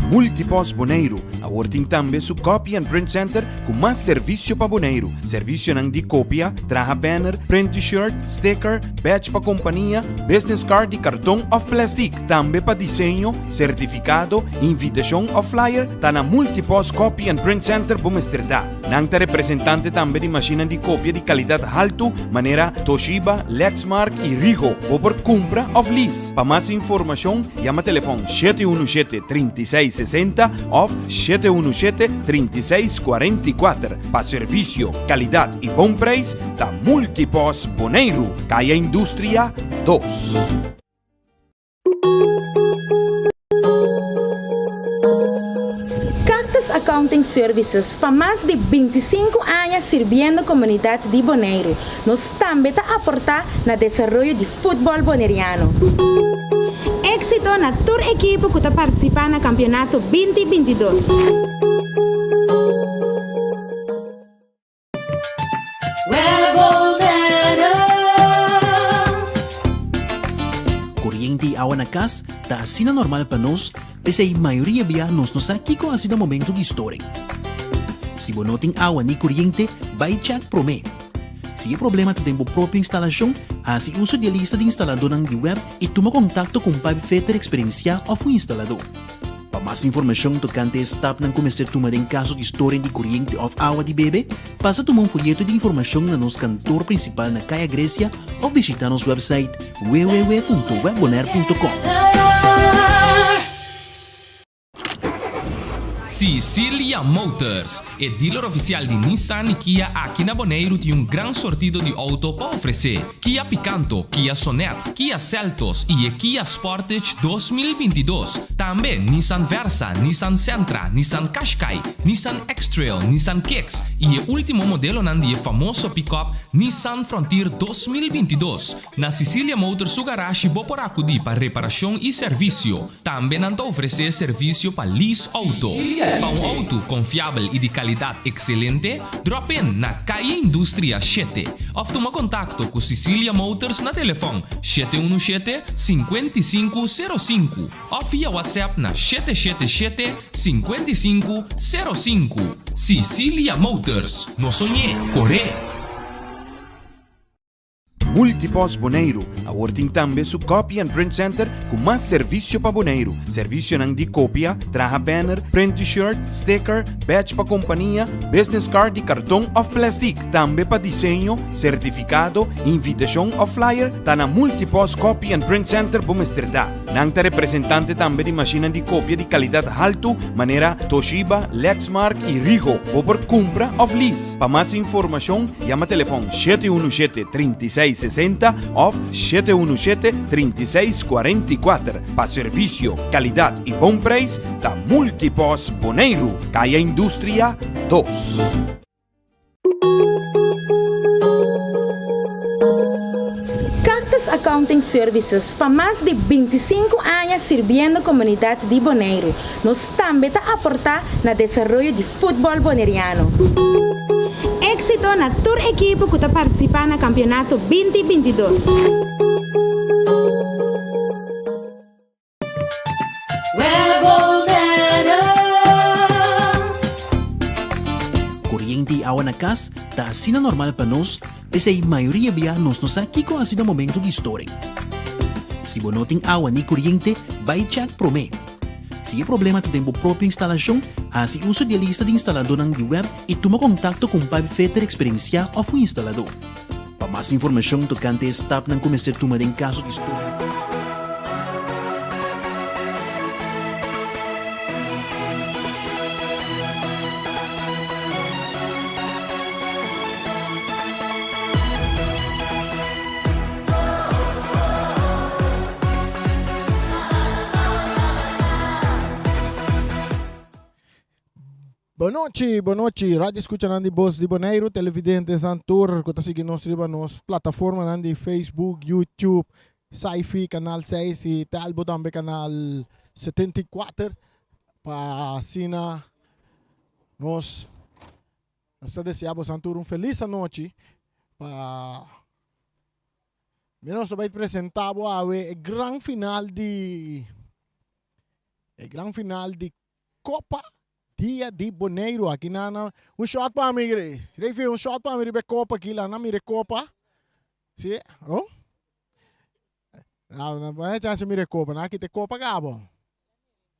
Multipost Boneiru awor tin tambe su Copy and Print Center ku mas servisio pa Boneiru. Servisionan di kopia, traha banner, print t-shirt, sticker, badge pa kompania, business card di karton òf plèstik. Tambe pa diseño, sertifikado, invitashon òf flyer, ta na Multipost Copy and Print Center bo mester ta. Nan ta representante tambe di mashinnan di kopia di kalidat haltu manera Toshiba, Lexmark i Rigo. Bo por kumpra òf lease. Pa mas informashon yama telefòn 717 36 60 òf 717 36 44. Pa servisio, kalidat i bon preis ta Multipost Boneiru, Kaya Industria dos. Cactus Accounting Services pa mas di 25 aña sirbiendo komunidat di Boneiru. Nos tambe ta aportá na desaroyo di futbòl boneriano. Éksito na tur ekipo ku ta partisipá na kampionato 20 22. Koriente i awa na kas ta asina normal pa nos, p'esei mayoria bia nos no sa kiko hasi na momentu di storing. Si bo no tin awa ni koriente, bai chèk promé. Si e problema ta den bo propio instalashon, hasi uso di e lista di instaladónan di wèb i tuma kontakto ku un pipefitter eksperensiá òf un instaladó. Pa mas informashon tokante e stapnan ku mester tuma den kaso di storing di koriente òf awa di bebe, pasa tuma un foyeto di informashon na nos kantor prinsipal na Kaya Grecia òf bishitá nos wèpsait www.webbonaire.com. Sicilia Motors, e dealer ofisial di Nissan i Kia aki na Boneiru tin un gran sortido di outo pa ofresé. Kia Picanto, Kia Sonet, Kia Seltos i e Kia Sportage 2022. Tambe Nissan Versa, Nissan Sentra, Nissan Qashqai, Nissan X-Trail, Nissan Kicks i e último modelonan di e famoso pickup Nissan Frontier 2022. Na Sicilia Motors su garashi bo por akudí pa reparashon i servisio. Tambe nan ta ofresé servisio pa lease outo. Pa un outo konfiabel i di kalidat ekselente, drop in na Calle Industria shete òf tuma kontakto ku Sicilia Motors na telefòn 717 55 05 òf via WhatsApp na 777 55 05. Sicilia Motors, no soñ'é, kor'é! Multipost Boneiru awor tin tambe su Copy and Print Center ku mas servisio pa Boneiru. Servisionan di kopia, traha banner, print t-shirt, sticker, badge pa kompania, business card di karton òf plèstik. Tambe pa diseño, sertifikado, invitashon òf flyer ta na Multipost Copy and Print Center bo mester ta. Nan ta representante tambe di mashinnan di kopia di kalidat haltu manera Toshiba, Lexmark i Rigo. Bo por kumpra òf lease. Pa mas informashon yama telefòn 717 36 60 òf 717 36 44. Pa servisio, kalidat i bon preis ta Multipost Boneiru, Kaya Industria 2. Cactus Accounting Services pa mas di 25 aña sirbiendo komunidat di Boneiru. Nos tambe ta aportá na desaroyo di futbòl boneriano. Éksito na tur ekipo ku ta partisipá na kampionato 20 22. Koriente i awa na kas ta asina normal pa nos, p'esei mayoria bia nos no sa kiko hasi na momentu di storing. Si bo no tin awa ni koriente, bai chèk promé. Si e problema ta den bo propio instalashon, hasi uso di e lista di instaladónan di wèb i tuma kontakto ku un pipefitter eksperensiá òf un instaladó. mas informashon tokante e stapnan ku mester tuma den kaso di storing. Bonochi, bonochi, radio escuchanan di Bos di Boneiru, televidentesnan tur ku ta sigui nos riba nos plataformanan di Facebook, YouTube, Sci-Fi, Kanal 6 i Telbo tambe Kanal 74 pa asina nos Nos ta desea bosan tur un felis anochi pa mira nos ta bai presenta bo awe e gran final di e gran final di Copa Dia di Boneiru aki na na un shot pa mi Rey un shot pa mi riba e copa aki la na mira e copa si oh na na bo chance mira e copa na kita e copa cabo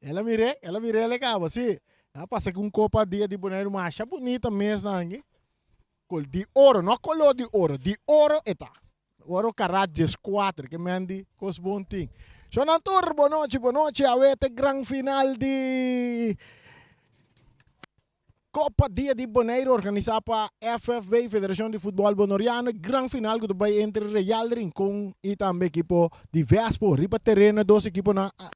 El a mir'é, el a mir'é el e kaba, sí. A pasa ku un kopa dia di Boneiru masha bunita mes nan aki. Kol di oro, no koló di oro, di oro e ta. Oro karat dieskuater, ke men di kos bon tin. Shonnan tur, bonochi, bonochi, awe ta e gran final di Kopa Dia di Boneiru organisá pa FFB, Federashon di Futbòl Bonoriano, e gran final ku ta bai entre Real Rincon i tambe ekipo di Vespo. Riba tereno e dos ekiponan a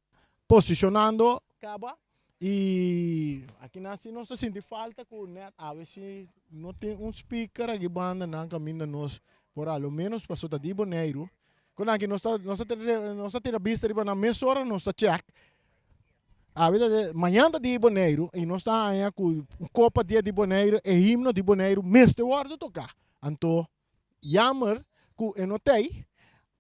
posishonando kaba i akinan si nos ta sinti falta ku nèt awe si no tin un speaker aki banda nan kaminda nos por a lo menos pasobra ta di Boneiru ku nan aki nos ta nos ta nos ta tira bista riba nan mesora nos ta chèk. Awe ta de mañan ta di Boneiru i nos ta haña ku Kopa Dia di Boneiru e himno di Boneiru mester wòrdu toká. Anto yammer ku e no t'ei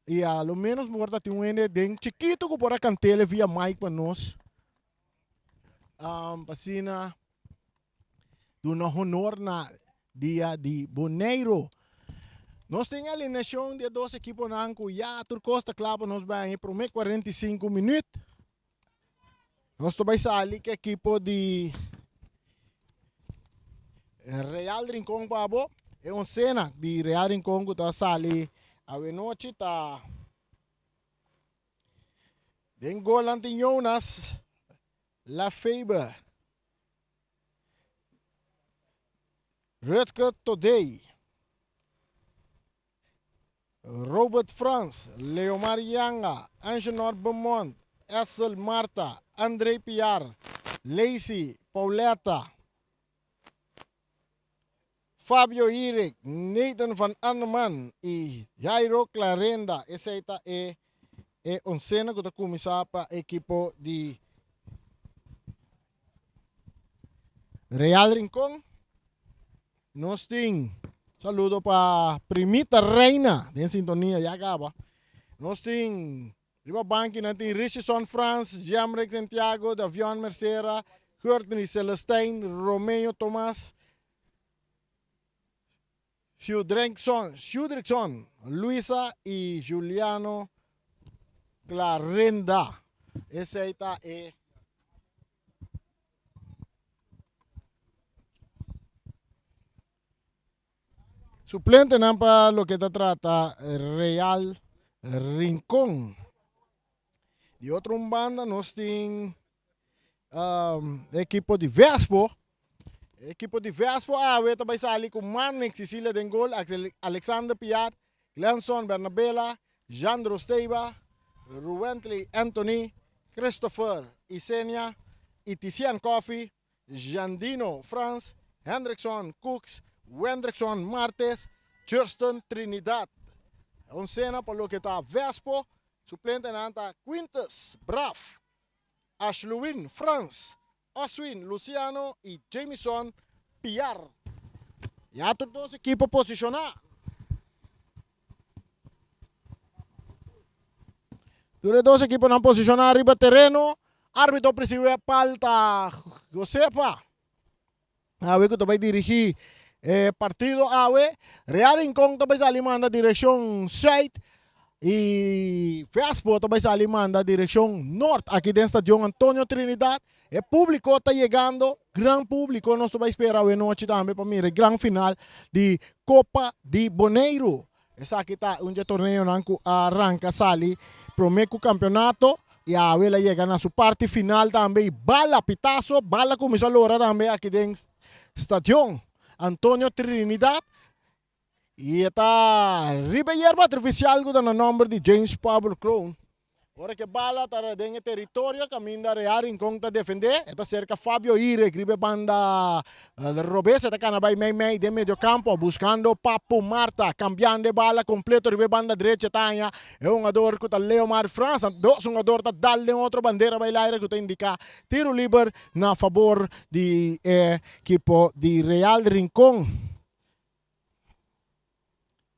i a lo ménos por ta tin un hende den chikitu ku por a kant'el via mic pa nos pa asina duna honor na Dia di Boneiru. Nos tin alineashon di e dos ekiponan ku ya tur kos ta kla pa nos bai haña e promé 45 minüt. Nos ta bai sali ku ekipo di Real Rincon pa bo. E onsena di Real Rincon ku ta sali awenochi ta den golnan tin Jonas Lafeber. Rutger Todey, Robert Frans, Leomar Yanga, Angenor Beaumont, Essel Martha, André Piar, Lacey Pauletta, Fabio Hirik, Nathan van Arneman y Jairo Clarenda. Esey ta e e oncena cu ta cuminsa pa ekipo di Real Rincon. Nos tin saludo pa Primita Reina den sintonia ya caba. Nos tin riba banki nan tin Richison Frans, Jamrick Santiago, Davion Mercera, Gertney Celestijn, Romeo Tomas, Shudrickson, Luisa y Juliano Clarenda. Esey ta e suplentenan pa loke ta trata Real Rincon. Di otro un banda nos tin ekipo di Vespo. Ekipo di Vespo awe ta bai sali ku Marnix Cecilia den gol, Alexander Piat, Glenson Bernabela, Jandro Steiba, Ruwentley Anthony, Christopher Isenia, Itician Coffee, Jandino Frans, Hendrickson Cooks, Wendrickson Martes, Thurston Trinidad. Oncena pa loke ta Vespo, suplentenan ta Quintus Braaf, Ashluwin Frans, Oswin Luciano y Jamison Piar. Ya tur dos ekipo posiciona. Tur e dos ekiponan posiciona riba tereno. Arbitro presiwe palta Josefa. Awe ku ta bai dirigi e partido awe. Real Rincon ta bai sali manda direkshon sùit i Vespo ta bai sali manda direkshon nort aki den Stadion Antonio Trinidad. E públiko ta yegando, gran públiko nos ta bai spera awe nochi tambe pa mira e gran final di Kopa di Boneiru. Esaki ta un dje torneonan ku a ranka sali promé ku kampeonato i awe el a yega na su parti final tambe i bala pitaso, bala kuminsá lora tambe aki den Stadion Antonio Trinidad i e ta riba e yerba artifisial ku ta na nòmber di James Pablo Kroon. Ora ku e bala ta den e teritorio kaminda Real Rincon ta defendé, e ta serka Fabio Irek riba e banda robes, e ta kana bai mei mei den mediokampo buskando Papu Marta, kambiando e bala kompleto riba e banda drechi e ta haña e hungador ku ta Leomar Frans. Dos hungador ta dal den otro bandera bai laira ku ta indiká tiru liber na fabor di e ekipo di Real Rincon.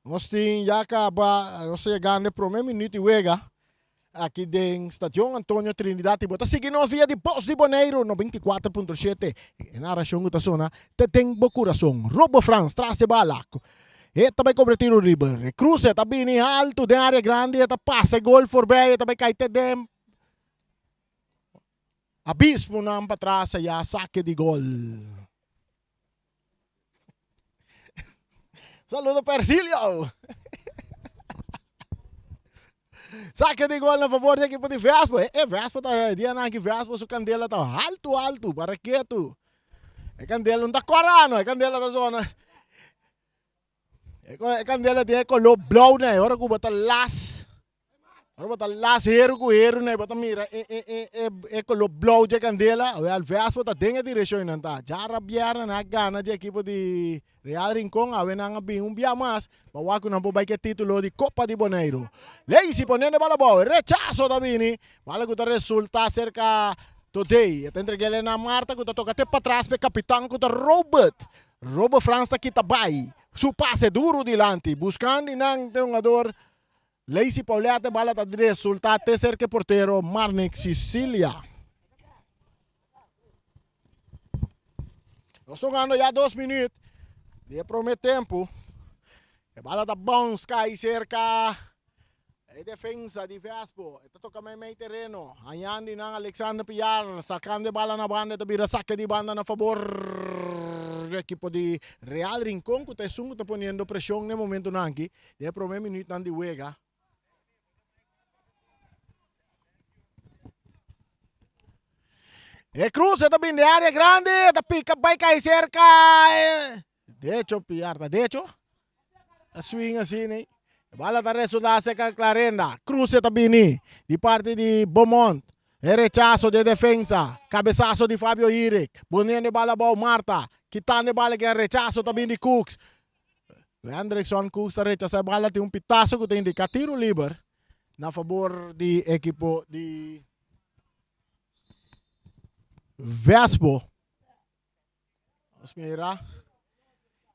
Nos tin ya kaba, nos ta yegando e prome minuut di wega aki den Stadion Antonio Trinidad y bo ta sigui nos via di Bos di Boneiru 94.7. E narracion cu ta sona te den bo curason. Robo Frans tras e bala. E ta bay cobra tiro liber. E cruce ta bini halto den area grandi, e ta pasa e gol voorbij, e ta bay cay te den abismonan patras aya, sake di gol. Saludo Persilio. Saque de gol na favor di equipo di Vespo. E, e Vespo ta dia nan ki Vespo su candela ta alto alto, para ketu. E candela no ta corano, e candela ta zona. E candela tiene color blauw na, ora ku bo ta las. Ora bo ta las heru ku heru na bo ta mira e e e e e koló blou dje kandela. Awel Vespo ta den e direkshon nan ta. Djara bièrnè nan a gana dje ekipo di Real Rincon. Awe nan a bin un bia mas pa wak ku nan por bai ku e titulo di Kopa di Boneiru. Leisi poniendo e bala abou. E rechaso ta bini. Bala ku ta resulta serka Todey. E ta entreg'el na Marta ku ta toka te patras pa e kapitan ku ta Robert. Robert Frans ta kita bai. Su pase duru dilanti buskando i nan te hungador Lacey Paulette bala ta resulta te cerca e portero Marnick Sicilia. Nos tocando ya 2 minuut di e prome tempo. E bala ta bounce cai cerca e defensa di Vespo. E ta toca mei mei terreno. Hañando nan Alexander Piar sacando e bala na banda. E ta bira saque di banda na favor di equipo di Real Rincon cu ta esun cu ta poniendo presion na e momento nan aki. Den e prome minuutnan di wega. E cruce ta bin den area grandi, ta pica bai cai cerca. Decho Piar ta decho. Ta swing asina. E bala ta resulta cerca Clarenda. Cruce ta bini di parti di Beaumont. E rechazo di e defensa. Cabezazo di Fabio Hirik. Poniendo e bala abou Marta. Kitando e bala ke rechazo ta bin di Cooks. Hendrickson Cooks ta rechasa e bala tin un pitazo ku ta indica tiro liber na fabor di ekipo di Vespo. Nos mira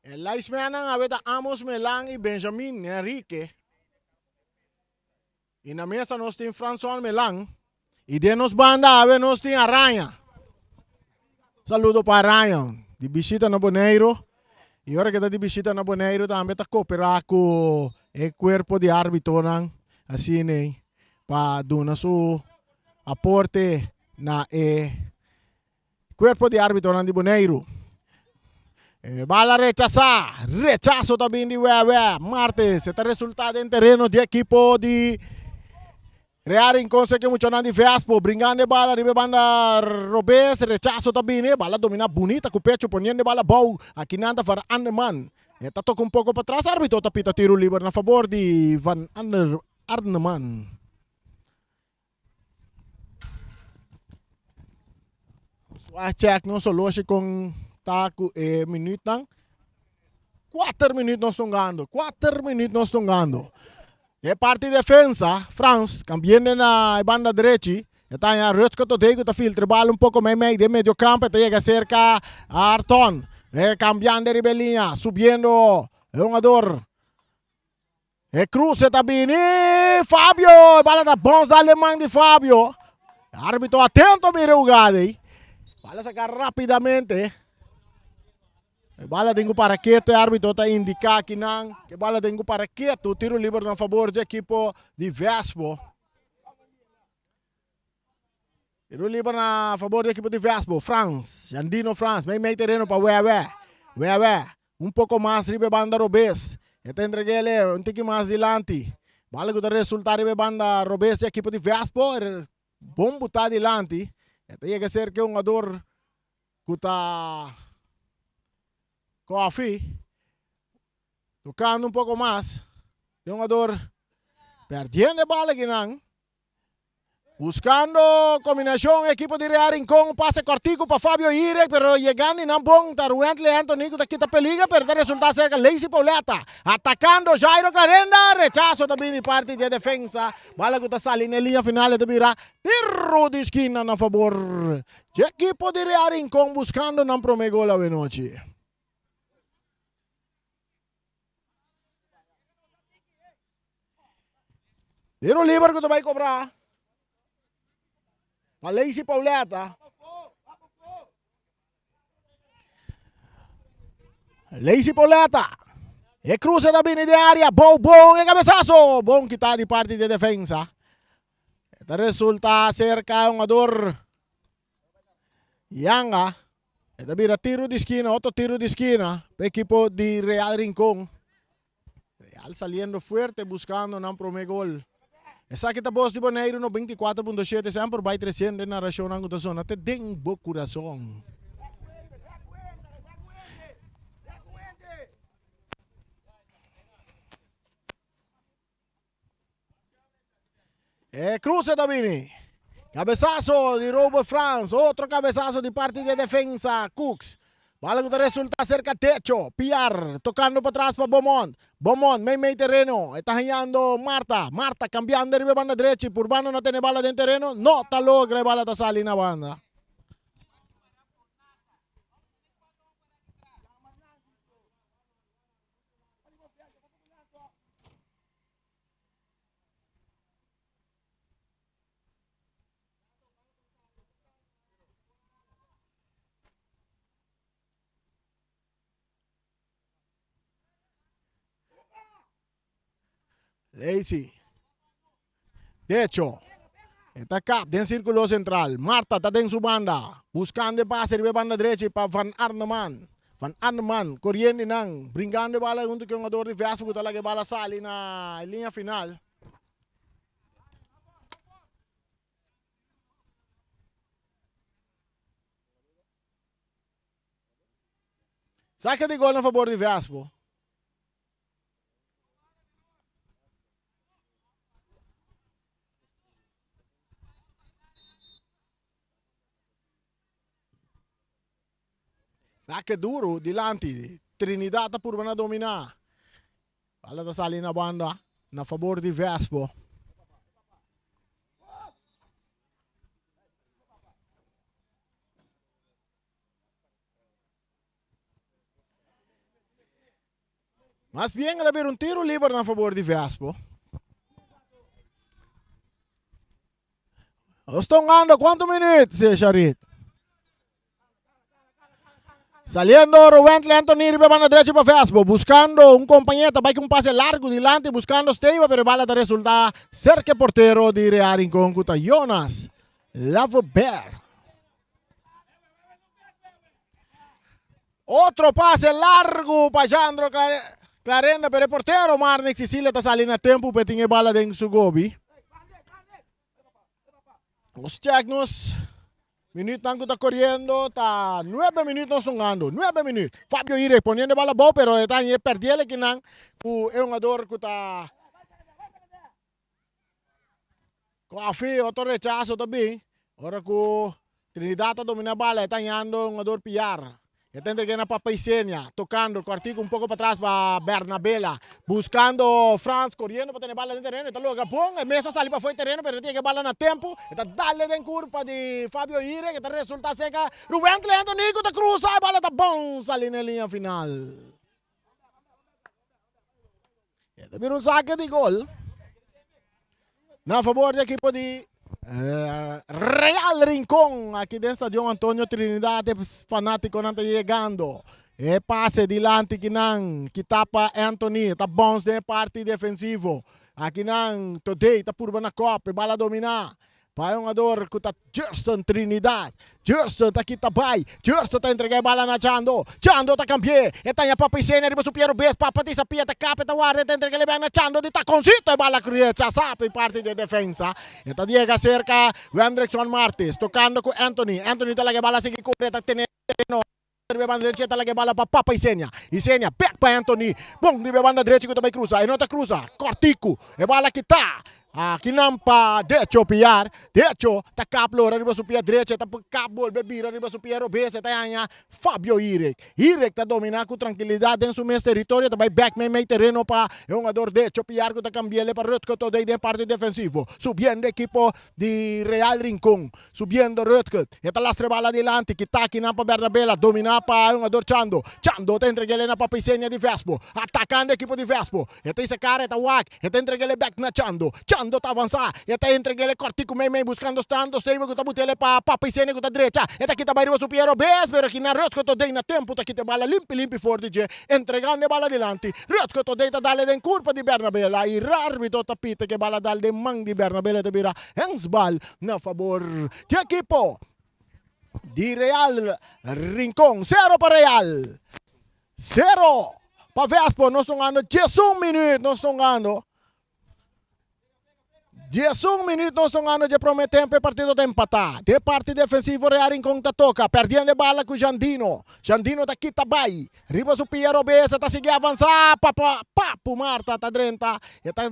e linesmannan awe ta Amos Melan i Benjamin Henrique. I na mesa nos tin Franson Melan i den nos banda awe nos tin Araña. Saludo pa Araña di bishita na Boneiru. I ora ke ta di bishita na Boneiru tambe ta koperá ku e kuerpo di árbitonan asina pa duna su aporte na e Cuerpo di arbitonan di Boneiru. E bala rechasá. Rechaso ta bin di Wewe. Martes e ta resultá den tereno di ekipo di Real Rincon seke muchanan di Vespo. Bringando e bala riba e banda robes. Rechaso ta bini. E bala dominá bunita ku pecho poniendo e bala abou. Akinan ta Van Anderman. E ta toka un poko patras. Arbito ta pita tiro liber na fabor di Van Arneman. A check nos horloge con ta cu e minuutnan. Cuater minuut nos tongando, cuater minuut nos tongando. De parti defensa, Frans, cambiende na e banda derechi. E ta haña Rutger Todey cu ta filtra e bal un poco mei mei den medio campo. E ta yega cerca Arton. E cambiando riba e liña, subiendo e hungador. E cruce ta bini. Fabio! E bala ta bons da aleman di Fabio. Arbitro atento mira e hugada ei. Bala saca rapidamente. E bala tin cu para keto. E arbitro ta indica akinan cu e bala tin cu para keto. Tiro liber na favor di ekipo di Vespo. Tiro liber na favor di ekipo di Vespo. Frans, Jandino Frans, mei mei tereno pa Wewe. Wewe, un poco mas riba e banda robes. E ta entreg'é un tiki mas dilanti. Bala ku ta resultá riba e banda robes di ekipo di Vespo. Bon butá dilanti. E ta yega serka e hungador ku ta Koffie. Tokando un poko mas. E hungador perdiendo e bala akinan. Buscando combinacion equipo di Real Rincon, pase cortico pa Fabio Irek, pero yegando y nan bon ta Ruentley Anthony cu ta kita peliger, pero ta resulta cerca Lacey Pauletta. Atacando Jairo Clarenda, rechazo ta bini di parti di e defensa. Bala cu ta sali n'e linea final e ta bira tiro di esquina na fabor di equipo di Real Rincon buscando nan prome gol awenochi. Tiro liber ku ta bai kobra pa Lacey Pauletta. Lacey Pauletta. E cruce ta bini de área. Bou bon e cabezazo. Bon kita di parti de defensa. Ta resulta cerca un jugador Yanga. E ta bira tiro di skina, otro tiro di skina pa ekipo di Real Rincon. Real saliendo fuerte buscando nan prome gol. Esaki ta Bos di Boneiru 94.7 semper bai treciendo e narracionnan cu ta sona te den bo curason. E cruce ta bini. Cabezazo di Robert Frans. Otro cabezazo di parti di defensa. Cooks. Bala cu ta resulta cerca techo. Piar tocando patras pa Beaumont. Beaumont mei mei terreno. E ta hañando Marta. Marta cambiando riba e banda drechi. Purbando na tene bala den terreno. No ta logra e bala ta sali na banda. Lacey. Decho. E ta kap den sirkulo sentral. Marta ta den su banda. Buskando e pase riba e banda drechi pa Van Arneman. Van Arneman koriendo nan, brinkando e bala huntu ku e hungador di Vespa ku ta laga e bala sali na e liña final. Sake di gol na fabor di Vespo. Saque duro dilanti. Trinidad ta purba na domina. Bala ta sali na banda na fabor di Vespo. Mas bien el a bira un tiro liber na fabor di Vespo. Nos ta hungando cuanto minuut, si Sharit? Saliendo Rowentley Anthony riba banda derecho pa Vespo, buscando un compañero, ta bai cu un pase largo dilanti buscando Steva, pero e bala ta resulta cerca e portero di Real Rincon cu ta Jonas Lavobert. Otro pase largo pa Jandro Clarenda, pero e portero Marnix Cecilia ta sali na tempo pa e tin e bala den su gobi. Nos check nos minuutnan ku ta koriendo, ta nuebe minuut nos hungando, nuebe minuut. Fabio Irek poniendo e bala abou, pero e ta haña e perdiel akinan ku e hungador ku ta Koffie, otro rechazo ta bin. Ora ku Trinidad ta domina bala, e ta hañando e hungador Piar. E ta entrega na Papa Isenia, tocando cortico un poco patras pa Bernabela. Buscando Frans, corriendo pa tene bala den terreno. E ta logra bon, e mes a sali pa fo'i terreno, pero e ta yega e bala na tempo. E ta dale den curpa di Fabio Ire, ke ta resulta seca Rubentley Anthony cu ta cruza, e bala ta bon sali na e linea final. E ta bira un saque di gol na favor di equipo di Real Rincon aki den Stadion Antonio Trinidad. E fanaticonan ta yegando. E pase dilanti kinan kita pa Anthony ta bounce den e parti defensivo. Akinan Today ta purba na kop e bala domina. Pa e hungador ku ta Justin Trinidad. Justin ta kita bai. Justin ta entrega e bala na Chando. Chando ta kambi'é. E taña Papa Isenia riba su pia robes. Papa ta isa pia, ta kap, e ta warda, e ta entrega e bek na Chando di takoncito. E bala rechasá pa e parti di e defensa. E ta yega serka Wendrickson Martis, tokando ku Anthony. Anthony ta laga e bala sigui kore, e ta tene tereno. Riba e banda drechi e ta laga e bala pa Papa Isenia. Isenia bek pa Anthony. Bon riba e banda drechi ku ta bai krusa. E no ta krusa. Kòrtiku. E bala kita. Akinan pa Decho Piar. Decho ta kap lora riba su pia drechi. E ta kap bolbe bira riba su pia robes. E ta haña Fabio Irek. Irek ta dominá ku trankilidat den su mes teritorio. E ta bai bek meimei tereno pa e hungador Decho Piar ku ta kambi'el pa Rutger Todey den parti defensivo. Subiendo ekipo di Real Rincon. Subiendo Rutgerd, e ta lastra e bala adilanti, kita akinan pa Bernabela, domina pa e hungador Chando. Chando ta entreg'el na Papa Isenia di Vespo, atakando ekipo di Vespo. E ta hisa kara, e ta wak, e ta entreg'el bek na Chando. Chando ta avansa, e ta entreg'el kòrtiku meimei buskando Stando Stable ku ta but'el pa Papa Isenia ku ta drecha. E ta kita bai riba su pia robes, pero akinan Rutgerd ta den na tempu ta kita e bala limpi limpi for di dje, entregando e bala adilanti. Rutgerd ta den ta dal e den kurpa di Bernabela i arbitro ta pita ku e bala dal den man di Bernabela e ta bira handsbal. Na fabor di ekipo di Real Rincon. Sero pa Real. Sero pa Vespo. Nos ta hungando diesun minuut. Nos ta hungando diesun minuut. Nos ta hungando dje prome tempo. E partido ta empata. De parti defensivo Real Rincon ta toka. Perdiendo e bala ku Jandino. Jandino ta kita bai. Riba su pia robes. E ta sigui avansa. Papa Papu Marta ta drenta. E ta.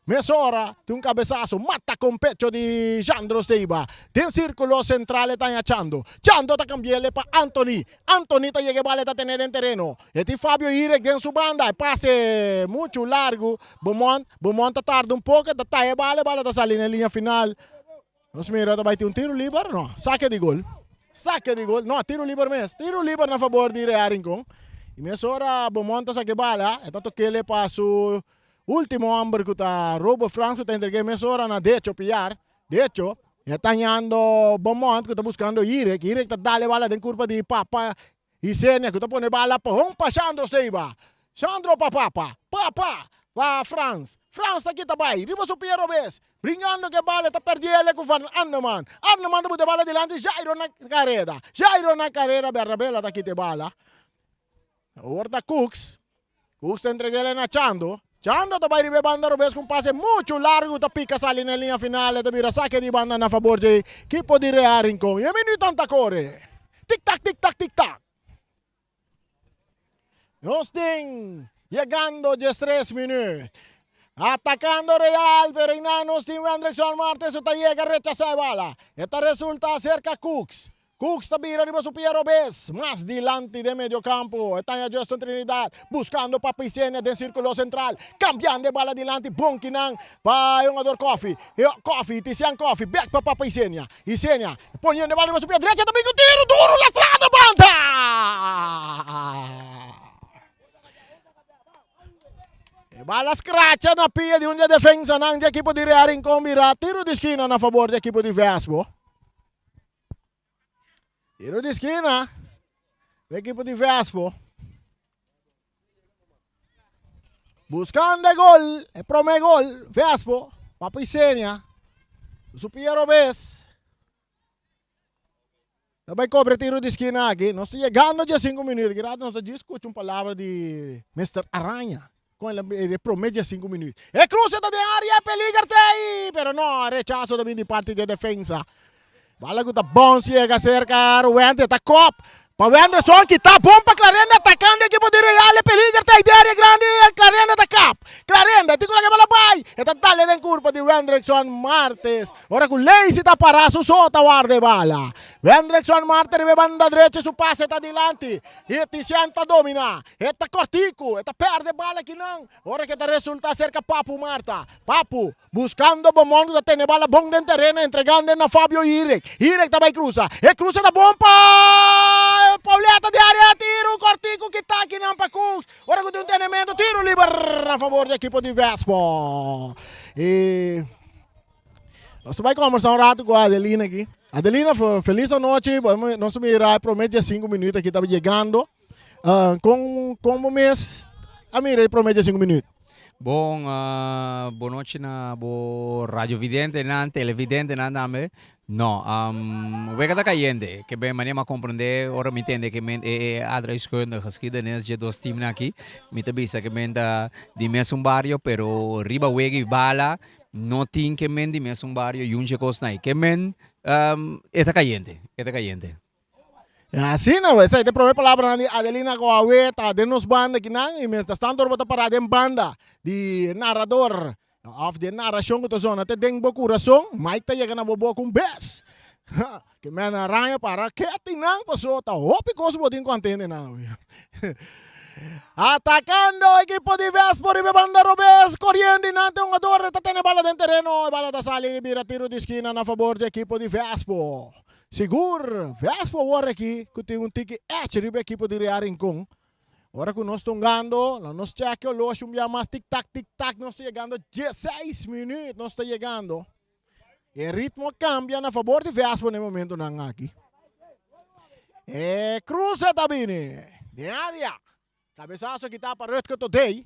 Mesora tin un cabesazo mata con pecho di Jandro Steiba. Den circulo central e ta haña Chando. Chando ta cambiele pa Anthony. Anthony ta yega e bala e ta tene den tereno. E tin Fabio Irek den su banda. E pase mucho largo. Beaumont, Beaumont ta tarda un poco e ta taya e bala, e bala ta sali na e liña final. Nos mira ta bai tin un tiro liber, no, sake di gol. Sake di gol, no, tiro liber mes. Tiro liber na fabor di Real Rincon. Y mesora Beaumont ta sake bala, e ta tokele pa su Ultimo homber cu ta Robo Frans cu ta entregue mesora na Decho Piar. Decho e ta hañando Beaumont cu ta buscando Irek. Irek ta dale bala den curpa di Papa Isenia cu ta pone bala pa hon pa Shandro Steiba. Shandro pa Papa. Papa pa Frans. Frans ta kita bay riba su pia robes. Bringando cu e bala e ta perdiele cu Van Arneman. Arneman ta buta e bala dilanti Jairo na careda. Jairo na careda Bernabela ta kita e bala. Awor ta Cooks. Cooks ta entreg'el na Chando. Chando ta bai riba e banda robes ku un pase muchu largu ta pika sali na e liña final. E ta bira sake di banda na fabor dje ekipo di Real Rincon. I e minutonan ta kore. Tik tak, tik tak, tik tak. Nos tin yegando diestres minüt. Atakando Real, pero einan nos tin Wendrickson Martes ku ta yega rechasá e bala. E ta resulta aserka Cooks. Cooks ta bira riba su pia robes, mas dilanti den medio campo. E taña Justin Trinidad buscando Papa Isenia den circulo central. Cambiando e bala dilanti, bon kinan pa e hungador Koffie. Koffie, Tisian Koffie, bek pa Papa Isenia. Isenia poniendo e bala riba su pia drecha, ta bin cu tiro duro lastrado banda! E bala scratcha na pia di un di e defensanan di ekipo di Real Rincon bira tiro di skina na fabor di ekipo di Vespo. Tiro di skina. Equipo di Vespo. Buscando e gol. E prome gol. Vespo. Papa Isenia. Su pia robes. Ta bai cobra tiro di skina aki. Nos ta yegando dje 5 minuut. Ki rato nos ta djis scucha un palabra di Mister Araña. Con el e prome dje 5 minuut. E cruce ta den area, e peliger ta ei, pero no, rechazo ta bin di parti di e defensa. Bala cu ta bounce yega cerca Ruwente, ta kop pa Wenderson, kita bon pa Clarenda, atacando equipo di Real, e peliger ta ei den area grandi, Clarenda ta kap, Clarenda tin cu laga e bala bay, e ta dale den curpa di Wendrickson Martes, ora cu Leisi ta para su so ta warda e bala. Wendrickson Martes riba e banda drecha, su pase ta dilanti, y Tician ta domina. E ta kòrtiku, e ta pèrdè bala kinan, ora ke ta resultá serka Papu Marta. Papu, buskando Bomondo ta tene bala bon den tereno, entregando e na Fabio Irek. Irek ta bai krusa. E krusa ta bon pa Pauleta di área. Tiru kòrtiku kitá kinan pa Cooks. Ora ku tin un tenementu, tiru liber na fabor di ekipo di Vespo. I nos ta bai kòmbersá un ratu ku Adelina aki. Adelina, felis anochi. Nos ta mira e promé diesinku minüt aki ta yegando. Kon kon bo mes a mira e prome diesinku minuut? Bon, bon nochi na bo radiovidentenan, televidentenan tambe. No, wega ta kayente. Ke ben manera mi a komprendé ora mi tende ke men e e aardrijkskunde, geschiedenis dje dos teamnan aki, mi ta bisa ke men ta di mesun bario, pero riba wega i bala no tin ke men di mesun bario yun dje kosnan ei. Ke men e ta kayente, e ta kayente. Asina bo, esei ta e prome palabranan di Adelina ku awe ta den nos banda akinan i mientras tanto ora bo ta pará den banda di narador òf di e narashon ku ta zona te den bo kurason, Mike ta yega na bo boka un bes. Ke men araña para keti nan paso ta hopi kos bo tin ku antende nan awe. Atakando ekipo di Vespo riba e banda robes, koriendo i nan te hungador ta tene bala den tereno, e bala ta sali i bira tiro di skina na fabor di ekipo di Vespo. Sigur, Vespo awor aki ku tin un tiki edge riba ekipo di Real Rincon. Ora ku nos ta hungando, laga nos chèk e oloshi un bia mas, tik tak, tik tak, nos ta yegando dieseis minüt, nos ta yegando. E ritmo a kambia na fabor di Vespo na e momentunan aki. E kruse ta bini den área. Cabesazo kita pa Rutger Todey.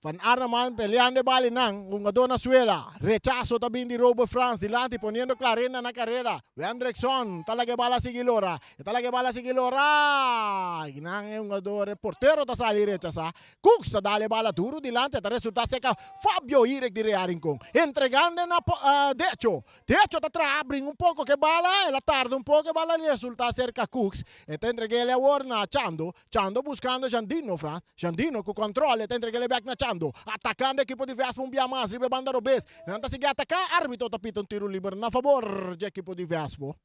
Van Arneman peleando e bal nan. Hungador na suela. Rechazo ta bin di Robert Frans dilanti poniendo Clarenda na careda. Wendrickson ta laga e bal a sigui lora. E ta laga e bal a sigui lora. Y nan e hungador e portero ta sali rechasa. Cooks ta dal e bala duro dilanti. E ta resulta seca Fabio Irek di Real Rincon. Entregando na Decho. Decho ta traha bringa un poco cu e bala. El a tarda un poco e bala resulta cerca Cooks. E ta entreg'el awor na Chando. Chando buscando Jandino Frans. Jandino cu control e ta entreg'el bek na Chando. Atacando ekipo di Vespo un bia mas riba e banda robes. Nan ta sigui ataca. Arbitro ta pita un tiro liber na fabor dje ekipo di Vespo.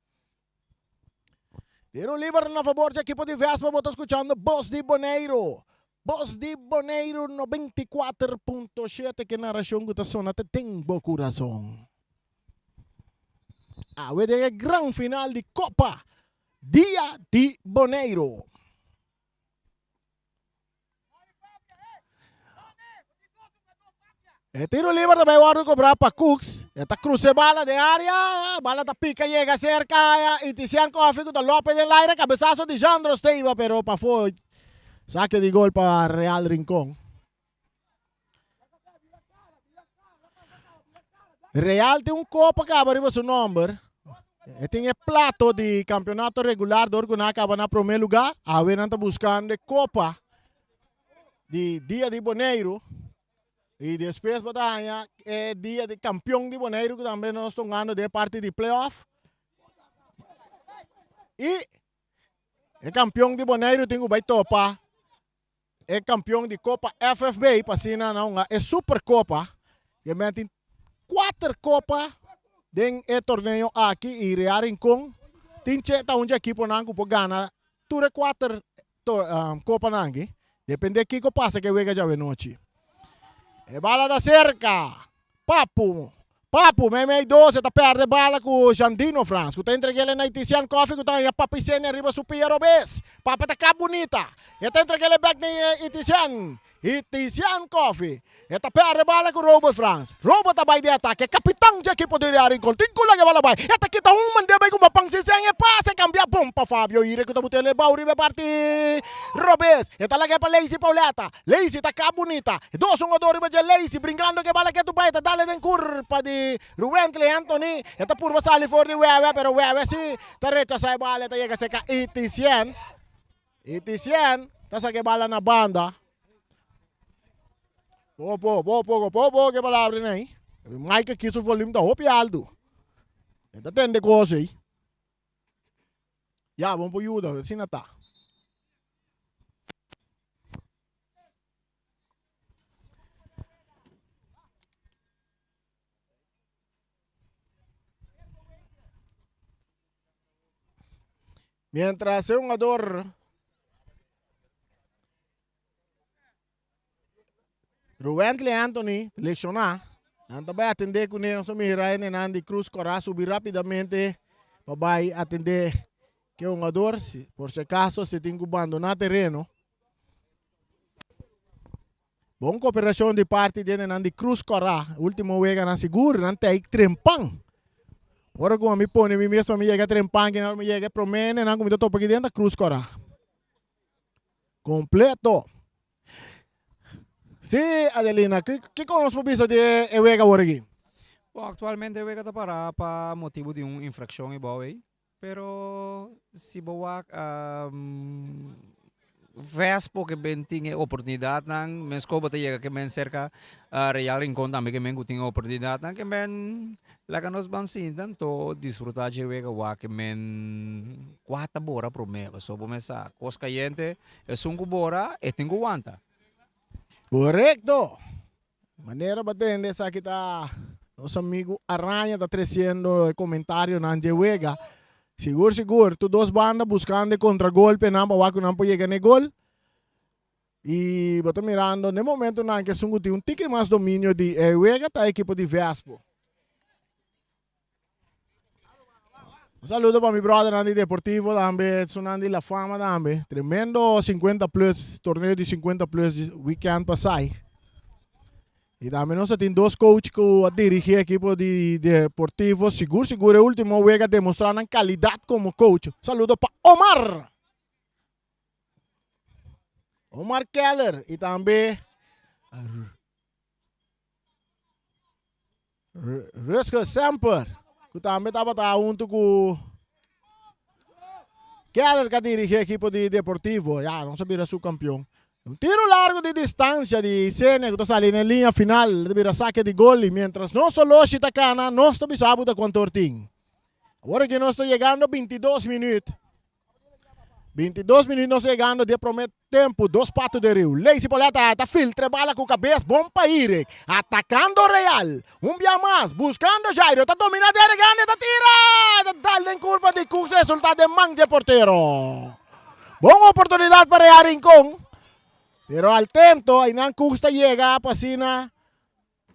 Tiro liber na fabor dje ekipo di Vespo. Bo ta scuchando Bos di Boneiro. Bos di Boneiro 94.7 ke narracion cu ta sona te den bo curason. Awe den e gran final di Copa Dia di Boneiru. E tiro liber ta bai wòrdu kobrá pa Cooks. E ta krusa e bala den área. Bala ta pika yega serka Itisian Koffie ku ta lope den laire. Kabesaso di Jandro Steiva pero pafó. Sake di gol pa Real Rincon. Real tin un kopa kaba riba su nomber. E tin e plato di campeonato regular door ku nan a kaba na prome lugar. Awe nan ta buskando e kopa di Dia di Boneiru. I despues bo ta haña e dia di kampion di Boneiru ku tambe nos ta hungando den e parti di playoff. I e kampion di Boneiru tin ku bai topa E kampion di Kopa FFB pa asina nan hunga e Superkopa. E men tin kuater kopa den e torneo aki i Real Rincon tin che ta un dje ekiponan ku por gana tur e kuater kopanan aki. Depende kiko pasa ku e wega djawe nochi. E bala ta serka. Papu, Papu, meimei 12 ta perde bala ku Jandino Frans ku ta entreg'el na Itisian Koffie ku ta haña Papi Senia riba su pia robes. Papa ta kap bunita. E ta entreg'el bek na Itisian. Itisian Koffie. E ta perde bala ku Robert Frans. Robert ta bai den atake. Kapitan dje ekipo di Real Rincon tin ku laga e bala bai. E ta kita un man den bai ku Mapang Sisen. E pase kambia bon pa Fabio Ire ku ta buta el bou riba e parti robes. E ta laga e pa Leisy Pauleta. Leisi ta ka bunita. E dos hungador riba dje Leisi bringando ke bala ketu bai ta dale den kurpa di Ruwentley Anthony. E ta purba sali for di Wewe pero Wewe si ta rechasa e bala e ta yega seka Itisien. Itisien ta saka e bala na banda. Poco poco poco poco poco ke palabra nei. Mike aki su volume ta hopi alto. E ta tende kos ei. Ya, bon por yuda, asina ta. Mientras e hungador Ruwentley Anthony lesioná, nan ta bai atendé kuné. Nos a mira e nenan di Cruz Cora subi rápidamente pa bai atendé ke hungador, si por si acaso si tin ku bandoná tereno. Bon koperashon di parti di e nenan di Cruz Cora. Último weganan sigur nan ta ei trempan. Ora ku ami pone mi mes pa mi yega trempan kinan ora mi yega e promé nenan ku mi ta topa aki den ta Cruz Cora. Kompleto. Sí, Adelina, kiko nos por bisa di e wega awor aki? Bon, aktualmente e wega ta pará pa motibu di un infrakshon ei bou ei. Pero si bo wak Vespo ke ben tin e oportunidatnan, meskos bo ta yega ke men serka Real Rincon tambe ke men ku tin e oportunidatnan ke men laga nos ban sinta anto disfruta dje wega wak ke men kua ta bora prome pasobra bo mes sa kos kayente esun ku bora e tin ku wanta. Korekto! Manera bo tende esaki ta nos amigu Araña ta treciendo e comentarionan dje wega. Sigur sigur tur dos banda buscando e contragolpenan pa wak cu nan por yega na e gol. Y bo ta mirando na e momentonan cu esun cu tin un tiki mas dominio di e wega ta e ekipo di Vespo. Un saludo pa mi brothernan di Deportivo tambe, esunnan di La Fama tambe. Tremendo 50 plus, torneo di 50 plus weekend pasai. Y tambe nos tin dos coach cu a dirigi equipo di Deportivo. Sigur sigur e ultimo wega demostra nan calidad como coach. Saludo pa Omar! Omar Keller y tambe Rutger Semper, ku tambe tabata huntu ku Keller ka dirigi ekipo di Deportivo. Ya, nos a bira subkampion. Un tiro largo di distancia di Senia ku ta sali na e liña final, ta bira sake di gol i mientras nos oloshi ta kana, nos ta bisa bo ta kuantu or tin. Awor aki nos ta yegando 22 minuut. 22 minuut nos yegando di e prome tempu, dos pato de riu. Lacey Poletta ta filtra e bala ku kabes, bon pa Eric. Atakando Real. Un bia mas, buskando Jairo, ta domina di área grande, ta tira! Ta dal den kurpa di Cooks, resulta den man dje portero. Bon oportunidat pa Real Rincon, pero al tento einan Cooks ta yega pa asina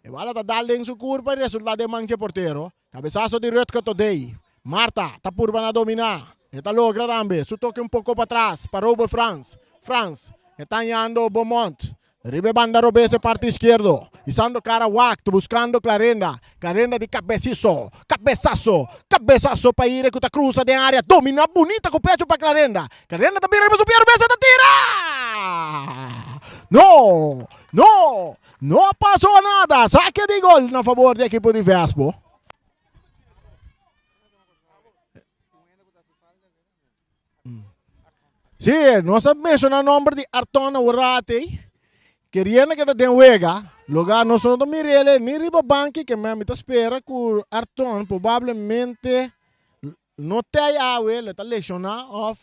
E bala ta dal den su kurpa i resultá den man dje portero. Kabesaso di Rutger Todey. Marta ta purba na dominá. E ta logra tambe. Su toke un poko patras pa Robert Frans. Frans e ta hañando Beaumont. Riba e banda robes e parti iskierdo. Isando kara wak ta buskando Clarenda. Clarenda di kabesiso. Kabesaso. Kabesaso pa Ire ku ta krusa den área. Dominá bunita ku pecho pa Clarenda. Clarenda ta bira riba su pia robes e ta tira! No! No! No pasó nada, sake di gol na fabor di ekipo di Vespo. Sí, nos a menciona nomber di Arton Aurate, queriendo que ta den wega, loga nos no ta mirele ni riba banki que me mi ta spera ku Arton probablemente no tei awe, le ta lesiona of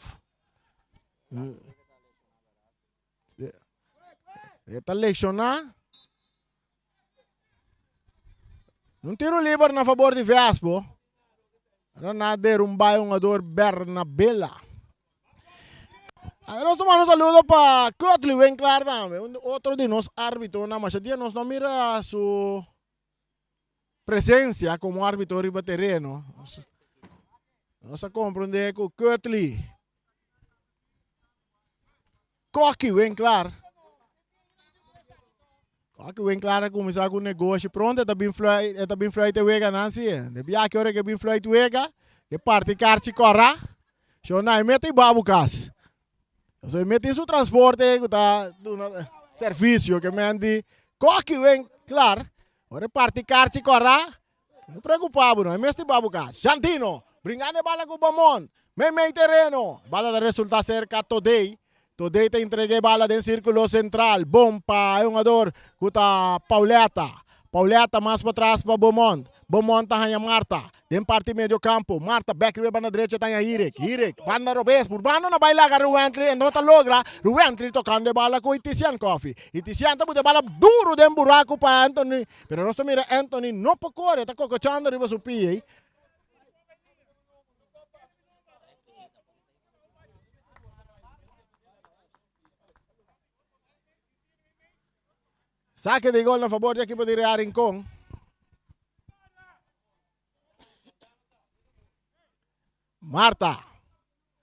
E ta lesioná. Un tiro liber na fabor di Vespo. Rana derumba e hungador Bernabela. A nos tuma un saludo pa Curtly Winklar tambe, un otro di nos árbitonan. Masha dia nos no mira su presencia como árbitro riba tereno. Nos a comprende cu Curtly Koki Winklaar. Koki Winklaar a kuminsá ku negoshi pronto e ta bin fluit e ta bin fluit e wega nan si. De biaha ora ke bin fluit wega ke parti karchi kòrá shona e mete i babu kas. So e mete su transporte ku ta duna servisio ke men di Koki Winklaar ora e parti karchi kòrá No preocupa bo no, e mester ba bo cas. Jantino, bringando e bala cu Beaumont, mei mei tereno. E bala ta resulta cerca Todey. Todey ta entrega e bala den circulo central. Bon pa e hungador cu ta Pauletta. Pauletta mas patras pa Beaumont. Beaumont ta haña Marta den parti medio campo. Marta bek riba e banda derecha ta haña Hirek. Hirek, banda robes, purbando na bay laga Ruwently e no ta logra. Ruwently tocando e bala cu Itisian Coffee. Itisian ta buta e bala duro den buraco pa Anthony. Pero nos ta mira Anthony no por kore, ta kokochando riba su pie ei. Saque di gol na favor di equipo di Real Rincón. Marta.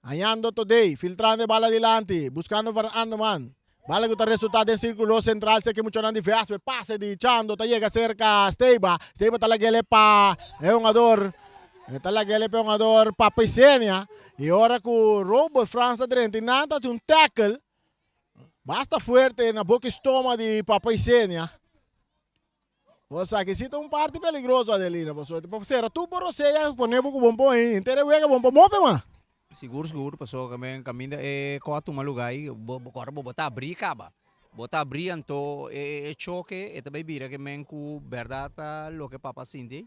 Hañando Todey, filtrando e bala dilanti, buscando Van Andeman. Bala cu ta resulta den circulo central cerca e muchanan di VSB. Pase di Chando ta yega cerca Steba. Steba ta lag'ele pa e hungador, e ta lag'ele pa e hungador Papa Isenia. Y ora cu Robert Frans ta drenta y nan ta haci un tackle. Basta fuerte na boca stoma di Papa Isenia. Bo sa ki si ta un parti peligroso Adelina, pasobra ta sera tur bo rosea pone bo ku bon pon ei, henter e wega bon pa move ma. Sigur sigur pasobra men kaminda e kò a tuma lugá ei bo bo kòrda bo bo ta abrí kaba, bo ta abrí anto e e choke e ta bai bira ke men ku bèrdat ta loke papa a sinti.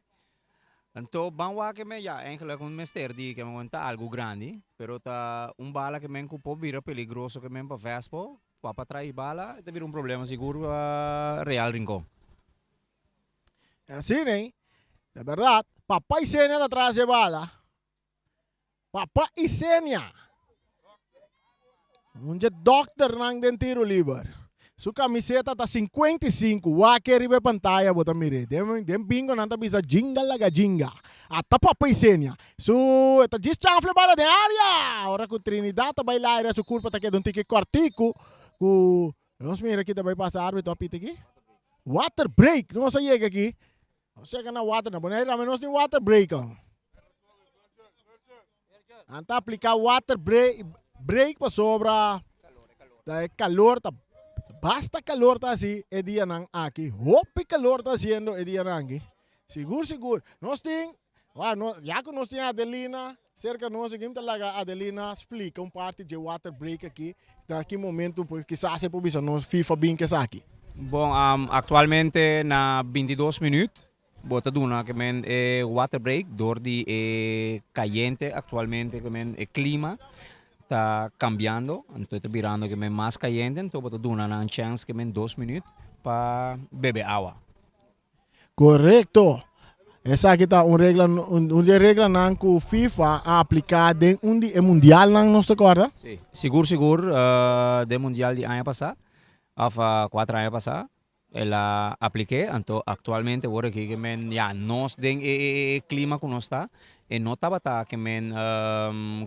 Anto ban wak ke men ya eigenlijk un mester di ke men ta algu grandi pero ta un bala ke men ku por bira peligroso ke men pa Vespo Papa trae bala e ta bira un problema sigur pa Real Rincon. Asina ei, ta berdad, Papa Isenia ta tras e bala. Papa Isenia. Un dje dokternan den tiro liber. Su camiseta ta 55, wak e riba e pantaya bo ta mir'é. Den, den bingo nan ta bisa jinga laga jinga. Ata Papa Isenia. Su e ta djis chanfle bala den area! Ora ku Trinidad ta bai laira su kurpa ta keda un tiki kòrtiku ku nos mira ki ta bai pasa arbitro a pita aki. Water break! Nos a yega aki. Nos yega na water na Boneiru tambe nos tin water break. Nan ta aplika water break break pasobra ta e kalor ta basta kalor ta hasi e dianan aki. Hopi kalor ta hasiendo e dianan aki. Sigur sigur. Nos tin Wa no, ya ku nos tin Adelina serka nos aki, mi ta laga Adelina splika un parti dje water break aki, na ki momento por kisas e por bisa nos FIFA bin ku esaki. Bon, aktualmente na 22 minüt bo ta duna ke men e water break dor di e kayente aktualmente ke men e klima ta kambiando, anto e ta birando ke men mas kayente, anto bo ta duna nan chèns ke men dos minüt pa bebe awa. Korekto. Esaki ta un regla, un di e reglanan ku FIFA a apliká den un di e mundialnan, nos ta kòrda? Sí, sigur sigur den mundial di aña pasá òf kuater aña pasá el a aplik'é, anto aktualmente wor aki ke men ya nos den e klima ku nos ta e no tabata ke men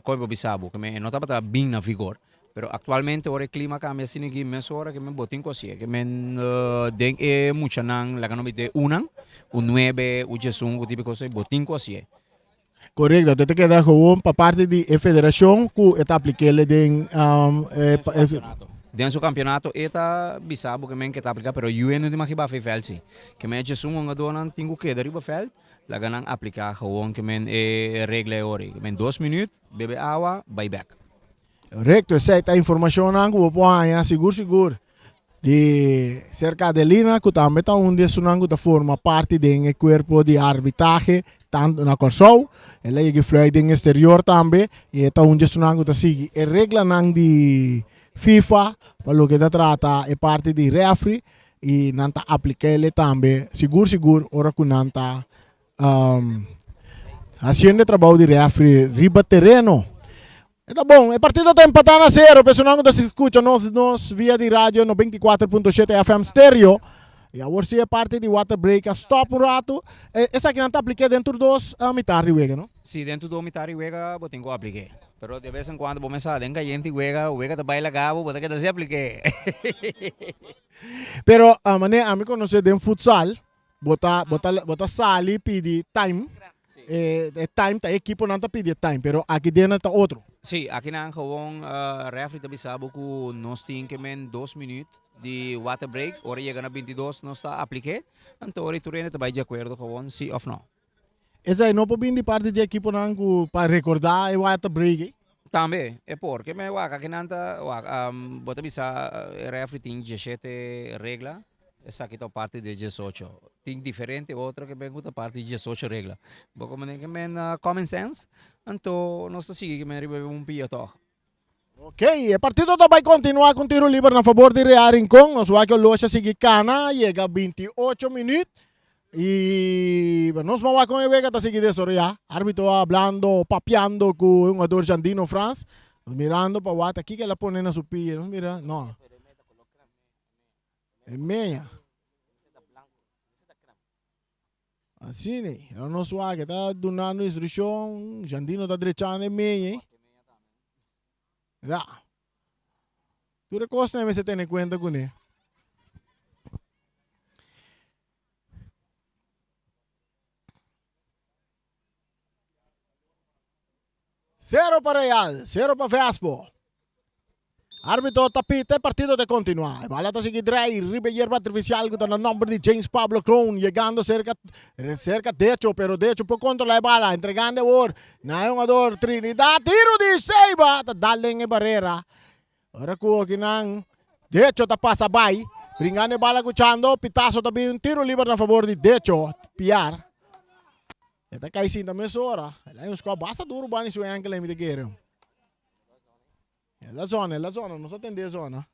kon mi por bisa bo ke men e no tabata bin na vigor. Pero actualmente ora e clima cambia asina aki mesora ke men bo tin cu hacié ke men den e muchanan laga nos mete unan u nuebe u diesun cu tipo cos bo tin cu hacié. Correcto, te ta keda gewoon pa parti di e federacion cu e ta aplikele den e su campeonato. Den su campeonato e ta bisa bo ke men ke ta aplica pero yu e no tin mag hiba afe veld si. Ke men e diesun hungadornan tin cu keda riba veld laga nan aplica gewoon ke men e regla e ora. Ke men dos minuut bebe awa bay bek. Recto, esei ta informacionnan cu bo por haña sigur sigur di cerca Adelina cu tambe ta un di esunnan cu ta forma parti den e cuerpo di arbitrahe tanto na Corsou, el a yega fluit den exterior tambe y e ta un di esunnan cu ta sigui e reglanan di FIFA pa loke ta trata e parti di refri y nan ta aplica'le tambe sigur sigur ora cu nan ta Haciendo e trabou di refri riba tereno. E ta bon, e partido ta empatá na sero, personan ku ta skucha nos nos via di radio 94.7 FM stereo. I awor si e parti di water break a stop un ratu. Esakinan ta apliké den tur dos mitar di wega, no? Si, den tur dos mitar di wega bo tin ku apliké. Pero de bes en kuando bo mester sa den kayente wega, wega ta bai laga bo, bo ta keda sin apliké. Pero manera ami konosé den futsal, Bo ta, bo ta, bo ta sali pidi time. E, e time ta ekiponan ta pidi e time, pero aki den ta otro. Sí, aki nan gewoon referee ta bisa bo ku nos tin ke men dos minuut di water break, ora yega na 22 nos ta aplik'é, anto ora tur hende ta bai di akuerdo gewoon sí òf no. Esei no por bin di parti dje ekiponan ku pa rekordá e water break ei? Tambe e por. Ke men wak aki nan ta wak, bo ta bisa e refri tin diesshete regla, esaki ta parti di e diesocho. Tin diferente otro ke men ku ta parti di diesocho regla. Bo komo ke men common sense, anto nos ta sigui ke men riba un pia tòg. Ok, e partido ta bai kontinuá ku un tiro liber na fabor di Real Rincon. Nos wak e oloshi a sigui kana, yega 28 minüt i nos ban wak kon e wega ta sigui desaroyá. Árbitro hablando, papiando ku e hungador Jandino Frans. Nos mirando pa wak ta kiko el a pone na su pia. Nos mira, no. E meña. Asina ei, ora nos wak e ta dunando instrukshon, Jandino ta drechando e mei ei. Ya. Tur e kosnan ei mester tene kuenta kuné. Sero pa Real, sero pa Vespo. Arbitro ta pita e partido ta continua. E bala ta sigui drai riba e yerba artificial cu ta na nomber di James Pablo Kroon yegando cerca cerca Decho pero Decho por controla e bala entregando awor na e hungador Trinidad. Tiro di Seiba ta dal den e barrera. Ora cu okinan Decho ta pasa bay bringando e bala cu Chando. Pitazo ta bin tiro liber na favor di Decho Piar. E ta cay sinta mesora. El a hay un score basta duro bani su enkel mi ta kere. E la zona, e la zona, nos a tende e zona.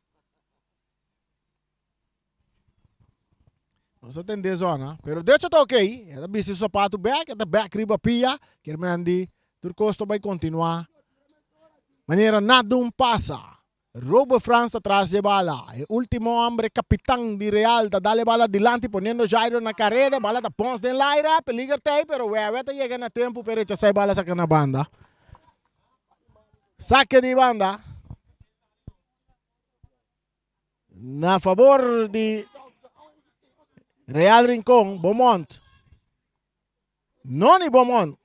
Nos a tende e zona, pero decho ta ok. E ta bisti su sapatu bek, e ta bek riba pia, kier men di tur kos ta bai kontinuá manera nada un pasa. Robert Frans ta tras dje bala. E ultimo hombre, kapitan di Real, ta dal e bala dilanti poniendo Jairo na kareda. E bala ta pons den laira, peliger ta ei, pero Wewe ta yega na tempu pa e rechasá e bala saka na banda. Sake di banda na favor di Real Rincon, Beaumont. Noni Beaumont.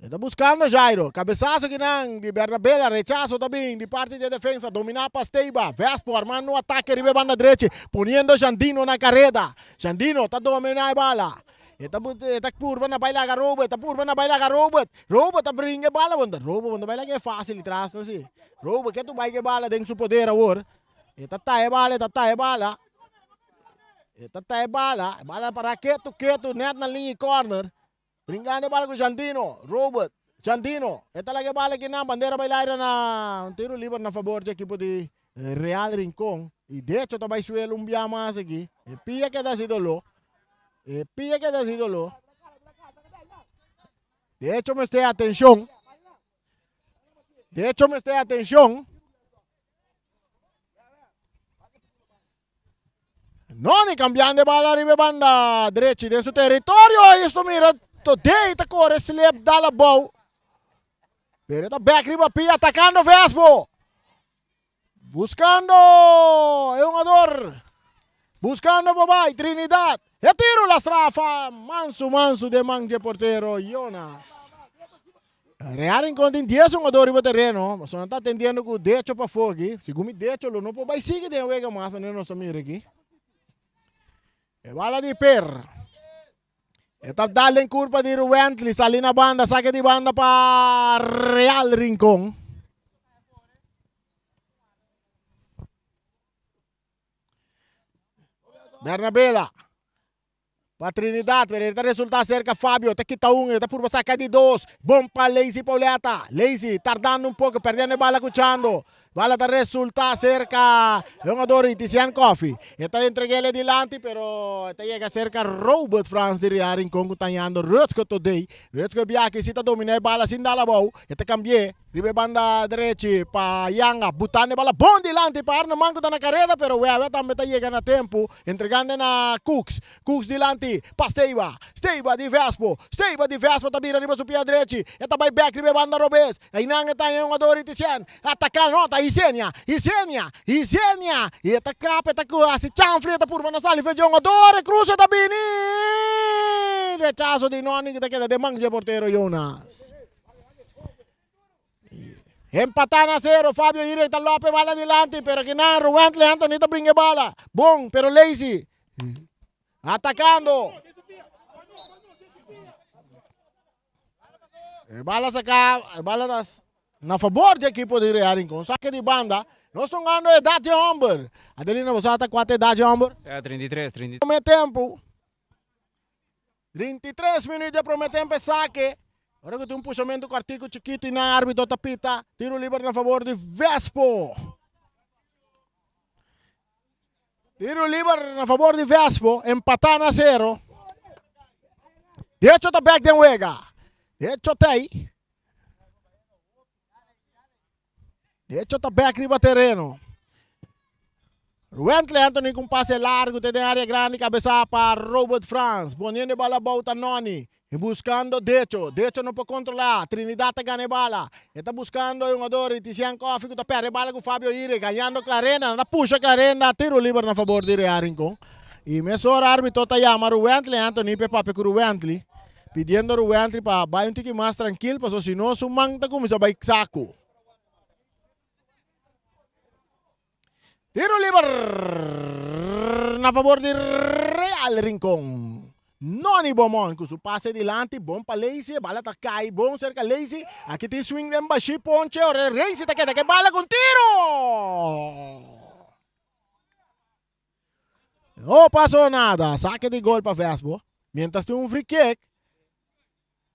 E ta buscando Jairo. Cabezazo kinan di Bernabela. Rechazo ta bin di parti di defensa. Domina pa Steiba. Vespo armando un ataque riba e banda drechi. Poniendo Jandino na careda. Jandino ta domina e bala. E ta e ta purba na bai laga Robert. Ta purba na bai laga Robert. Robert ta bringa e bala. Bon, Robert bon ta bai laga e fácil tras no si. Robert ke tu bai ke bala den su poder awor. E ta ta e bala, e ta ta e bala. E ta ta e bala. E bala para ketu ketu net na liña corner. Bringando e bala ku Jandino. Robert. Jandino. E ta laga e bala kinan. Bandera bai laira na un tiro liber na fabor di ekipo di Real Rincon. I decho ta bai suelo un bia mas aki. E pia keda hasi doló. E pia keda hasi doló. Decho mester atenshon. Decho mester atenshon. Noni cambiando e bala riba e banda drechi den su territorio. Ahí esto mira Todey ta corre slip dal abou. Pero ta back riba pia atacando Vespo. Buscando e jugador. Buscando Bobay Trinidad. E tiro la strafa. Mansu mansu de man de portero Jonas. Real Rincon tin 10 hungador riba tereno. Pasobra nan ta atendiendo ku Decho pafó aki. Segun mi Decho lo no por bai sigui den wega mas manera nos ta mira aki. E bala di Per. E ta dal den kurpa di Ruwently. Sali na banda. Sake di banda pa Real Rincon. Bernabela. Pa Trinidad, pero e ta resulta cerca Fabio, ta kita un, e ta purba saca di dos. Bon pa Lazy Pauleta. Lazy tardando un poco, perdiendo e bala cu Chando. Bala ta resulta cerca e hungador Itisian Coffee. E ta entregele dilanti, pero e ta yega cerca Robert Frans di Real Rincon cu ta hañando Rutger Todey. Rutger biaha si ta domina e bala sin dal abou. E ta cambi'e Riba e banda drechi pa Yanga, butando e bala bon dilanti pa Arneman ku ta na kareda, pero Wewe tambe ta yega na tempu, entregando na Cooks. Cooks dilanti pa Steiba. Steiba di Vespo. Steiba di Vespo ta bira riba su pia drechi. E ta bai bek riba e banda robes. Einan e ta haña e hungador Itisien. Ataka no, ta Isenia. Isenia! Isenia! I e ta kap, e ta hasi chanfli, e ta purba na sali fe dje hungador. E kruse ta bini! Rechaso di Noni ku ta keda den man dje portero Jonas. Empatá na sero, Fabio Irek ta lope e bala dilanti, pero kinan Ruwentley Anthony ta bringa e bala. Bon, pero Lazy atacando. E bala saca, e bala ta na favor di equipo di Real Rincon. Saque di banda. Nos ta hungando edad di homber. Adelina, bo sa ta cuata edad di homber? Sea 33, 33. Prome tempo. 33 minuut di prome tempo e sake. Ora ku tin un pushamentu kòrtiku chikitu i nan árbitro ta pita tiro liber na fabor di Vespo. Tiro liber na fabor di Vespo, empatá na sero. Decho ta bèk den wega. Decho ta ei. Decho ta bek riba tereno. Wentley Anthony ku un pase largu te den área grandi kabesá pa Robert Frans. Poniendo e bala abou ta Noni. E buskando Decho. Decho no por kontrolá. Trinidad ta gana e bala. E ta buskando e hungador Itisian Koffie ku ta pèrdè e bala ku Fabio Ire. Gañando Clarenda. Nan ta pusha Clarenda. Tiro liber na fabor di Real Rincon. I mesora árbitro ta yama Ruwentley Anthony pa e papia ku Ruwentley. Pidiendo Ruwentri pa bai un tiki mas trankil paso si no su man ta kuminsá bai saku. Tiro liber na favor di Real Rincon. Noni Beaumont ku su pase dilanti, bon pa Lacey, e bala ta kai bon serka Lacey. Aki tin swing den bashi ponche, ora Lacey ta keda ku e bala ku un tiro! No pasó nada, sake di gol pa Vesbo. Mientras tin un free kick,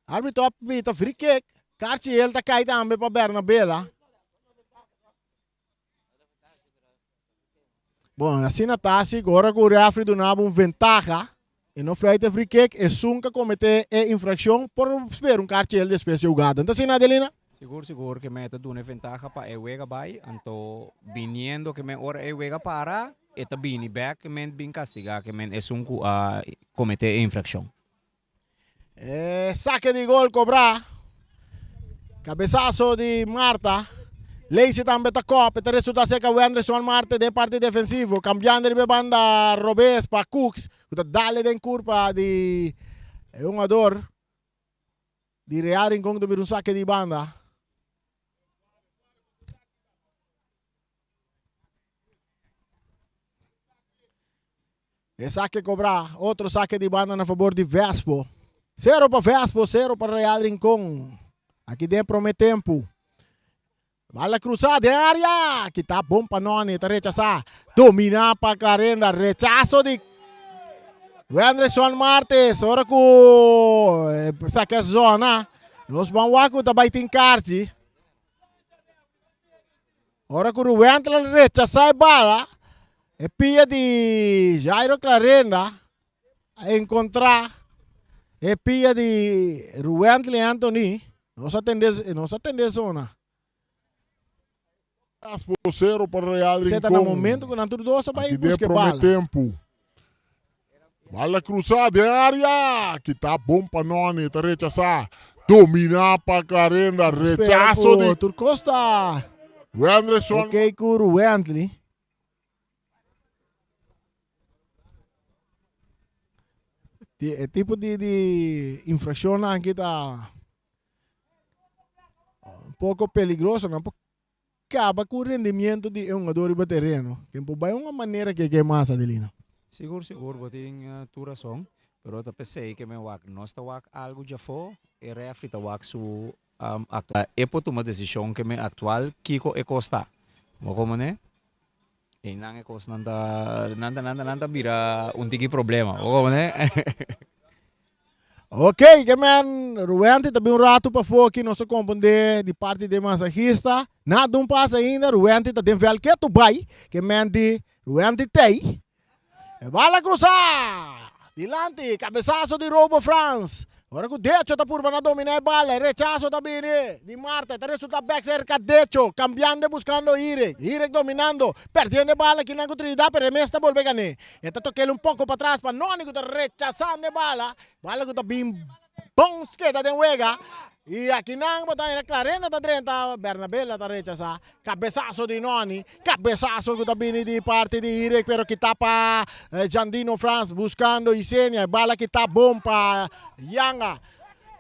arbitro a pita free kick, Carchiel ta kai tambe pa Bernabela. Bon, asina ta si ora ku refri duna bo un ventaha e no fluit e free kick, esun ka komete e infrakshon por spera un karchi despues di hugada. No ta asina, Adelina? Sigur sigur ke men e ta duna e ventaha pa e wega bai, anto biniendo ke men ora e wega para e ta bini bek ke men bin kastiga ke men esun ku a komete e infrakshon. E sake di gol kobrá. Kabesaso di Marta. Lacey tambe ta kòp. E ta resultá serka Wendrison Marte den parti defensivo. Kambiando riba e banda robes pa Cooks ku ta dale den kurpa di e hungador di Real Rincon ku ta bira un sake di banda. E sake kobrá, otro sake di banda na fabor di Vespo. Sero pa Vespo, sero pa Real Rincon. Aki den promé tempu. Bala krusá den área. Kita bon pa Noni, ta rechasá. Dominá pa Clarenda, rechaso di Wendrison Martes. Ora ku sake zona, nos ban wak ku ta bai tin karchi. Ora ku Ruwentla rechasá e bala, e pia di Jairo Clarenda a enkontrá e pia di Ruwently Anthony. Nos a tende, nos a tende zona. Sero pa Real Esei ta na Rincon. momento ku nan tur dos a bai Aki den buska e prome bala. tempu. Bala krusá den área. Kita bon pa Noni, ta rechasá. Dominá pa Clarenda. Spera Rechaso ku di tur kos ta Wendrison. ok ku Ruwently. E tipo di di infrakshonnan aki ta un poko peligroso. Nan por Kaba ku rendimiento di e hungador riba tereno. Ken por bai un manera ke ke mas, Adelina? Sigur sigur bo tin tur rason, pero ta p'esei ke men wak nos ta wak algu djafó, e refri ta wak su aktual. E por tuma desishon ke men aktual kiko e kos ta. Bo komo ne? Einan e kosnan ta nan ta nan ta bira un tiki problema. Bo komo ne? Ok, ke men Ruwenti ta bin un ratu pafó aki nos ta kompondé di parti di e masahista. Nada un pasa ainda, Ruwenti ta den vèlt ketu bai. Ke men di Ruwenti tei. E bala krusá! Dilanti, kabesaso di Robo Frans. Ora ku Decho ta purba na dominá e bala, e rechaso ta bini di Marta. E ta resultá bèk serka Decho, kambiando e buskando Hirek. Hirek dominando, perdiendo e bala kinan ku Trinidad, pero e mes ta bolbe gané. E ta tok'el un poko patras pa Noni ku ta rechasando e bala. Bala ku ta bin bon skeda den wega. I akinan bo ta mira Clarenda ta drenta, Bernabela ta rechasá. Kabesaso di Noni, kabesaso ku ta bini di parti di Irek pero kita pa Jandino Frans buskando Isenia. E bala kita bon pa Yanga.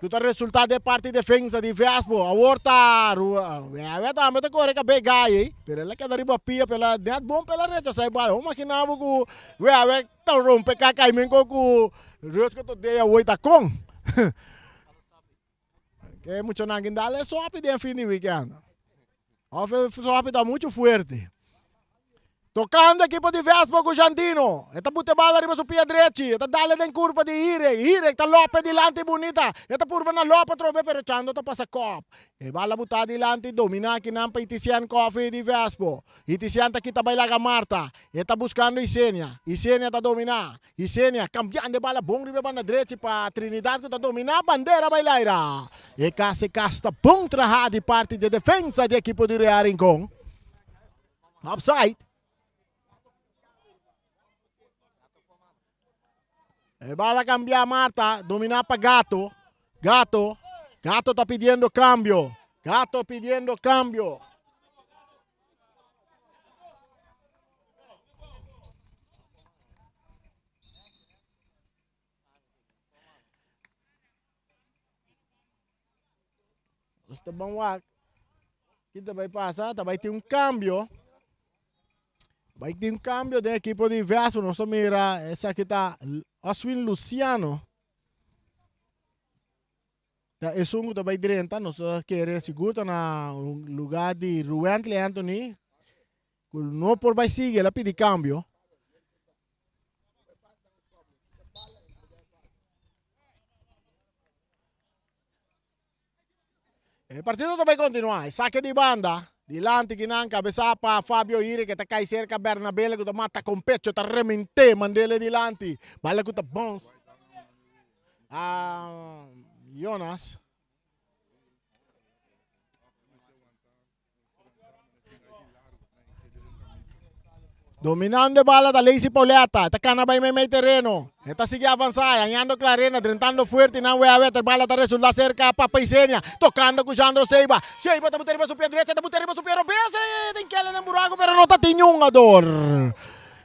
Ku ta resultá den parti defensa di Vespo. Awor ta Wewe tambe ta kore kab'é gai ei, pero el a keda riba pia, pero el a nèt bon pa el a rechasá e bala. Bo maginá bo ku Wewe ta rompe kaka i men kon ku Rutger Todea awor ta kon. Ke muchanan kin dal e sopi den fin di weekend. Of e sopi ta muchu fuerte. Tocando equipo di Vespo cu Jandino. E ta buta e bala riba su pia drechi. E ta dale den curpa di Hirek. Hirek ta lope dilanti bunita. E ta purba na lope atrobe pero Chando ta pasa cop. E bala buta dilanti domina akinan pa Itisian Coffee di Vespo. Itisian ta kita bay laga Marta. E ta buscando Isenia. Isenia ta domina. Isenia cambiando e bala bon riba e banda drechi pa Trinidad cu ta domina. Bandera bay laira. E casi cas ta bon traha di parti di defensa di equipo di Real Rincon. Offside. E bala cambia Marta, domina pa Gato. Gato, Gato ta pidiendo cambio. Gato pidiendo cambio. Nos ta ban wak. Ki ta bai pasa? Ta bai tin un cambio. Bai tin un cambio den equipo di Vespo. Nos ta mira esaki ta Oswin Luciano. Ta esun ku ta bai drenta. Nos ta kere sigur ta na lugar di Ruwentley Anthony. Ku no por bai sigui, el a pidi cambio. E partido ta bai kontinuá. E sake di banda, dilanti kinan kabesá pa Fabio Ire ke ta kai serka Bernabele ku ta mata kon pecho ta rement'é mand'é dilanti. Bala ku ta bounce. Ah, Jonas. Dominando e bala ta Lacey Pauletta. Ta cana bay meimei tereno. E ta sigui avansa, hañando Clarena, drentando fuerte nan wea weter. Bala ta resulta cerca pa Paisenia. Tocando cu Jandro Seiba. Seiba ta buta riba su pia drecha, ta buta riba su pia robes. Tin kele den buraco pero no ta tin hungador.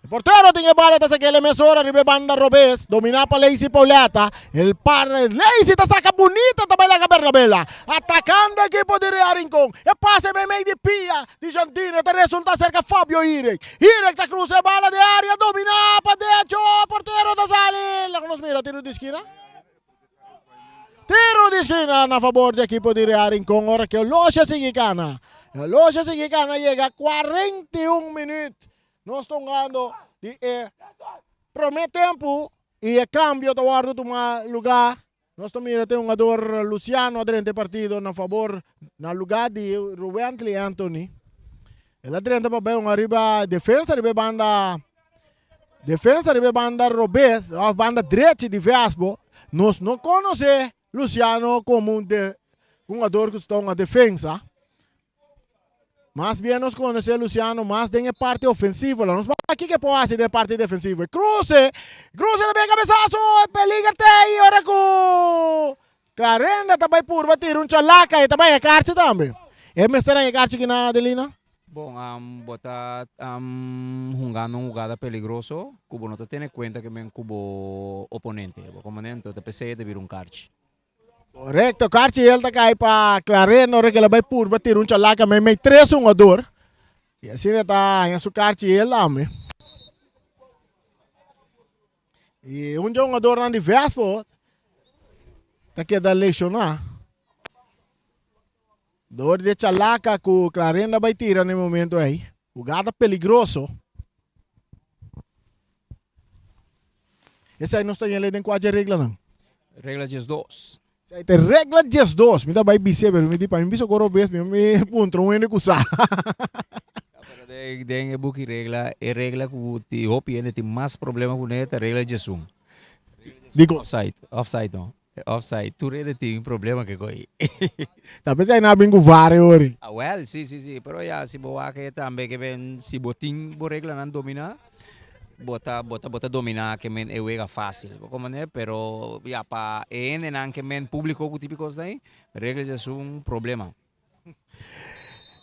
E portero tin e bala ta sak'el mesora riba e banda robes, dominá pa Lacey Pauletta. El par Lacey ta saka bunita ta bai laga Bernabela. Atakando ekipo di Real Rincon. E pase meimei di pia di Jandino ta resulta serka Fabio Irek. Irek ta krusa e bala den area dominá pa decho. Portero ta sali. Laga nos mira tiro di skina. Tiro di skina na fabor di ekipo di Real Rincon ora ku Olosha sigui kana. Olosha sigui kana yega 41 minuut. Nos ta hungando di e prome tempu y e cambio ta wordo tuma lugar. Nos ta mira te hungador Luciano a drenta e partido na fabor na lugar di Ruwentley Anthony. El a drenta pa bay hunga riba defensa riba e banda defensa riba e banda robes of banda drechi di Vespo. Nos no conoce Luciano como un de hungador cu ta hunga defensa. Mas bien nos conoce Luciano mas den e parte ofensivo. Nos wak kiko e por haci den e parte defensivo. E cruce, cruce ta bin cabezazo, e peliger te ahi ora cu Clarenda ta bay purba tira un chalaca y ta bay e karchi tambe. E mester haña e karchi kina Adelina? Bon, bo ta hungando un hugada peligroso cu bo no ta tene cuenta ke men cu bo oponente. Bo comprende? Enton ta pesey e ta bira un karchi. Korekto, karchi el ta kai pa Clarenda ora ku el a bai purba tira un chalaka meimei tres hungador. I asina e ta haña su karchi el tambe. I un dje hungadornan di Vespo ta keda leshoná dor di e chalaka ku Clarenda bai tira na e momento ei. Hugada peligroso. Esei nos ta yele den kua dje reglanan? Regla 12. Esei ta regla 12. Mi ta bai bis'é, pero mi di pa mi bisa kor obes, mi mi puntra un hende ku sa. Ya, pero den, den e buki regla, e regla ku ti hopi hende tin mas problema kuné ta regla 11. Dikon? Offside, offside no. E offside, tur hende tin problema ke koi. Ta pensá nan a bin ku VAR e ori. Ah wel, si, si, si. Pero ya, si bo wak e tambe ke ben, si bo tin bo reglanan dominá, bo ta, bo ta, bo ta dominá ke men e wega fásil. Bo komprendé? Pero ya, pa e hendenan ke men públiko ku tipo kosnan ei, regla dje esun problema.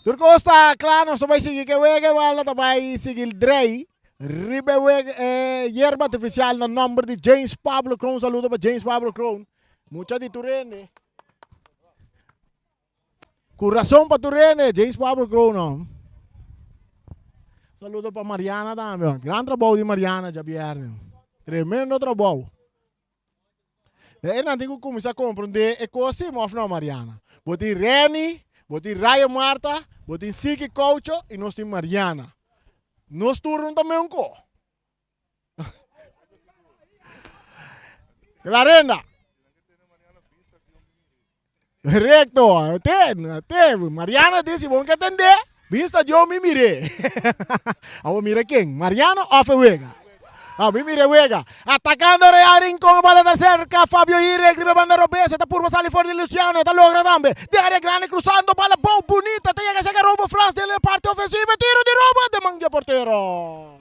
Tur kos ta kla, nos ta bai sigui ke wega e bala ta bai sigui drei riba e wega e yerba artifisial na nomber di James Pablo Kroon. Saludo pa James Pablo Kroon, mucha di tur hende. Ku rason pa tur hende, James Pablo Kroon no. Saludo pa Mariana tambe. Gran trabou di Mariana djabièrnè. Tremendo trabou. E nan tin ku kuminsá komprondé e kos si òf no, Mariana. Bo tin Renny, bo tin Raya Marta, bo tin Siki Koucho i nos tin Mariana. Nos tur no ta meun ko. Clarenda. Recto, te, te, Mariana di si bon ke tende, bista yo mi mire. Awo mira ken, Mariana of e wega? Ah, mi mire wega. Atacando Real Rincon, bala ta cerca, Fabio Irek, riba banda robes, ta purba sali for di Luciano, ta logra tambe. De área grande cruzando, bala bou, bunita, ta yega cerca Robo Frans, den e parte ofensiva, tiro di Robo, de man di e portero.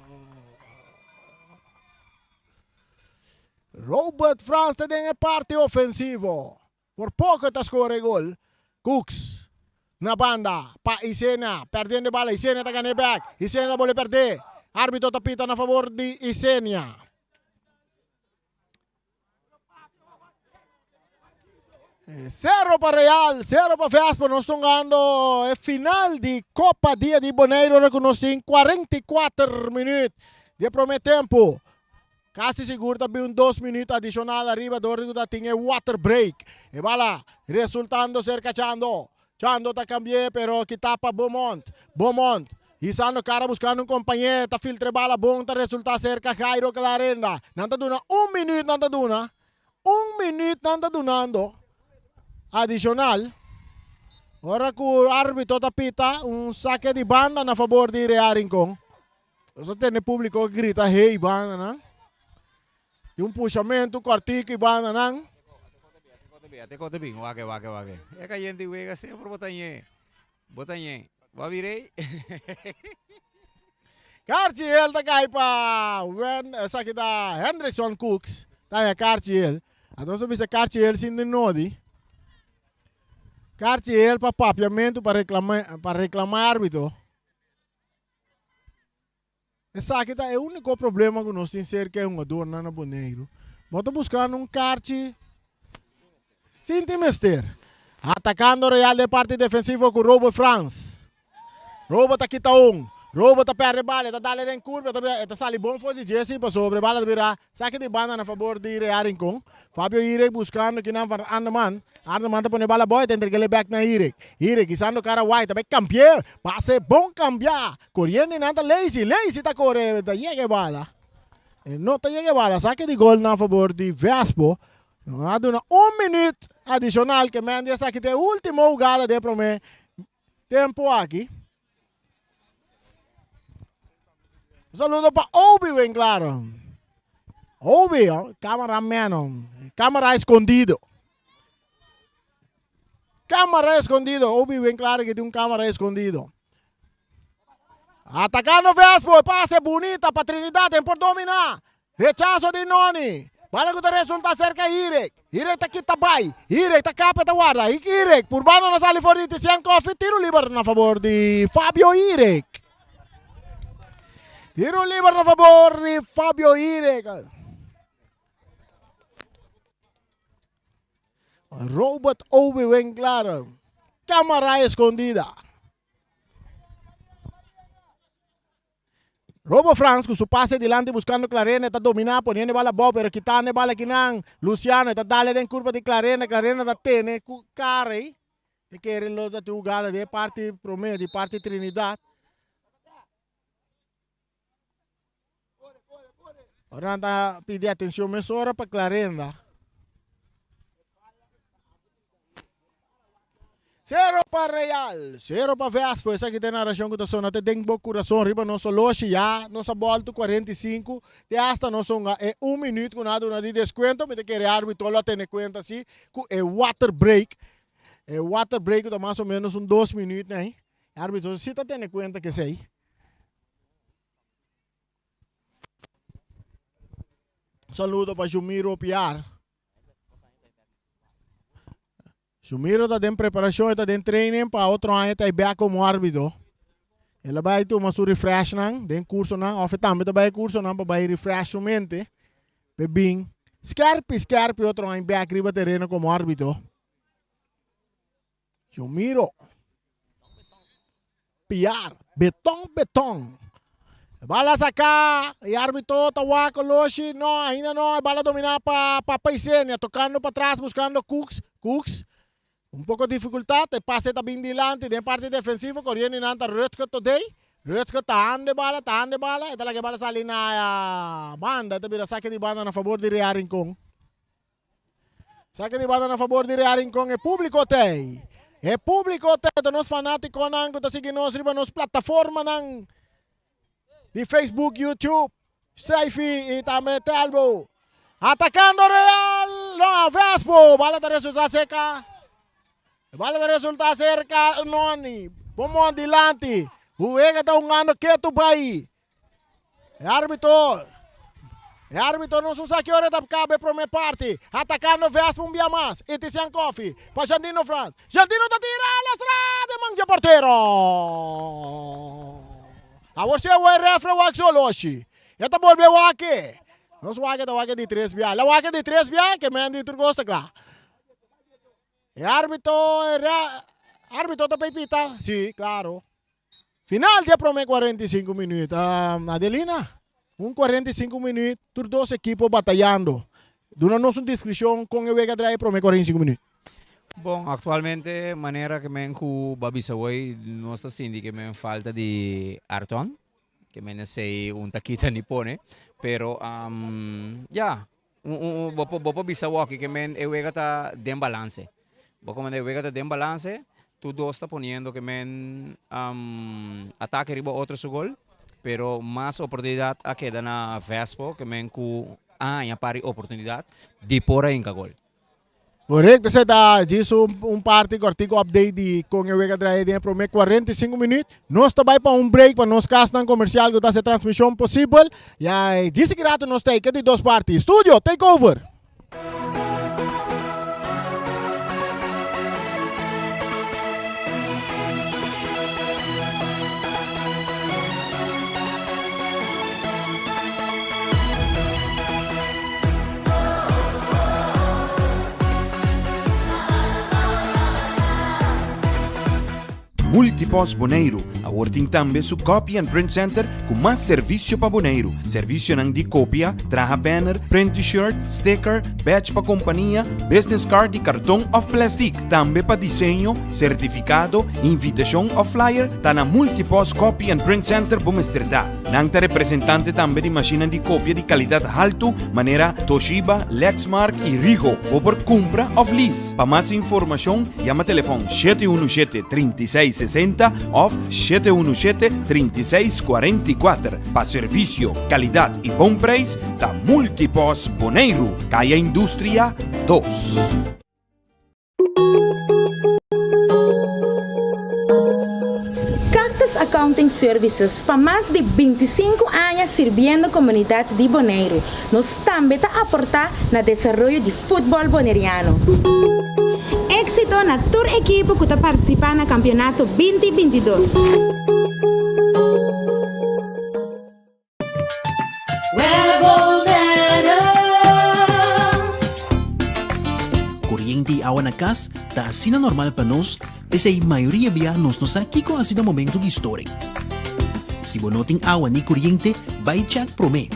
Robert Frans ta den e parti ofensivo. Por poko ta skore e gol. Cooks na banda pa Isenia. Perdiendo e bala. Isenia ta gana e bek. Isenia ta bole perde. Arbitro ta pita na favor di Isenia. Sero pa Real, sero pa Vespa. Nos ta hungando e final di Copa Dia di Boneiru ora ku nos tin 44 minuut di e prome tempu. Kasi sigur ta bin un dos minuut adishonal ariba dor di ku ta tin e water break. E bala resultando serka Chando. Chando ta kambi'é pero kita pa Beaumont. Beaumont hisando kara buskando un kompañé ta filtra e bala bon ta resulta serka Jairo Clarenda. Nan ta duna un minuut nan ta duna. Un minuut nan ta dunando adicional ora cu arbitro ta pita un saque di banda na fabor di Real Rincon. Nos a tende publico grita hey banda nan. Di un pushamento cortico y banda nan. Ate kote bin, wake wake wake. E cayente wega semper bo ta ñe. Bo ta ñe. Bo a bira ei. Karchi el ta kai pa Wen, esaki ta Hendrickson Cooks ta haña karchi el. Anto nos a bisa karchi el sin di nodi. Karchi el pa papiamentu pa reklama pa reklama arbitro. Esaki ta e úniko problema ku nos tin serka e hungadornan na Boneiru. Bo ta buskando un karchi sin tin mester. Atakando Real den parti defensivo ku Robert Frans. Robert ta kita un. Robert ta pèrdè bala, e ta dale den kurva, e ta sali bon for di dje si pasobra e bala ta bira Saki di banda na fabor di Real Rincon. Fabio Irek buskando kinan van Arneman. Arneman ta pone bala boy, ta entreg'é bek na Irek. Irek hisando kara White ta bai kambi'é. Pase bon kambiá. Koriendo nan ta Lacy. Lacy ta kore, ta yega e bala. E no ta yega e bala. Saki di gol na fabor di Vespo. Nan a duna un minuut adishonal ke men di esaki ta e ultimo hugada den e prome tempo aki. Un saludo pa Obi Winklar. Obi, oh, cameraman, oh, cámara escondido. Cámara escondido. Obi Winklar que tiene un cámara escondido. Atacando Vespo, pase bonita pa Trinidad, en por domina. Rechaso di Noni. Bala ku ta resulta serka Hirek. Hirek ta kita bai. Hirek ta kapa e ta warda. Hirek purbando na sali for di Tician Coffee. Tiro liber na fabor di Fabio Hirek. Tiro liber na fabor di Fabio Hirek. Robert Obi Winkler. Cámara escondida. Robo Frans ku su pase dilanti buskando Clarena e ta dominá poniendo e bala abou pero kitando e bala kinan Luciano e ta dale den kurpa di Clarena, Clarena ta tene ku kara ei ta kere lo ta tin hugada di e parti prome di parti Trinidad. Ora nan ta pidi atencion mesora pa Clarenda. Cero pa Real, cero pa Vespo. Esaki ta e narracion cu ta sona te den bo curason riba nos oloshi. Ya nos a bolto 45, te hasta nos hunga e un minuut cu nan a duna di descuento. Mi ta kere arbitro lo a tene cuenta si cu e water break. E water break cu ta mas o menos un dos minuut ney. E arbitro si ta tene cuenta cu esey. Saludo pa Jumiro Piar. Jumiro ta den preparacion, e ta den training pa otro aña ta e bek como arbitro. El a bai tuma su refreshnan den cursonan of e tambe ta bai cursonan pa bai refresh su mente pa e bin skerpi skerpi otro aña bek riba tereno como arbitro. Jumiro. Piar. Beton, beton. Bala saca y arbitro ta wak Oloshi. No, ainda no. Bala domina pa Papa Isenia. Tocando pa tras, buscando Cooks. Cooks. Un poco dificultad. E pase ta bin dilanti den parte defensivo. Coriendo y nan ta Rutger Todey. Rutger ta hande bala, ta hande bala. E ta laga e bala sali na banda. E ta bira saque di banda na favor di Real Rincon. Saque di banda na fabor di Real Rincon. E publico t'ey. E publico t'ey. Ta nos fanaticonan cu ta sigui nos riba nos plataformanan di Facebook, YouTube, Seifi y tambe Telbo. Atacando Real. No, Vespo. Bala ta resulta seca. Bala ta resulta cerca Noni. Bomon dilanti. Juega ta hungando ketu bai. E arbitro, e arbitro no sa ki ora ta caba e prome parti. Atacando Vespa un bia mas. Etisian Koffie pa Jandino Frans. Jandino ta tira la strada e man dje portero. Awor si e refre wak su oloshi. E ta bolbe wak e. Nos wak e ta wak e di tres bia. La wak e di tres bia ke men di tur cos ta cla. E arbitro, e arbitro ta pita. Si, claro. Final di e prome 45 minuut. Adelina, un 45 minuut, tur dos ekipo batayando. Duna nos un descripcion con e wega draai e prome 45 minuut. Bon, actualmente manera ke men ku bo a bisa hoy nos ta sinti ke men falta di Arton, ke men esei un ta kita ni pone, pero ya, bo por bo por bisa awoki ke men e wega ta den balanse. Bo komende e wega ta den balanse, tur dos ta poniendo ke men atake riba otro su gol, pero mas oportunidat a keda na Vespo ke men ku a haña par di oportunidat di por a hinka gol. Korekto, esei ta djis un parti kòrtiku update di kon e wega draai den e promé 45 minüt. Nos ta bai pa un break pa nos kasnan komersial ku ta hasi e transmishon posibel. Ya djis aki ratu nos ta ei ke di dos parti. Studio, take over! Multipost Boneiru awor tin tambe su Copy and Print Center ku mas servisio pa Boneiru. Servisionan di kopia, traha banner, print T-shirt, sticker, badge pa kompania, business card di karton òf plèstik. Tambe pa diseño, sertifikado, invitashon òf flyer ta na Multipost Copy and Print Center bo mester ta. Nan ta representante tambe di mashinnan di kopia di kalidat haltu manera Toshiba, Lexmark i Ricoh. Bo por kumpra òf lease. Pa mas informashon yama telefòn 717 36 60 òf 717 36 44. Pa servisio, kalidat i bon preis ta Multipos Boneiru, Kaya Industria 2. Cactus Accounting Services pa mas di 25 aña sirbiendo komunidat di Boneiru. Nos tambe ta aportá na desaroyo di futbòl boneriano. Éksito na tur ekipo ku ta partisipá na kampionato 20 22. Koriente i awa na kas ta asina normal pa nos, p'esei mayoria bia nos no sa kiko hasi na momento di storing. Si bo no tin awa ni koriente, bai chèk promé.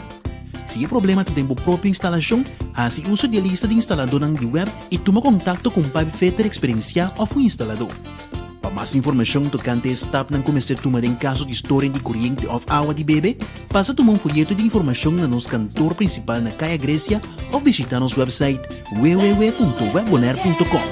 Si e problema ta den bo propio instalashon, hasi uso di e lista di instaladónan di web i tuma kontakto ku un pipefitter eksperensiá òf un instaladó. Pa mas informashon tokante e stapnan ku mester tuma den kaso di storing di koriente òf awa di bebe, pasa tuma un foyeto di informashon na nos kantor prinsipal na Kaya Grecia òf bishitá nos wèpsait www.webbonaire.com.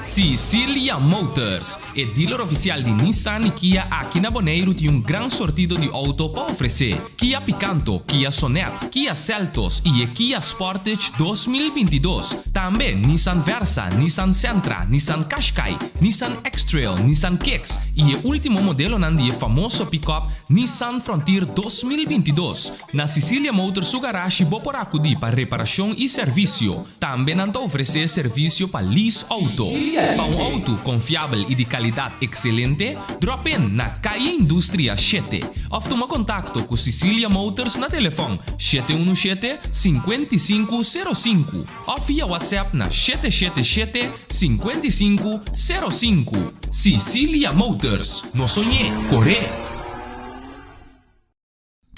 Sicilia Motors, e dealer ofisial di Nissan i Kia aki na Boneiru tin un gran sortido di outo pa ofresé. Kia Picanto, Kia Sonet, Kia Seltos i e Kia Sportage 2022. Tambe Nissan Versa, Nissan Sentra, Nissan Qashqai, Nissan X-Trail, Nissan Kicks i e último modelonan di e famoso pick-up Nissan Frontier 2022. Na Sicilia Motors su garashi bo por akudí pa reparashon i servisio. Tambe nan ta ofresé servisio pa lease outo. Pa un outo konfiabel i di kalidat ekselente, drop in na Calle Industria shete òf tuma kontakto ku Sicilia Motors na telefòn 717 55 05 òf via WhatsApp na 777 55 05. Sicilia Motors, no soñ'é, kor'é!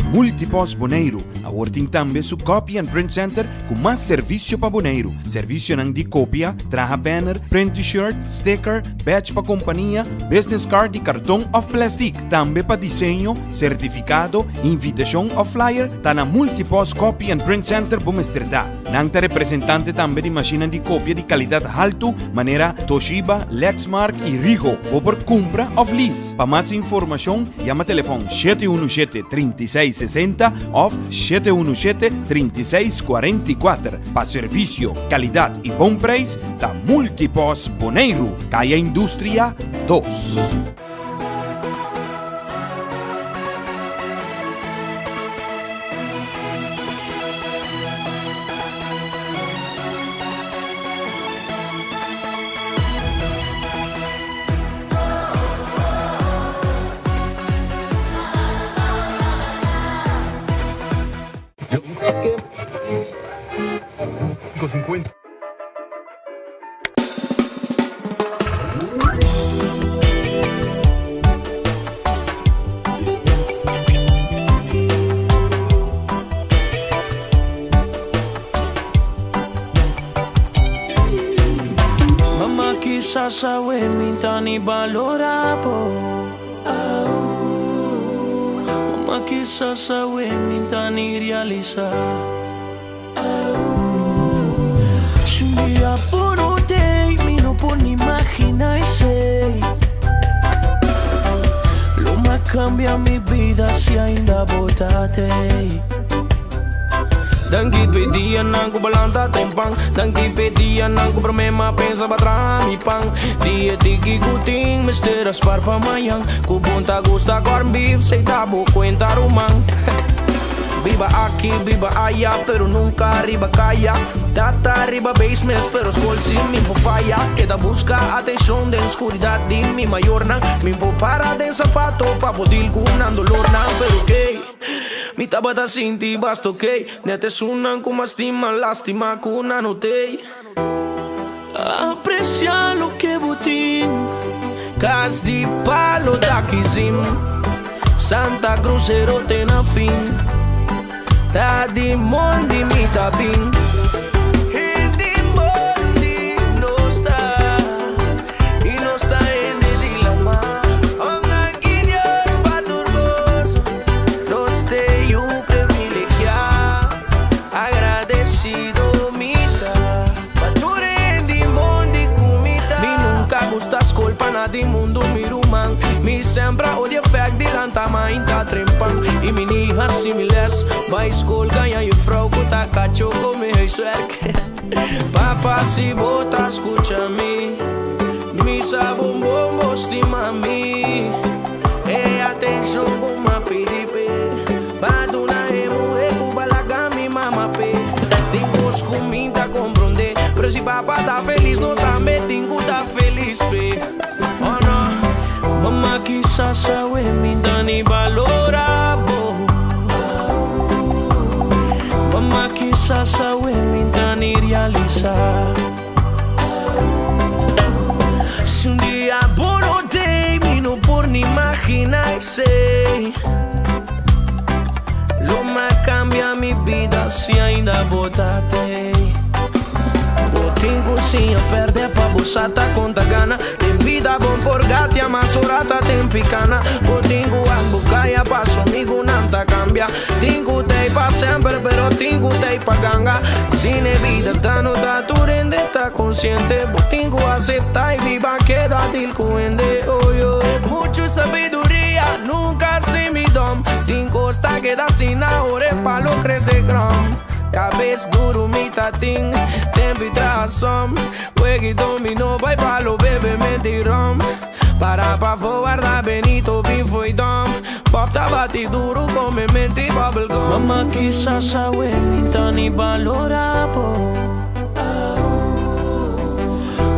Multipost Boneiru awor tin tambe su Copy and Print Center ku mas servisio pa Boneiru. Servisionan di kopia, traha banner, print T-shirt, sticker, badge pa kompania, business card di karton òf plèstik. Tambe pa diseño, sertifikado, invitashon òf flyer ta na Multipost Copy and Print Center bo mester ta. Nan ta representante tambe di mashinnan di kopia di kalidat haltu manera Toshiba, Lexmark i Ricoh. Bo por kumpra òf lease. Pa mas informashon yama telefòn 717 36 60 òf 717 36 44. Pa servisio, kalidat i bon preis ta Multipos Boneiru, Kaya Industria 2. Mama kisas awe mi ta ni balora bo. Mama kisas awe mi ta ni realisa. Si un dia bo no tei, mi no por ni imagina esei. Lo m'a cambia mi bida si ainda bo ta tei. Danki p'e dianan ku bo lanta trempan. Danki p'e dianan ku promé m'a pensa pa traha mi pan. Di e tiki ku tin mester a spar pa mañan. Ku bon ta gusta corn beef, sey ta bo kuenta ruman. Biba aki, biba aya, pero nunka riba kaya. Tata riba basements, pero skol si mi por faya. Keda buska atenshon den skuridat di mi mayornan. Mi por para den sapato pa por deal ku nan dolornan. Pero key, mi tabata sinti basta okey. Net esunnan ku mas stima, lastima ku nan no tey. Aprecia loke bo tin. Cas di palo ta kizim. Santa Cruz ero te na fin. Ta di mondi mi ta bin. Hende mondi nos ta. Y nos ta hende di lama. Oh danki Dios pa tur cos. Nos te yu privilegia. Agradecido mi ta pa tur hende mondi cu mi ta. Mi nunca gusta scol pa na di mundo mi ruman. Mi sempre a odia fek di lanta mainta trempan. Y mi ni haci mi les bay scol gaña juffrouw cu ta cacho come huiswerk. Papa si bo ta scucha mi, mi sa bon bon bo stima mi. E atencion cu m'a pidi p'e ba duna e muhe cu ba laga mi mama p'e. Tin cos cu mi ta comprende, pero si papa ta feliz nos tambe tin cu ta feliz p'e. Oh no, mama kisas awe mi ta ni balora bo. Mama kisas awe mi ta ni realisa. Si un dia bo no tei, mi no por ni imagina esei. Lo m'a cambia mi bida si ainda bo ta tei. Bo tin cu siña perde pa bo sa ta con ta gana. Den bida bon por gatia, mas ora ta den picana. Bo tin cu wak bo caya pa su amigunan ta cambia. Tin cu tei pa semper, pero tin cu tei pa ganga. Sin e bida ta no ta tur hende ta consciente. Bo tin cu acepta y biba keda deal cu hende, oh yo. Mucho sabiduria, nunca si mi dom. Tin cos ta keda asina, ora e palo crece grom. Cabes duro mi ta tin, tempo y traha som. Wega y domino, bay palo bebe menti rom. Para pafó warda Benito bin fo'i dom. Pop ta bati duro come menti bubble gum. Mama kisas awe mi ta ni balora bo.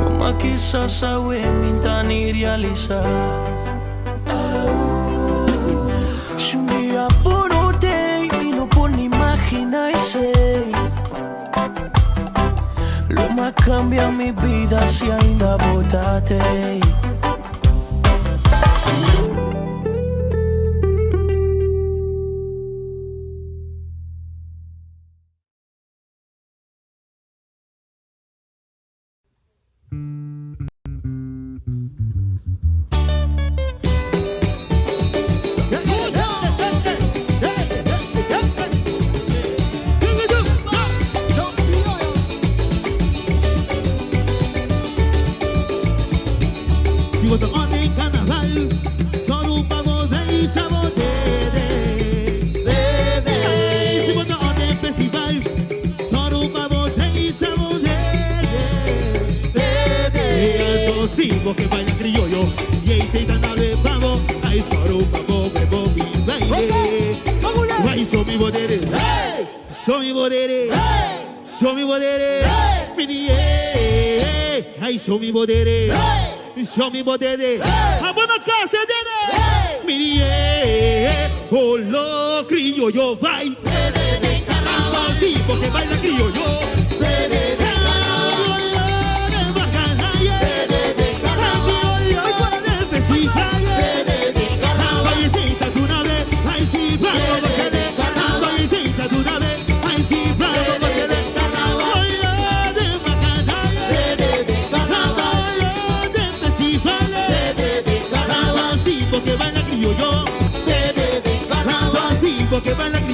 Mama kisas awe mi ta ni realisa. Si un dia bo no tei mi no por ni imagina esei. Lo m'a cambia mi bida si ainda bo ta tei. Si bo ta on den carnaval, sòru pa bo reisa bo dede. Ey, si bo ta on den festival, sòru pa bo reisa bo dede. Ey, anto si bo ke baila crioyo, y ey sey ta na beba bo, ay sòru pa bo bebo mi baile. Ay, so mi bo dede, so mi bo dede, so mi bo dede, mi di ey, ay so mi bo dede, so mi bo dede, abo no kasa dede, mi di ey, olo crioyo vai. Si bo ke baila crioyo.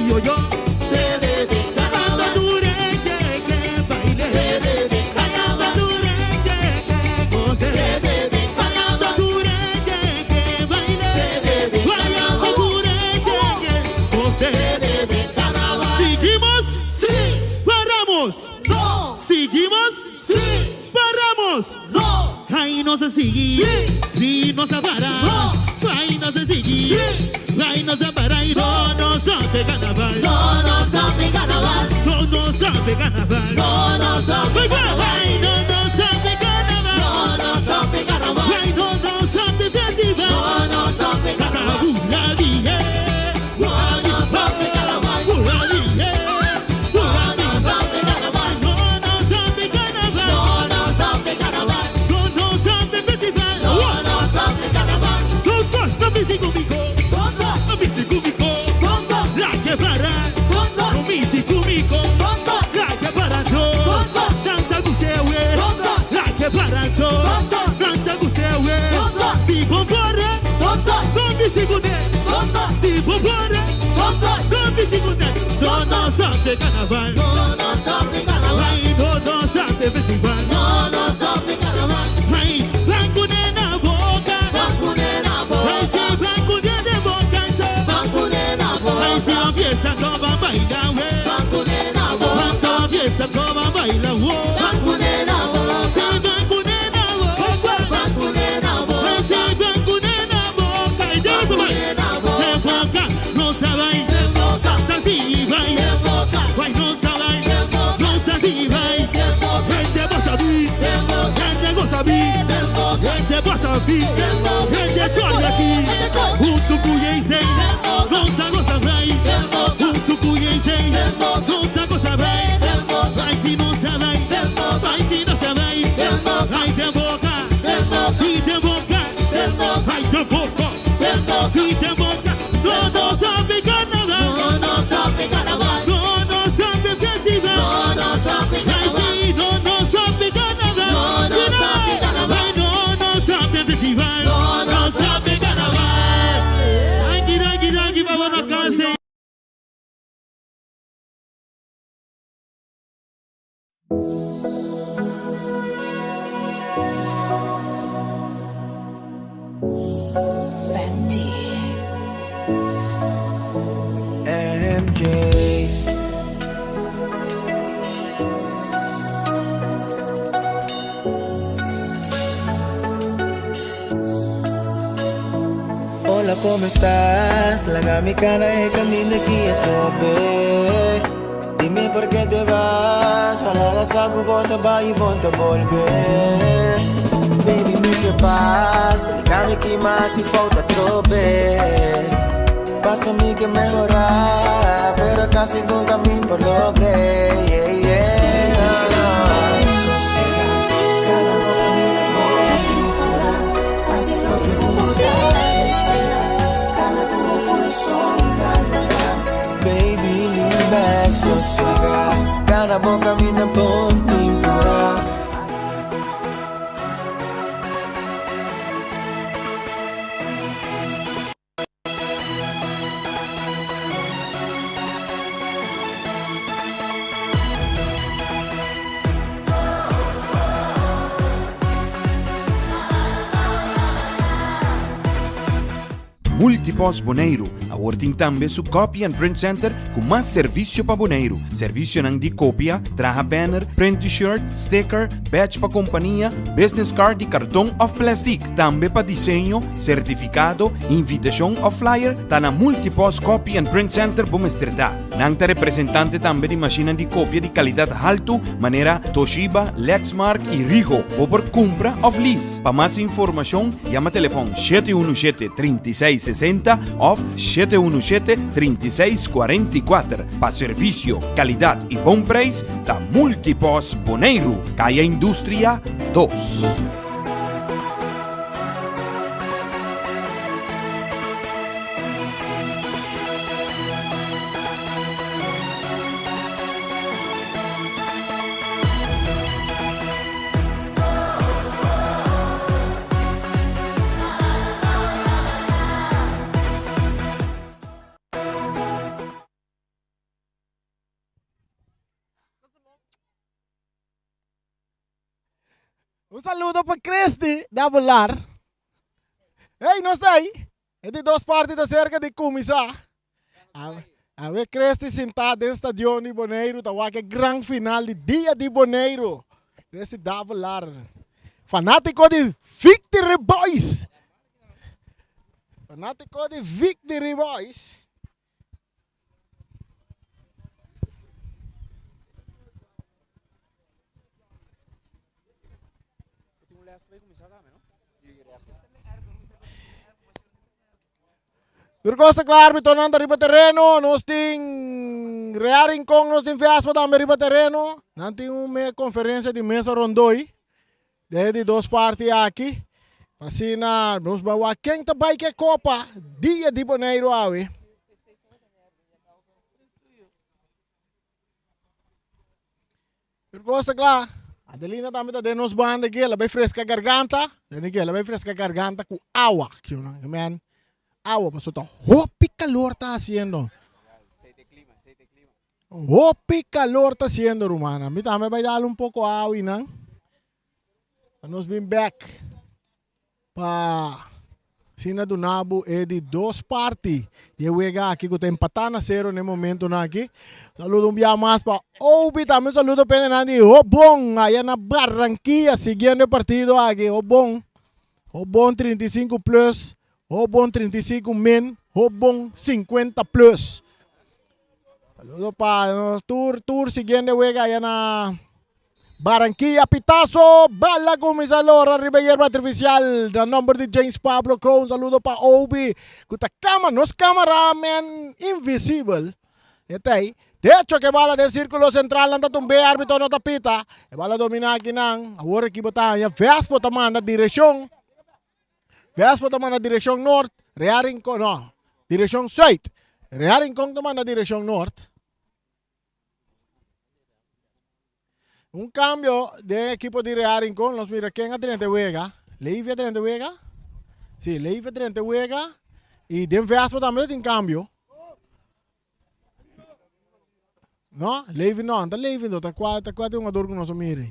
krioyo. Anda tur hende ke baile. Anda tur hende ke goze. Anda tur hende ke baile. Anda tur hende ke goze. Seguimos? Sí! Paramos? No! Seguimos? Sí! Paramos? No! Ai nos a sigui? Sí! I nos a para? No! Ai nos a sigui? Sí! Ai nos a para i no nos stop e carnaval. No nos stop e carnaval. No nos stop e carnaval. No nos stop e carnaval. Ai no nos stop e carnaval. No nos stop e carnaval. Ai no nos stop e festival. No nos stop e carnaval. Bula die. No nos stop e carnaval. Bula die. No nos stop e carnaval. No nos stop e carnaval. No nos stop e carnaval. No nos stop e festival. No nos stop e carnaval. Todos no bisti ku mi ko. Todos no bisti ku mi ko. Todos la ke para. Todos no bisti ku mi ko. Todos la ke para no. Todos Santa Gustewe. Todos la ke para no. Todos Santa Gustewe. Todos si bo pore. Todos no bisti ku ne. Todos si bo pore. Todos no bisti ku ne. No nos stop e carnaval. No nos stop e carnaval. Ay, no nos stop e festival. No nos stop e carnaval. Ay, ban ku ne na boka. Ban ku ne na boka. Ay, si ban ku ne na boka. Ban ku ne na boka. Ay, si a fiesta no va a bailar, we. Ban ku ne na boka. Cuando fiesta no va a bailar, wo. Ban ku ne na boka. Si ban ku ne na boka. Ban ku ne na boka. Ay, si ban ku ne na boka. Ay, Dios mío. De boka, no sabe. De boka. Si vai. De boka. Vai, no sabe. De boka. No sabe, vai. De boka. Gente goza bi. De boka. Gente goza bi. De boka. Gente goza bi. De boka. Gente chora aki. Huntu ku Yeisei. Nos a goza bai. Huntu ku Yeisei. Nos a goza bai. Bai si nos a bai. Bai si nos a bai. Ai den boka. Si den boka. Ai den boka. Si den boka. No nos sabe carnaval. No nos sabe carnaval. No nos sabe festival. No nos sabe carnaval. Ai si no nos sabe carnaval. No nos sabe carnaval. Ai no nos sabe festival. No nos sabe carnaval. Danki danki danki pa bo na casa. MJ. Hola, ¿cómo estás? Laga mi cana e camina aki atrobe. Dime por qué te vas. Ojalá sa ku bo ta bai i bo n' ta bolbe. Baby, mi ke pas. Splika mi ki mas si falta atrobe. Paso mi ke mehorá, pero casi nunca mi por logr'é. Yeah, yeah. Sosega, cada boca mira por pintura. Hasi loke bo desea, cada bo corazón ta Baby, lean back, sosega, cada boca mira por pintura. Multipost Boneiru awor tin tambe su Copy and Print Center ku mas servisio pa Boneiru. Servisionan di kopia, traha banner, print t-shirt, sticker, badge pa kompania, business card di karton òf plèstik. Tambe pa diseño, sertifikado, invitashon òf flyer, ta na Multipost Copy and Print Center bo mester ta. Nan ta representante tambe di mashinnan di kopia di kalidat haltu manera Toshiba, Lexmark i Ricoh. Bo por kumpra òf lease. Pa mas informashon, yama telefòn 717 36 60 òf 717 36 44. Pa servisio, kalidat i bon preis, ta Multipost Boneiru, Kaya Industria dos. Un saludo pa Christy Davelar. Hey, nos ta ahí. E di dos parti ta cerca di cuminsa. Awe Christy sintá den stadion di Boneiru ta wak e gran final di Dia di Boneiru. Christy Davelar, fanátiko di Victory Boys. Fanátiko di Victory Boys. Tur kos ta kla, arbitonan ta riba tereno, nos tin Real Rincon, nos tin Vespa tambe riba tereno. Nan tin un me konferensia di mesa rondoi den di dos parti aki. Asina nos bai wak ken ta bai ke kopa dia di Boneiru awe. Tur kos ta kla. Adelina tambe ta den nos banda aki, el a bai freska garganta. Den aki el a bai freska garganta ku awa. Men, awa pasobra ta hopi kalor ta hasiendo. Hopi kalor ta hasiendo rumannan. Mi tambe bai dal un poko awa einan. Pa nos bin bek. Pa asina duna bo e di dos parti di e wega aki ku ta empatá na sero na e momentonan aki. Saludo un bia mas pa Obi, tambe un saludo pa hendenan di Hobon aya na Barranquilla siguiendo e partido aki. Hobon, Hobon 35 plus, Hobon 35 min, Hobon 50 plus. Saludo pa nos tur tur siguiendo e wega aya na Barranquilla pitazo, bala cuminsa lora riba yerba artificial na nomber di James Pablo Kroon. Saludo pa Obi cu ta cama, nos cameraman invisible. E ta ahí. De hecho que bala den círculo central nan ta tumbe, arbitro no ta pita. E bala domina aki nan. Awor ekipo ta haña Vespo ta manda direccion. Vespo ta manda direccion noord, Real Rincon, no, direccion zuid. Real Rincon ta manda direccion noord. Un cambio den equipo di Real Rincon. Nos mira ken a drenta e wega. Levi a drenta e wega. Sí, Levi a drenta e wega. Y den Vespa tambe tin cambio. No, Levi no, anta Levi no, ta kua ta kua jugador ku nos a mira.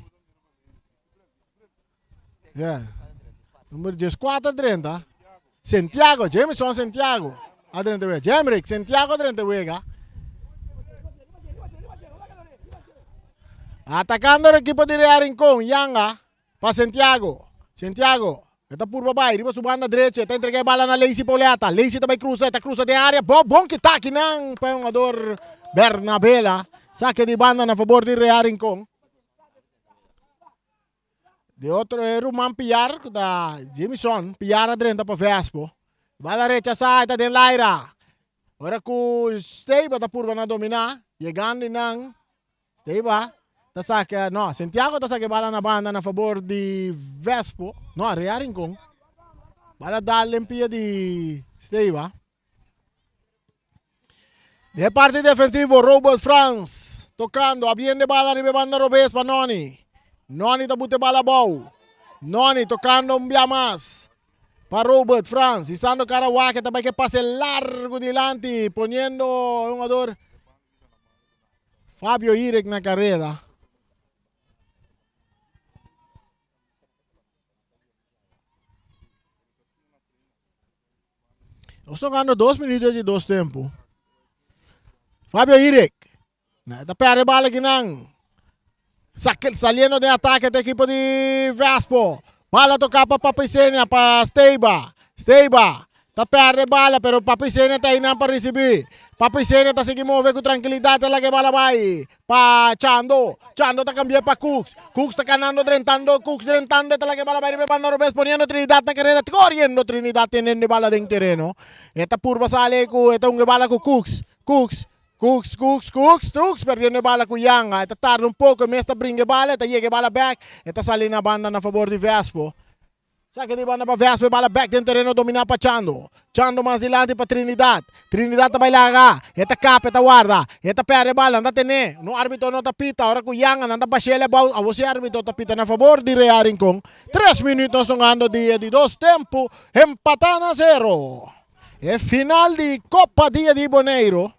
Yeah. Number 14 drenta. Santiago, Jameson Santiago. A drenta wega. Jemrick, Santiago drenta wega. Atacando el equipo di Real Rincón, Yanga pa Santiago. Santiago, e ta purba bai riba su banda drecha, e ta entrega e bala na Lacey Pauletta. Lacey ta bai cruza, e ta cruza den area. Bo bon kita akinan pa e hungador Bernabela. Saque di banda na favor di Real Rincón. De otro e ruman Piar ku ta Jimison. Piar a drenta pa Vespo. Bala rechasá e ta den laira. Ora ku Steiba ta purba na dominá, yegando i nan, Steiba ta saka, no, Santiago ta saka e bala na banda na fabor di Vespo. No, Rea Rincon. Bala dal den pia di Steiba. De parte defensivo, Robert Frans tocando, abriendo bala riba banda robes pa Noni. Noni ta bute bala abou. Noni tocando un bia mas pa Robert Frans. Isando cara wak, ta bai ke pase largo dilanti, poniendo un jugador Fabio Irek na carrera. Nos tocando dos minutos di dos tempo. Fabio Irek. Na ta perde bala kinan. Saque, saliendo de ataque de equipo di Vespo. Bala toca pa Papisenia, pa Steiba. Steiba. Ta perde bala, pero Papisenia ta hinan pa ricibi. Papisenia ta sigui move cu tranquilidad, ta laga e bala bai. Pa Chando. Chando ta cambia pa Cooks. Cooks ta canando, drentando. Cooks drentando. Ta laga e bala bai riba e banda robes, poniendo Trinidad na careda. Corriendo Trinidad teniendo e bala den tereno. E ta purba sali cu e ta hunga e bala cu Cooks. Cooks. Cooks, Cooks, Cooks, Cooks perdiendo e bala cu Yanga. E ta tarda un poco, e mes ta bringa e bala, e ta yega e bala bek. E ta sali na banda na fabor di Vespo. Sake di banda pa Vespa e bala bek den tereno dominá pa Chando. Chando mas dilanti pa Trinidad. Trinidad ta bai laga. E ta kap, e ta warda. E ta pèrdè e bala, nan ta ten'é. No árbitro no ta pita. Ora ku Yanga nan ta bash'el abou, awor si árbitro ta pita na fabor di Real Rincon. Tres minüt nos tongando di e di dos tempu. Empatá na sero. E final di Kopa Dia di Boneiru.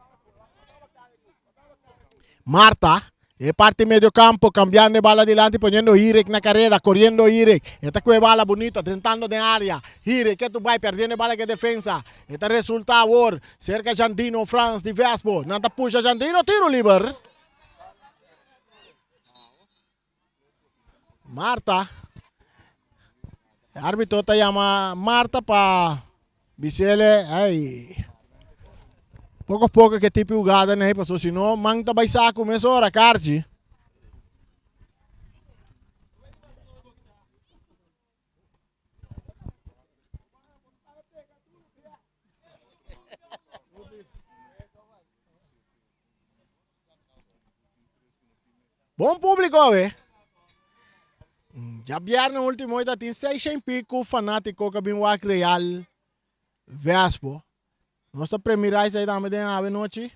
Marta. E parti medio campo, cambiando e bala dilanti, poniendo Hirek na careda, coriendo Hirek. E ta cu e bala bunita, drentando den area. Hirek ke tu bay, perdiendo e bala ke defensa. E ta resulta awor cerca Jandino Frans di Vespo. Nan ta pusha Jandino, tiro liber. Marta. E arbitro ta yama Marta pa bisele, ay, poko poko ke tipi hugada nei, paso si no man ta bai saku mesora, karchi. Bon públiko awe. Djabièrnè último ta tin seishen piku fanátiko ku a bin wak Real Vespo. Nos ta premirá esei tambe den awe nochi.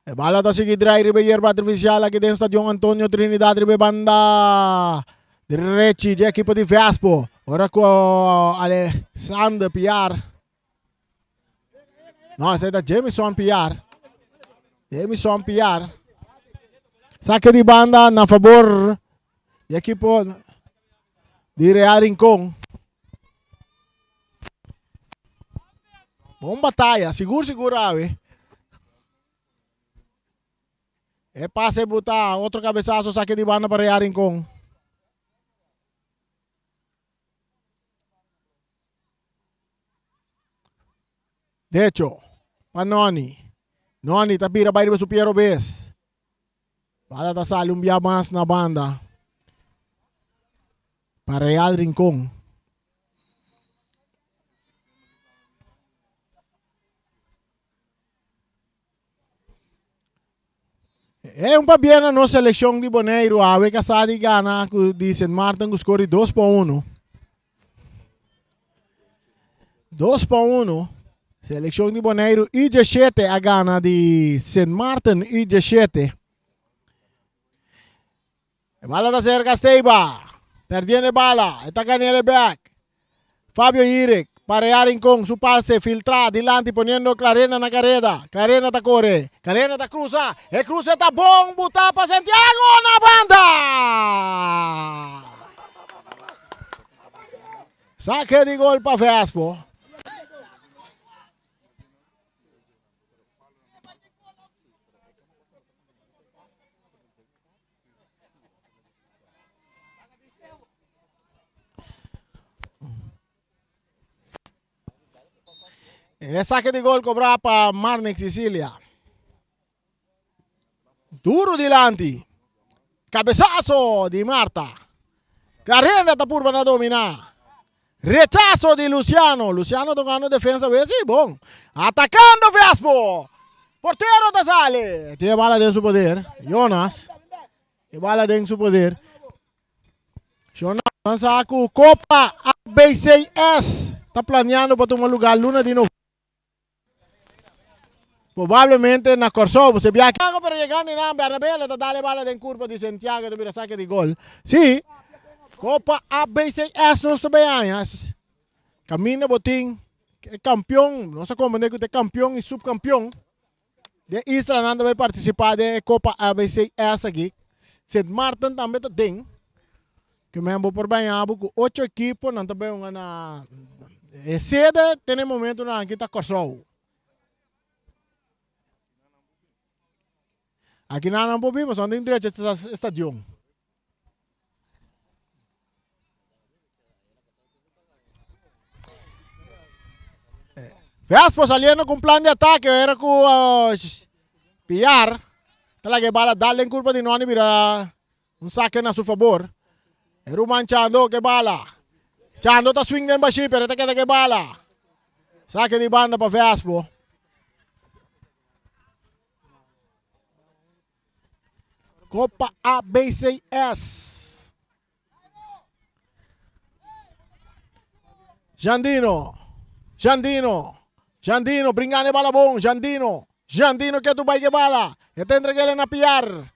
E bala ta sigui drai riba e yerba artificial aki den Stadion Antonio Trinidad riba e banda derechi di ekipo di Vespo. Ora ku Alexander Piar. No, esei ta Jamison Piar. Jamison Piar. Sake di banda na fabor di ekipo di Real Rincon. Bon bataya, sigur sigur awe. E pase buta otro cabezazo saque di banda pa Real Rincon. Decho, pa Noni. Noni ta bira bai riba su pie robes. Bala ta sali un bia mas na banda. Pa Real Rincon. E un pabien na nos seleccion di Boneiru awe ka sa di gana ku di Sint Maarten ku score di 2 pa 1. 2 pa 1. Seleccion di Boneiru U17 a gana di Sint Maarten U17. E bala ta cerca Steba. Perdiendo e bala. E ta ganele back. Fabio Irek. Pa Real Rincon. Su pase filtra dilanti poniendo Clarena na careda. Clarena ta core. Clarena ta cruza. E cruce ta bon. Buta pa Santiago na banda. Saque di gol pa Vespo. E saque di gol cobrá pa Marnix Sicilia. Duro dilanti. Cabezazo di Marta. Clarenda ta purba na dominá. Rechazo di Luciano. Luciano tocando defensa wesi. Bon. Atacando Vespo. Portero ta sale. Tiene bala den su poder. Jonas. E bala den su poder. Jonas sa ku Copa ABCS ta planeando pa tuma lugar luna di november. Probablemente na Kòrsou. Se biaha pero yegando einan Bernabé ta dal e bala den kurpa di Santiago ta bira sake di gol. Si, Kopa ABCS nos ta bay aña. Kaminda bo tin e kampion, nos a komprende ku ta e kampion i supkampion den islanan ta bay partisipá den e Kopa ABCS aki. Sint Maarten tambe ta den. Ke men bo por baña bo ku ocho ekipo nan ta bay hunga na e sede te na e momentonan aki ta Kòrsou. Aki nan nan por bin pasobra nan tin drecha e stadion. Vespo saliendo ku un plan di atake era ku Piar ta laga e bala dal den kurpa di Noni bira Un sake na su fabor. E ruman Chando ke bala. Chando ta swing den bashi pero e ta keda ke bala. Sake di banda pa Vespo. Copa ABCS. Jandino. Jandino. Jandino bringando e bala bon. Jandino. Jandino ke tu bai ke bala. E ta entregele na Piar.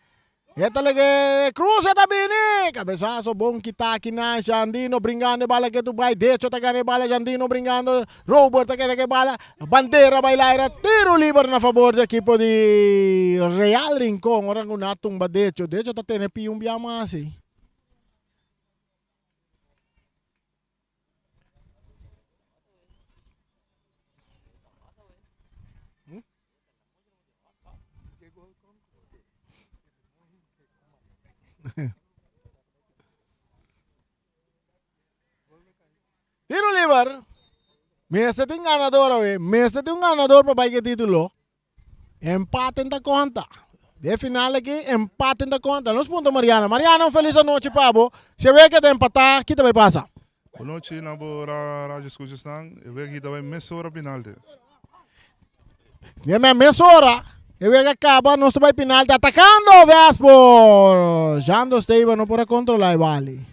E ta lege cruza ta bini. Cabezazo bon kita aki na Jandino bringando e bala ketu bai. Decho ta gana e bala Jandino bringando. Robert ta keda ke bala. Bandera bai laira. Tiro liber na favor di ekipo di Real Rincon. Ora ku na tumba Decho. Decho ta tene pia un bia mas ei. Tiro liber. Mester tin ganador awe. Mester tin un ganador pa bai ke titulo. Empate ta konta. De final aki empate ta konta. Nos punta Mariana. Mariana un felis anochi pa bo. Si e wega ta empata, ki ta bai pasa? Bonochi na bo radio escuchasnan. E wega aki ta bai mesora penalti. Dime mesora. E wega caba, nos ta bai penalti. Atacando Vespo. Jando Steven no por a controla e bali.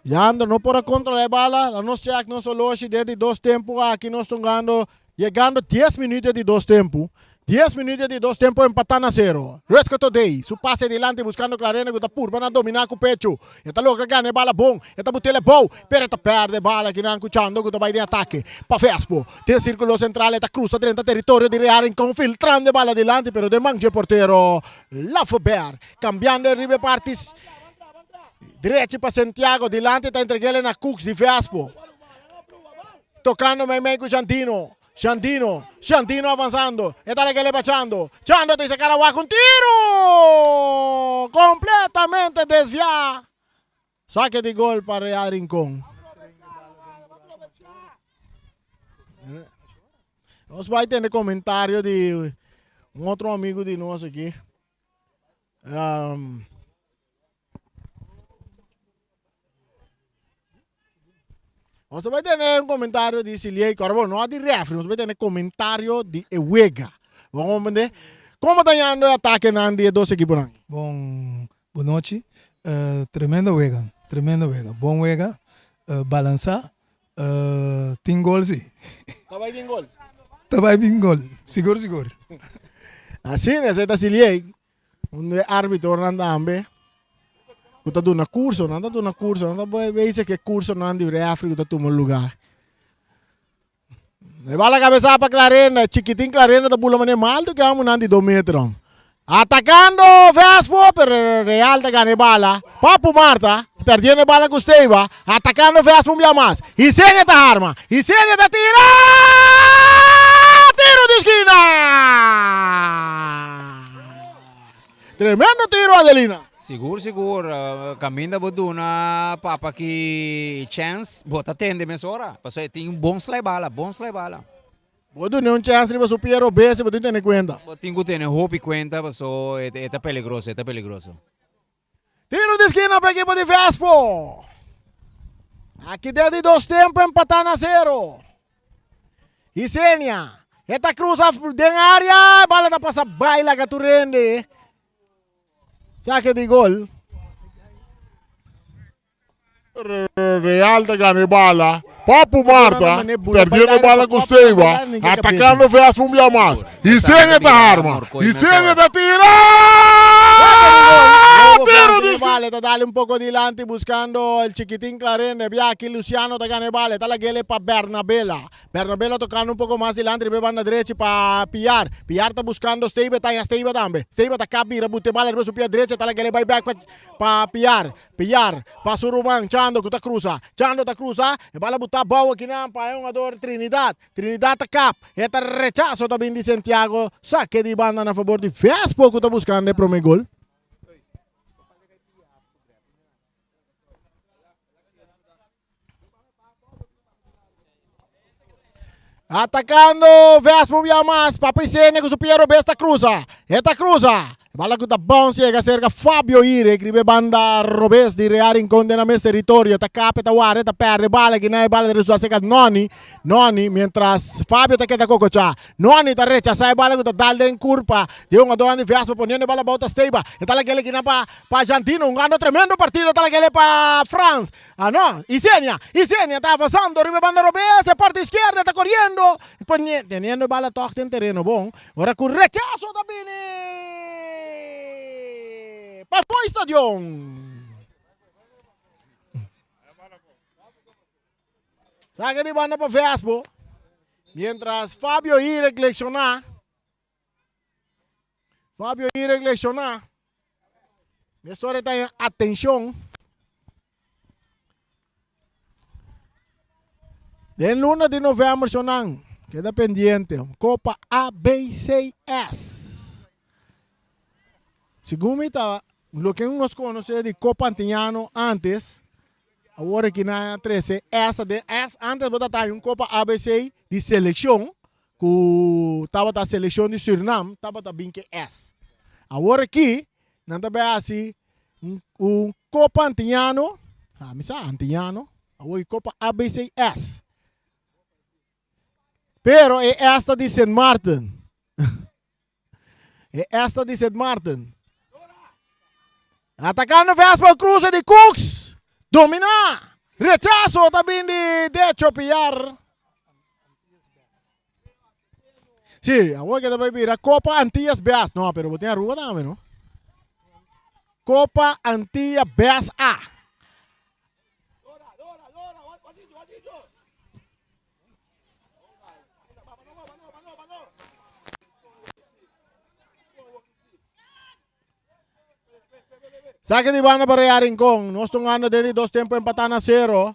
Jando no por a controla e bala. La nos check nos oloshi den di dos tempo aki nos ta hungando yegando dies minuut den di dos tempo. Dies minuut den di dos tempo empata na sero. Rutger Todey su pase dilanti buscando Clarena cu ta purba na domina cu pecho. E ta logra gana e bala bon, e ta but'el e bou, pero e ta perde e bala kinan cu Chando cu ta bay den atake pa Vespo. Den circulo central e ta cruza drenta territorio di Real Rincon filtrando e bala dilanti pero den man dje portero Lafeber. Cambiando e riba e parti drechi pa Santiago dilanti ta entreg'el na Cooks di Vespo. Tocando meimei cu Jandino. Jandino, Jandino avanzando, e ta regele pa Chando, Chando ta saca wak un tiro! Completamente desvia. Saque di gol pa Real Rincon. Nos bai tende comentario di un otro amigo di nos aki. Um, Nos ta bai tene un comentario di Siliey Corbo, no di refri, nos ta bai tene comentario di e wega. Bo comprende? Como ta yando e atakenan di e dos ekiponan? Bon bonochi. Tremendo wega, tremendo wega. Bon wega, balansa, tin gol si. Ta bai tin gol? Ta bai tin gol, sigur sigur. Asina esei ta Siliey. Un di e arbitronan tambe ku ta duna kurso, nan ta duna kurso, nan ta bezig ku e kursonan di refri ku ta tuma lugá. E bala kabesá pa Clarenda, chikitin Clarenda ta bula manera mas altu ku e homennan di dos metro. Atakando Vespo, pero Real ta gana e bala. Papu Marta perdiendo e bala ku Steva, atakando Vespo un bia mas. Isenia ta harma, Isenia ta tira! Tiro di skina! Tremendo tiro Adelina. Sigur sigur, caminda bo duna papa ki chance, bo ta tende mesora, pasobra e tin un bon slai bala, bon slai bala. Bo duna un chance riba su pie robes y bo tin tene cuenta. Bo tin cu tene hopi cuenta pasobra e ta peligroso, e ta peligroso. Tiro di skina pa ekipo di Vespo. Aki den di dos tempo empatá na sero. Isenia, e ta cruza den área, bala ta pasa bai laga tur hende. Saque di gol. Real ta gana e bala. Papu Marta perdiendo e bala ku Steva, atakando Vespa un bia mas. Isenia ta harma, Isenia ta tira! Tiro di Bale ta dale un poco dilanti buscando el chiquitín Clarende. Bia aki Luciano ta gana e bale, ta lagele pa Bernabela. Bernabela tocando un poco mas dilanti riba e banda drechi pa Piar. Piar ta buscando Steva, ta haña Steva tambe. Steva ta kap bira bute bala riba su pia drechi, ta lagele bai bek pa Piar. Piar pa su ruman Chando ku ta krusa. Chando ta krusa, e bala butá bou akinan pa e hungador Trinidad. Trinidad ta kap, e ta rechaso ta bin di Santiago. Sake di banda na fabor di Vespo ku ta buskando e prome gol. Atacando Vespo un bia mas. Papa Isenia cu su pia robes ta cruza. E ta cruza. Bala cu ta bounce yega cerca Fabio Ire. Riba banda robes di Real Rincon den na mes territorio. Ta capa, ta warda, ta perde bala. Kina e bala ta resulta cerca Noni. Noni mientras Fabio ta keda cococha. Noni ta rechasa e bala cu ta dal den curpa di e hungadornan di Vespo poniendo e bala bou ta Steiba. E ta lag'el kina pa pa Jantino hungando tremendo partido. Ta lag'el pa Frans. Ah no, Isenia, Isenia ta avanzando riba e banda robes, e parti izquierda ta coriendo, pone, teniendo e bala toch den tereno bon, ora cu rechazo ta bini! Pafó e stadion. Saka di banda pa Vespo. Mientras Fabio Irek lekshoná. Fabio Irek lekshoná. Mesora ta en atenshon. Den luna di november shonan keda pendiente Copa ABCS. Segun mi ta loke nos conoce di Copa Antiñano antes, awor aki nan a trece S aden. S antes bo ta ta un Copa ABC di seleccion cu tabata seleccion di Surinam tabata bin ke S. Awor aki nan ta bay haci un Copa Antiñano, ah mi sa Antiñano, awor e Copa ABCS. Pero e S ta di Sint Maarten. E S ta di Sint Maarten. Atacando Vespa cruce di Cooks. Domina. Rechazo ta bin di Decho Piar. Sí, awor que ta bay bira Copa Antillas Best. No, pero bo tin Aruba tambe, no? Copa Antilla Best A. Saque di banda pa Real Rincón. Nos ta ungando den di dos tempo empatá na sero.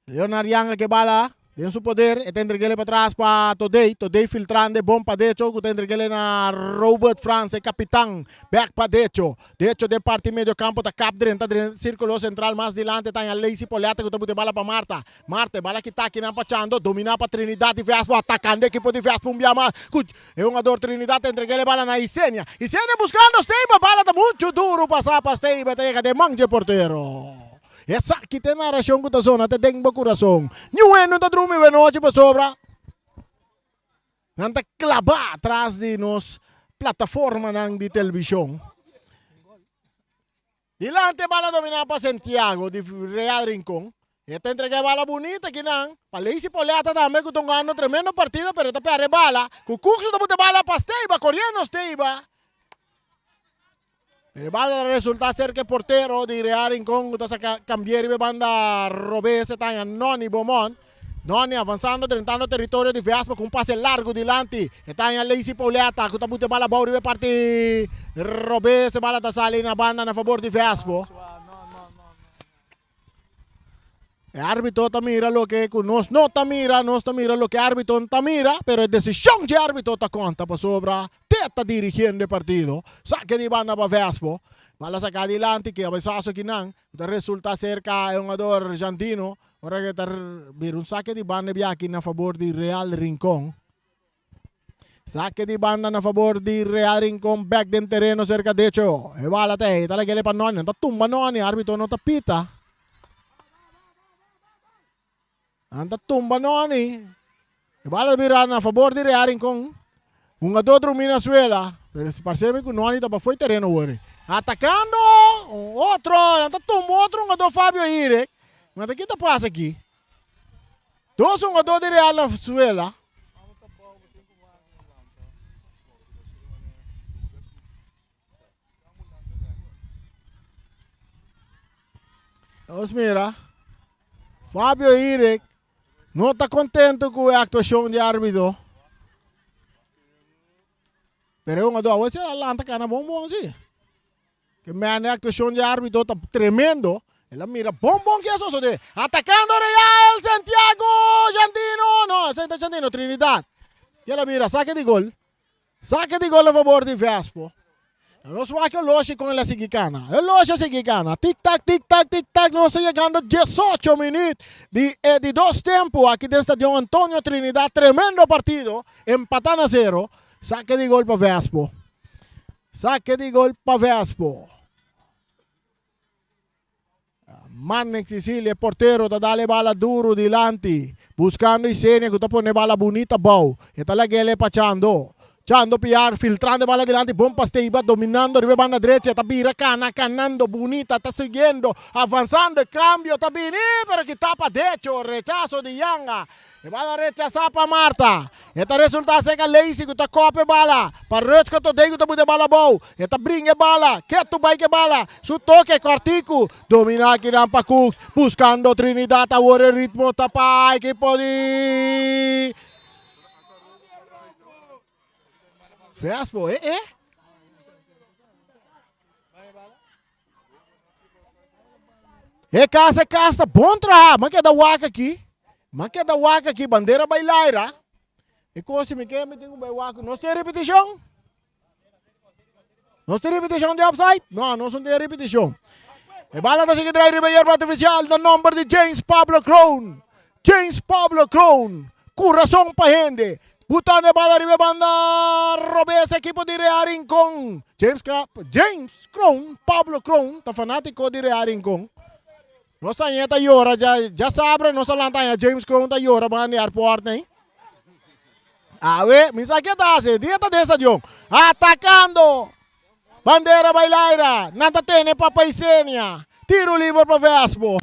Leonard Yanga ke bala den su poder, e ta entreg'ele patras pa Todey, Todey filtrando e bon pa Decho ku ta entreg'ele na Robert Frans e kapitan, bek pa Decho, Decho den parti medio kampo ta kap drenta den sirkulo sentral mas dilanti ta haña Lacey Poletta ku ta buta e bala pa Marta, Marta e bala kita akinan pa Chando, domina pa Trinidad di Vespo atakando ekipo di Vespo un bia mas ku e hungador Trinidad ta entreg'ele bala na Isenia, Isenia buskando Steiba bala ta muchu duru pasa pa Steiba ta yega den man dje portero. Esaki ta e narashon ku ta zona te den bo kurason. Niun hende no ta drumi wenochi pasobra nan ta klabá tras di nos plataformanan di televishon. Dilanti e bala dominá pa Santiago di Real Rincon. E ta entregá e bala bunita akinan pa Lacey Poletta tambe ku ta hungando tremendo partido pero e ta pèrdè e bala. Ku Kuksu ta buta e bala pa Steiba, koriendo Steiba. Pero e bala ta resulta ser ke portero di Real Rincon ku ta saka kambie riba e banda robes e ta haña Noni Beaumont. Noni avansando drentando teritorio di Vespa ku un pase largu dilanti. E ta haña Lacey Pauletta ku ta buta e bala abou riba e parti robes. E bala ta sali na banda na fabor di Vespo. E arbitro ta mira loke ku nos no ta mira, nos ta mira loke arbitro no ta mira, pero e desishon dje arbitro ta konta pasobra te ta dirigiendo e partido. Sake di banda pa Vespo, bala saka dilanti, kebesaso kinan, ku ta resulta serka e hungador Jandino, ora ke ta bira un sake di banda e biaha na fabor di Real Rincon. Sake di banda na fabor di Real Rincon bek den tereno serka Decho. E bala ta ei, ta lag'el pa Noni, nan ta tumba Noni, arbitro no ta pita. Nan ta tumba Noni. E bala ta bira na fabor di Real Rincon. Hungador drumi na suela, pero parse mi ku Noni ta pafoi tereno wori. Atakando un otro, nan ta tumba otro hungador Fabio Irek. Ma ta ki ta pasa aki? Dos hungador di Real na suela. Nos mira. Fabio Irek no ta contento cu e actuacion di arbitro. Pero e hungador awor si a lanta cana bon bon si. Ke mene aktuashon di arbitro ta tremendo. El a mira bon bon ke a sosode. Atakando Real Santiago Jandino. No, esei ta Jandino, Trinidad. Ke el a mira, sake di gol. Sake di gol a fabor di Vespo. Nos wak e oloshi kon el a sigui kana. E oloshi a sigui kana. Tik tak, tik tak, tik tak. Nos ta yegando diesocho minüt di e di dos tempu aki den Stadion Antonio Trinidad. Tremendo partido. Empatá na sero. Sake di gol pa Vespo. Sake di gol pa Vespo. Marnix Sicilia, portero, ta dale bala duro dilanti. Buscando Isenia ku ta pone bala bunita bou. E ta lag'ele pa Chando. Chando Piar filtrando e bala dilanti, bon pa Steiba dominando riba e banda drechi, e ta bira cana, canando bunita, ta siguiendo, avanzando, e cambio ta bini, pero kita pa decho, rechazo di Yanga. E bala rechasa pa Marta. E ta resulta seca Lacey cu ta cop e bala pa Rutger Todey cu ta buta e bala abou. E ta bringa e bala, ketu bai cu e bala, su toke cortico, domina akinan pa Cooks, buscando Trinidad, awor e ritmo ta pa ekipo di Vespo, eh eh. E casa e casa bon traha, ma keda wak aki. Ma keda wak aki, bandera bai laira. E cosa mi ke mi tin ku bai wak. Nos tin repeticion? Nos tin repeticion di offside? No, nos no tin repeticion. E bala ta sigui drai riba yerba artificial na nomber di James Pablo Kroon. James Pablo Kroon, kurason pa hende. Butando e bala riba e banda robes ekipo di Real Rincon. James, James Kroon, Pablo Kroon, ta fanátiko di Real Rincon. Nos aña ta yora, ya, ya sabra nos a lanta aña James Kroon ta yora banda di airport nei. Awe, mi sa ke ta hasi, dia ta den stadion. Atakando! Bandera bailaira, nan ta tene pa Paisenia. Tiro liber pa Vespo.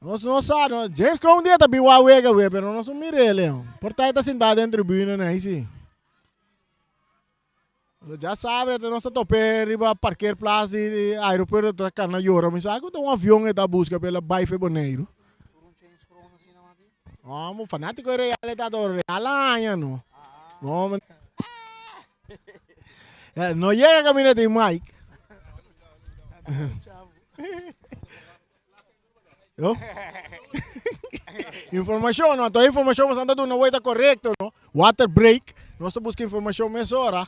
Nos no sa, no. James Kroon dia ta bin wak wega we, pero nos no mira ele. Por ta e ta sintá den tribuna na sí. Ya sabe, nos ta tope riba parkeerplaats di, di aeropuerto ta kana yora. Mi sa ku ta un avion e ta buska pa el a bai fe Boneiru. No, fanátiko di Real e ta do Real aña no. No, no yega kaminda di Mike. No? Informashon, no? Anto informashon nos anda duna ta korekto, no? Water break, nos ta buska informashon mesora.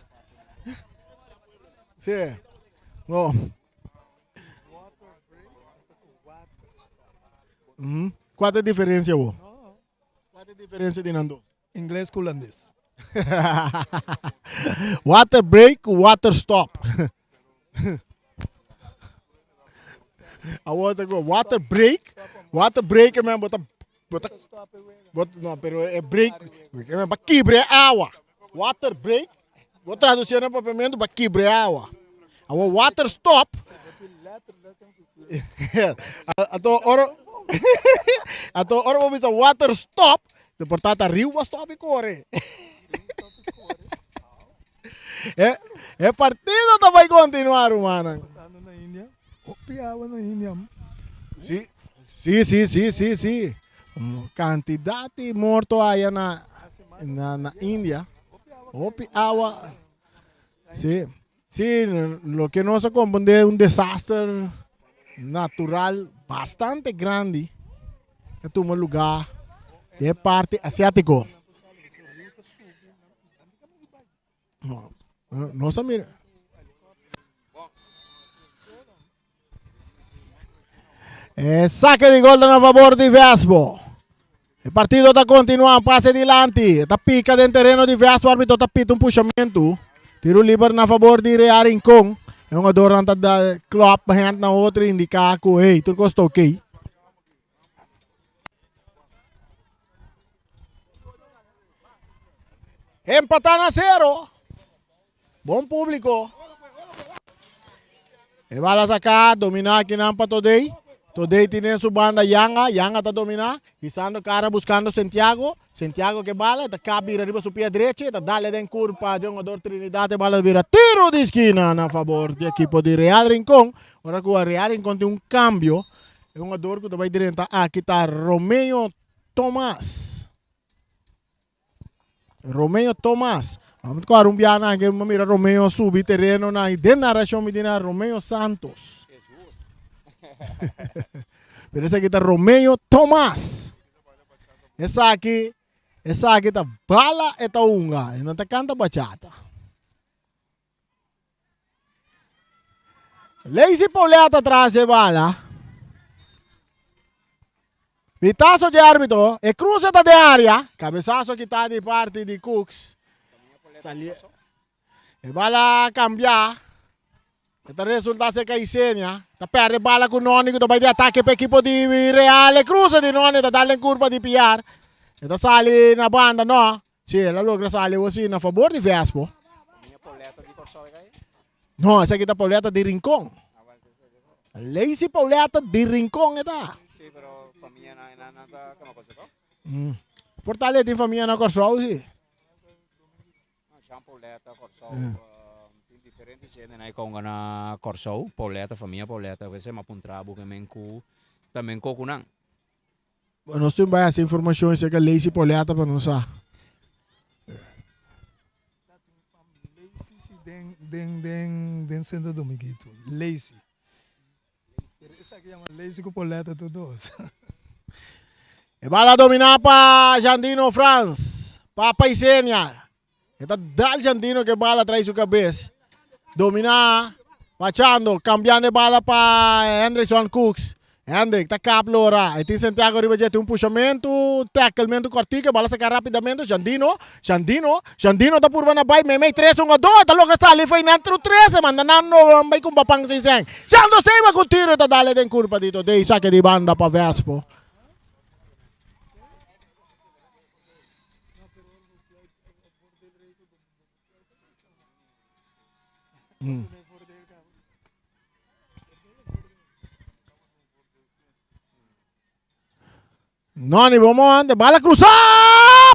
Sí. No. Mm. Kua ta e diferensia bo? Kua ta e diferensia di nan dos? Ingles ku hulandes. Water break ku water stop. Awor ta ku water break, water break men bo ta bo ta bo no pero e break men pa kibra e awa. Water break bo tradusi na papiamentu pa kibra e awa. Awor water stop Anto ora anto ora bo bisa water stop Te por ta ta riu bo stop i kore. E, e partido ta bai kontinuá, rumannan. Pasando na India. Hopi awa na India. Sí, sí, sí, sí, sí, sí. Kantidat di morto aya na, na, na India. Hopi awa. Sí. Sí, loke nos a comprende un desaster natural bastante grandi a tuma lugar den e parti asiatico. No, nos a mira. E saque di gol ta na favor di Vespo. E partido ta continua, pase dilanti. E ta pica den tereno di Vespo, arbitro ta pita un pushamentu. Tiro liber na favor di Real Rincon. E hungadornan ta da klop hand na otro indica cu hey, tur cos ta ok. Empata na cero. Bon publico. E bala saca, domina akinan pa Todey. Todey tin su banda Yanga, Yanga ta domina, hisando cara buscando Santiago. Santiago ke bala, e ta kap bira riba su pia drechi, e ta dale den curpa di hungador Trinidad, e bala bira tiro di skina na favor di ekipo di Real Rincon. Ora cu Real Rincon tin un cambio, e hungador cu ta bay drenta aki ta Romeo Thomas. Romeo Thomas. Vamos con un biana que mira Romeo subi terreno na den narración mi tiene Romeo Santos. Pero ese aquí está Romeo Thomas. Esa aquí, esa aquí está bala eta unga. No te canta bachata. Lazy Paulette atrás de bala. Pitazo de árbitro. E cruce ta de área. Cabezazo kita di parte di Cooks. Sali. E bala cambia. E ta resulta ser Caicenia. Ta perde bala cu Noni cu ta bay di ataque pa equipo di Real. E cruce di Noni ta dale en curva di Piar. E ta sali na banda no. Si, el a logra sali awor si na fabor di Vespo. No, esaki ta Pauletta di Rincon. Lazy Pauletta di Rincon e ta. Sí, pero famia na na na ta kama cosa ko. Por tal e tin famia na Kòrsou si. Jean Pauletta, Kòrsou. Tin diferente gente na e konga na Kòrsou. Pauletta, famia Pauletta. A veces m'a puntra bo ke men ku ta men koku nan. Nos tin bai hasi informashon acerca Lazy Pauletta pa nos sa. Lazy si den den den den Santo Dominguito. Lazy. Pero esaki yama Lazy ku Pauletta tur dos. E bala dominá pa Jandino Frans. Pa Paisenia. E ta dal Jandino ke bala trai su kabes. Dominá pa Chando. Kambiando e bala pa Hendrickson Cooks. Hendrik ta kap lora. E tin Santiago riba dje. Tin un pushamentu, tackelmentu kòrtiku. E bala saka rápidamente. Jandino, Jandino, Jandino ta purba na bai. Meimei tres hungadó. E ta logra sali fo'i nan tru tres. E manda nan no bai ku Mbapan sin sèn. Jandro Seiba ku tiro e ta dal e den kurpa di Todey. Sake di banda pa Vespo. Noni Beaumont, bala cruzá!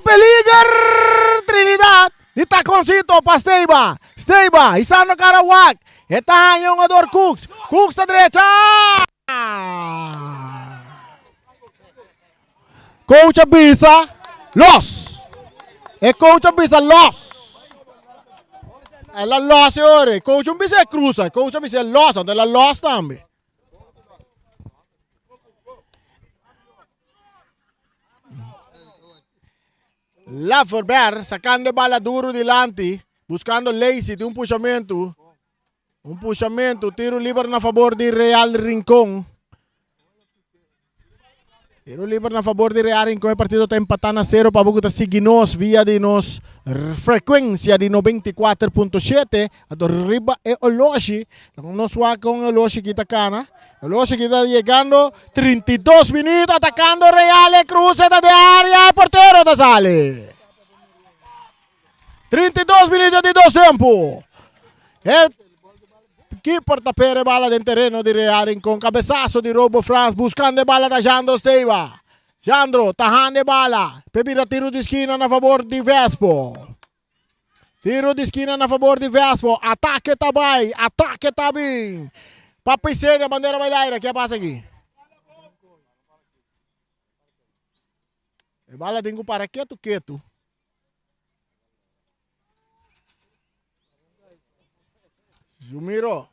Peliger! Trinidad! Di taconcito pa Steiba. Steiba, Isandro Karawak. E ta haña un ador Cooks. Cooks ta drecha! Coach a bisa los. E coach a bisa los. El a los e ora. E coach un bisa e cruza. E coach a bisa e los. Anto el a los tambe. Laverberg sacando e bala duro dilanti. Buscando Lacey. Tin un pushamento. Un pushamentu, tiro liber na fabor di Real Rincon. Tiro liber na fabor di Real Rincon. E partido ta empatá na 0 pa bo ku ta sigui nos via di nos frekuensia di 94.7. Ato riba e oloshi. Nos wak kon e oloshi ki ta kana. Oloshi ki ta yegando 32 minuut atakando Real e cruce ta de área e portero ta sali. 32 minuto di dos tempo. E keeper ta pere bala den terreno di Real Rincon. Cabezazo di Robo Frans buscando e bala ta Jandro Steva. Jandro ta hande bala. Pe bira tiro di esquina na favor di Vespo. Tiro di esquina na favor di Vespo. Ataque ta bai. Ataque ta bin. Papi Senia, bandera bai laira. Ke pasa aki? E bala tin ku para ketu ketu. Jumiro,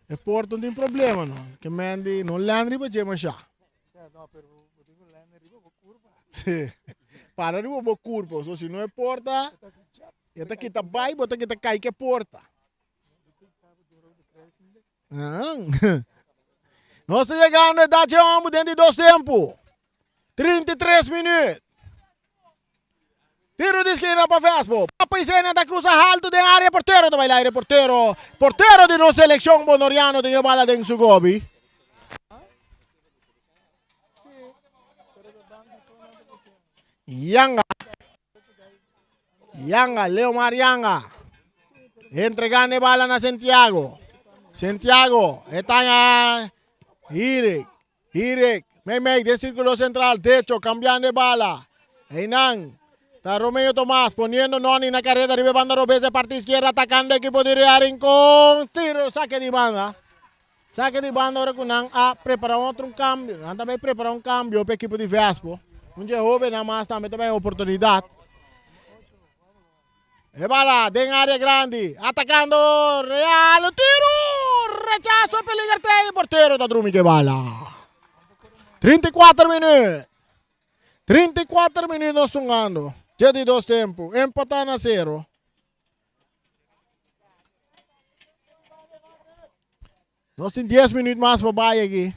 e porta no tin problema no. Ke men di no lèn riba dje masha. Para riba bo kurpa, so si no e porta, e ta kita bai, bo ta kita kai ke porta. Nos ta yegando e dachi hombo den di dos tempo. 33 minuut. Tiro di esquina pa Vespo. Papa Isenia ta cruza alto den área. Portero ta baila aire. Portero. Portero di nos selección bonoriano tin e bala den su gobi. Yanga. Yanga, Leomar Yanga. Entregando e bala na Santiago. Santiago, está Hirek. Hirek, meimei den círculo central. Decho, cambiando e bala. Einan, está Romeo Tomás poniendo Noni na carrera riba banda robes de parte izquierda, atacando equipo de Real Rincón. Tiro, saque de banda. Saque de banda ora ku nan a prepara otro un cambio. Nan tambe prepara un cambio pa equipo di Vespo. Un dje hobennan mas tambe ta bay oportunidad. E bala den área grandi. Atacando Real. Tiro! Rechazo peliger te. Portero ta drumi ke bala. 34 minuut. 34 minuut nos tungando. Dje di dos tempo. Empata na cero. Nos tin 10 minuut mas pa bai aki.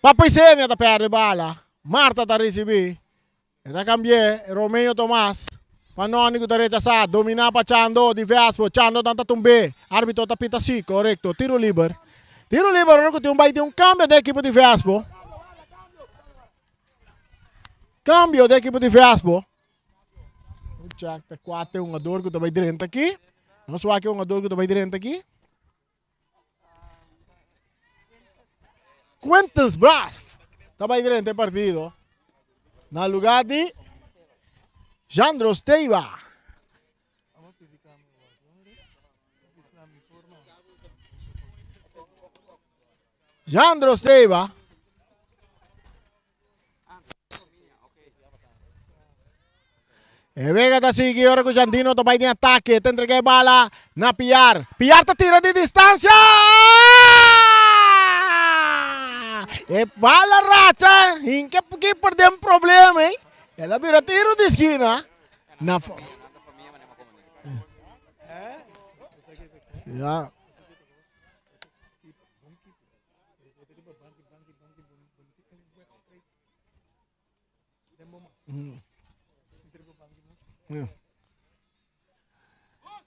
Papa Isenia ta perde bala. Marta ta ricibi. E ta cambié Romeo Tomas. Pa Noni cu ta rechasa. Domina pa Chando di Vespo. Chando dan ta tumbe. Arbitro ta pita si. Correcto. Tiro liber. Tiro liber ora cu tin un bai tin un cambio den equipo di Vespo. Cambio di equipo di Vespo. Check ta cuate hungador cu ta bay drenta aki. Nos wak e hungador cu ta bay drenta aki. Quintens Braaf ta bay drenta e partido. Na lugar di Jandro Steiva. Jandro Steiva. E wega ta sigui ora ku Jandino ta bai den atake. Ta entrega e bala na Piar. Piar ta tira di distansia. E bala racha. Hinke keeper den problema. Eh? El a bira tiro di skina. Na Ja.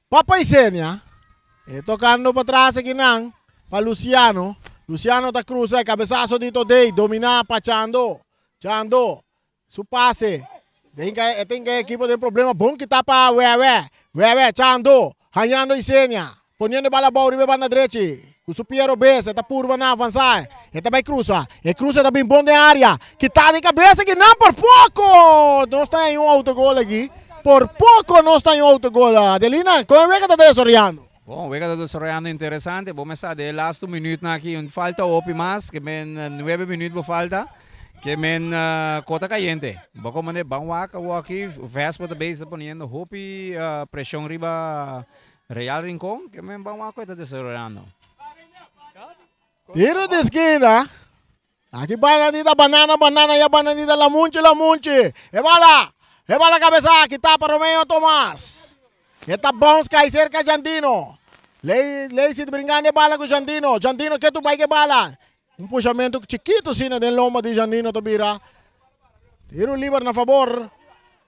Papa Isenia, e tocando pa tras aki nan, pa Luciano. Luciano ta cruza, e cabezazo di Todey, domina pa Chando. Chando, su pase. Den ka, e tin ka equipo den problema. Bon kita pa Wewe. Wewe, Chando, hañando Isenia. Poniendo e bala abou riba e banda drechi. Ku su pia robes, e ta purba na avansa. E ta bai cruza. E cruza ta bin bon den area. Kita di cabeza aki nan por poco! Nos ta haña un autogol aki. Por poco nos ta haña un autogol. Adelina, con e wega ta desaroyando? Bon, wega ta desaroyando interesante. Bo mester sa den e lastu minuutnan aki un falta hopi mas. Ke men nuebe minuut bo falta. Ke men kota kayente. Bo komand'é ban wak awoki. Vespo ta bezig ta poniendo hopi preshon riba Real Rincon. Ke men ban wak ku e ta desaroyando. Tiro di skina. Aki bananita banana banana ya bananita lamunchi lamunchi. E bala! E bala kabesa aki tapa Romeo Tomas. E ta bounce kai serka Jandino. Lei Leisi ta bringando e bala ku Jandino. Jandino ke tu bai ke bala. Un pushamentu chikitu asina den lomba di Jandino ta bira. Tiro liber na fabor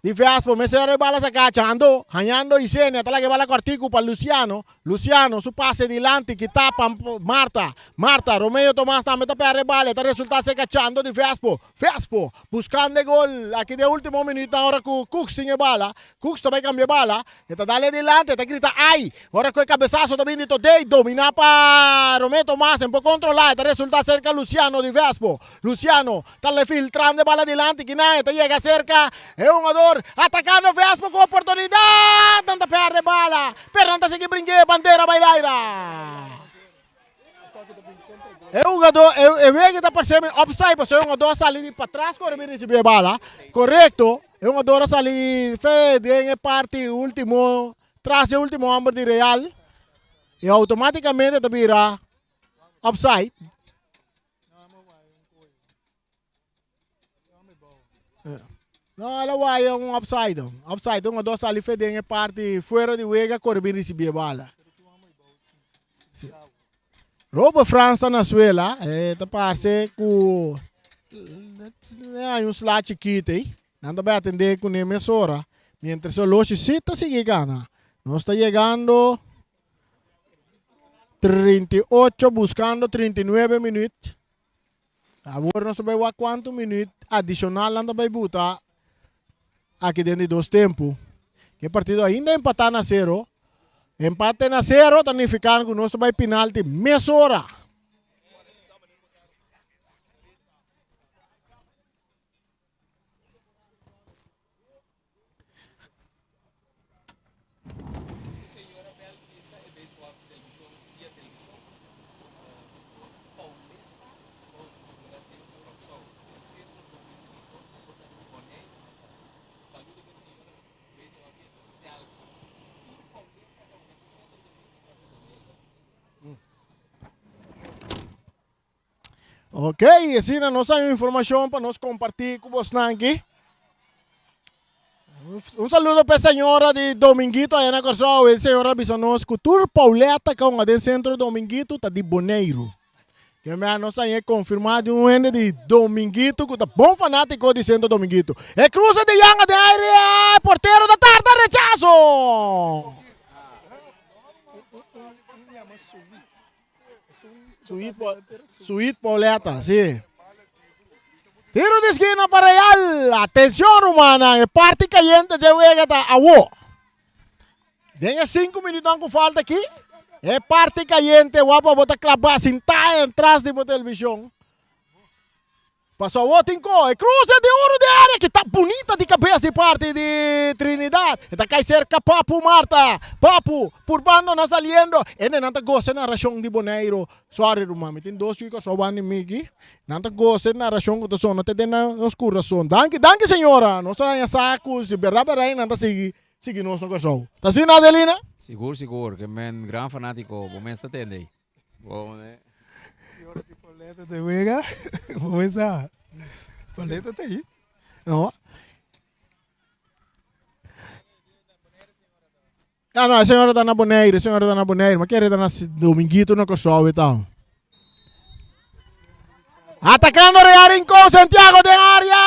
di Vespo. Mester e bala saka Chando. Hañando Isenia ta laga e bala kòrtiku pa Luciano. Luciano su pase dilanti kita pa Marta. Marta, Romeo Tomas tambe ta perde e bala. E ta resulta ser kachando di Vespo. Vespo buscando e gol aki den ultimo minuutnan ora cu Cooks tin e bala. Cooks ta bay cambia e bala. E ta dale dilanti, e ta grita ay! Ora cu e cabesazo ta bin di Todey, domina pa Romeo Tomas, en por controla, e ta resulta cerca Luciano di Vespo. Luciano ta le filtrando e bala dilanti, kinan e ta yega cerca e hungador atacando Vespo cu oportunidad! Nan ta perde e bala, pero nan ta sigui brinke, bandera bay laira. E hungador, e, e wega ta parse mi offside, pasobra e hungador a sali di patras ku ora mi risibi e bala. Korekto, e hungador a sali fe den e parti ultimo, tras e ultimo homber di Real. I automaticamente ta bira offside. No, el a waya un offside. Offside, un hungador sali fe den e parti fuera di wega kore bin risibi e bala. Sí. Robert Frans ta na suela, e ta parse ku hay un sla chikito ei. Nan ta bai atende kuné mesora. Mientras Oloshi sí ta sigui gana. Nos ta yegando 38 buscando 39 minuut. Awor nos ta bai wak cuanto minuut adicional nan ta bai buta aki den di dos tempo. E partido ainda empata na cero. Empate na cero ta nifica cu nos ta bai penalti mesora. Ok, asina nos hay informacion pa nos comparti cu bosnan aki. Un saludo pa e señora di Dominguito allá na Curaçao. E señora bisa nos cu tur Pauletta cu hunga den centro Dominguito ta di Boneiru. Que me nos hay confirma di un hende di Dominguito cu ta bon fanatico di centro Dominguito. E cruza de Yanga den aire, portero ta tarda rechazo. Suit, Suit Pauletta, sí. Tiro di skina pa Real. Atencion rumannan, e parti cayente dje wega ta awo. Den e 5 minuutnan cu falta aki, e parti cayente wapa bo ta claba sinta entras di bo television. Paso awo tin ko e cruce di oro di area ki ta bunita di cabes di parti di Trinidad. E ta cay cerca Papu Marta. Papu purbando na saliendo. E nan ta goza narracion di Boneiro. Sorry ruman, mi tin dos yu kòrsou banda di mi aki. Nan ta gosa e narashon ku ta sona te den nos kurason. Danki, danki señora! Nos ta haña sa ku si bèrdat bèrdat nan ta sigui sigui nos na Kòrsou. Ta asina, Adelina? Sigur, sigur. Ke men gran fanátiko bo mes ta tende ei. Bo ne. Ki ora di Pauletta ta wega, bo mes sa. Pauletta ta ei. No. Ah no, e señora ta na Bonaire, e señora ta na Bonaire, ma kere ta na Dominguito na Kòrsou e ta. Atacando Real Rincón, Santiago den área.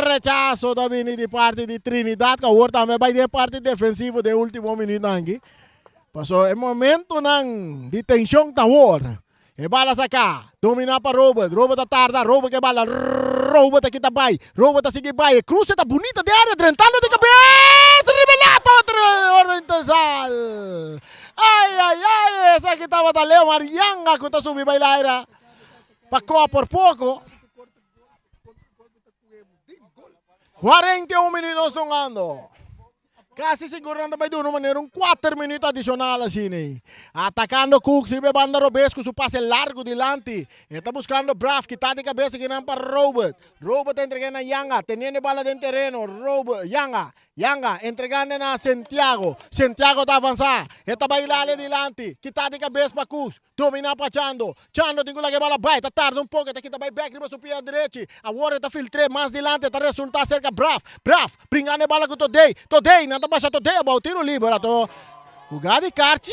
Rechazo ta bini di parti di Trinidad, que awor tambe bai den parti defensivo den último minuut anki. Paso e momentonan di tensión ta awor. E bala saká, dominá pa Robert, Robert ta tarda, Robert ke bala, Robert ta kita bai, Robert ta sigui bai, e kruse ta bunita den área, drentando di kabes, riba e lata otro ora intensal. Ai ai ai, esaki tabata Leo Marianga ku ta subi bai laira pa koa por poko. 41 minuut nos tungando. Casi sigur nan ta bay duna manera un cuater minuut adicional asina ey. Atacando Cooks riba e banda robes cu su pase largo dilanti. E ta buscando Braaf kita di cabes akinan pa Robert. Robert ta entrega na Yanga teniendo e bala den tereno. Robert, Yanga, Yanga entregando na Santiago. Santiago ta avansa. E ta bay lale dilanti. Kita di cabes pa Cooks. Dominá pa Chando. Chando tin ku laga e bala bai. Ta tarda un poko. E ta kita bai bèk riba su pia drechi. Awor e ta filtr'é mas dilanti. E ta resultá serka Braaf. Braaf bringando e bala ku Todey. Todey! Nan ta basha Todey abou. Tiro liber ato. Hugá di karchi?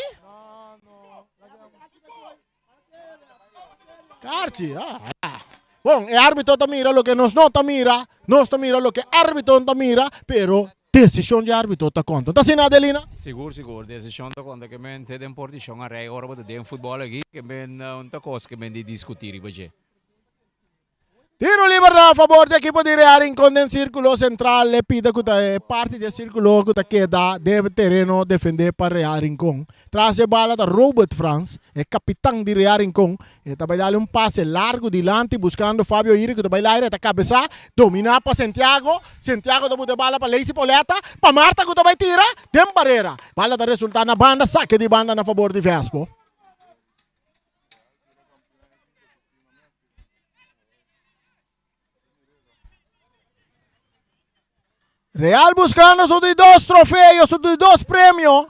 Karchi? Ah. Bon, e árbitro ta mira loke nos no ta mira. Nos ta mira loke árbitro no ta mira. Pero Desishon di arbitro ta konta. Ta asina, Adelina? Sigur, sigur. Desishon ta konta. Ke men te den portishon a rei ora bo ta den futbòl aki. Ke men un ta kos ke men di diskutí riba dje. Tiro liber na fabor di ekipo di Real Rincon den sirkulo sentral. E pida ku ta e parti di e sirkulo ku ta keda den tereno defendé pa Real Rincon. Tras e bala ta Robert Frans, e kapitan di Real Rincon. E ta bai dal un pase largu dilanti buscando Fabio Iri cu ta bai laira e ta cabeza domina pa Santiago. Santiago ta buta e bala pa Lacey Pauletta pa Marta cu ta bai tira den barera. Bala ta resulta na banda saque di banda na fabor di Vespo. Real buscando su di dos trofeo, su di dos premio.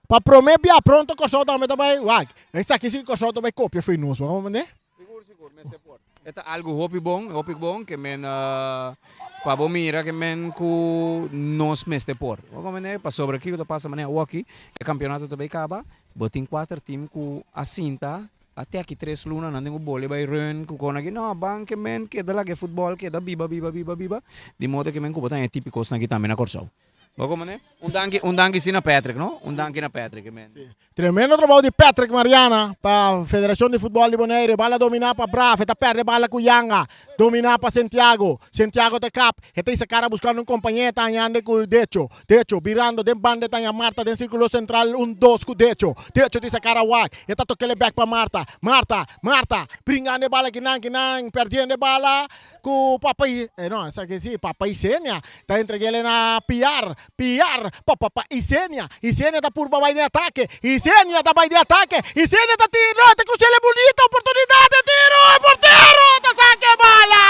Pa prome bia pronto Kòrsou tambe ta bai wak. Esaki si Kòrsou ta bai kopia fo'i nos, bo mende? Sigur, sigur, mester por. E ta algu hopi bon, hopi bon ke men pa bo mira ke men ku nos mester por. Bo mende? Pasobra kiko ta pasa manera awoki e kampionato ta bai kaba, bo tin kuater tim ku a sinta A te aki tres luna nan tin ku bole bai run ku kon aki no ban ke men keda laga e futbòl keda biba biba biba biba di modo ke men ku bo ta haña tipi kosnan aki tambe na Kòrsou. Bo komprende? Un danki un danki si na Patrick no un danki na Patrick ke men. Tremendo trabou di Patrick Mariana pa Federashon di Futbòl di Bonaire. Bala dominá pa Braaf, e ta pèrdè bala ku Yanga. Dominá pa Santiago. Santiago ta kap. E ta hisa kara buskando un kompañé, e ta hañando ku Decho. Decho birando den banda e ta haña Marta den sirkulo sentral un dos ku Decho. Decho ta hisa kara wak. E ta tokele bek pa Marta. Marta, Marta, bringando e bala kinan kinan, perdiendo e bala ku Papa I, eh no, esaki si, Papa Isenia. Ta entregele na Piar, Piar pa Papa Isenia. Isenia ta purba bai den atake. Isenia ta bai den atake. Isenia ta tira, no, ta krusele bunita oportunidat e tiro, e portero ta saka e bala!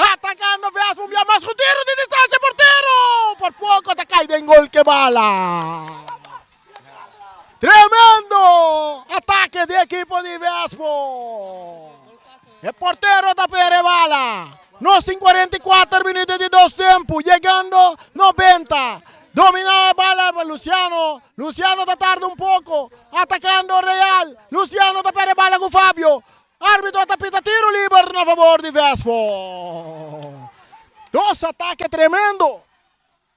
Atacando Vespa un bia mas cu tiro di distancia portero por poco ta cay den gol ke bala. Tremendo ataque di equipo di Vespo. E portero ta pere bala. Nos tin 44 minutos di dos tempo, llegando 90. Domina e bala Luciano. Luciano ta tarda un poco, atacando Real. Luciano ta pere bala cu Fabio. Arbitro ta pita tiro liber na favor di Vespo. Dos atake tremendo.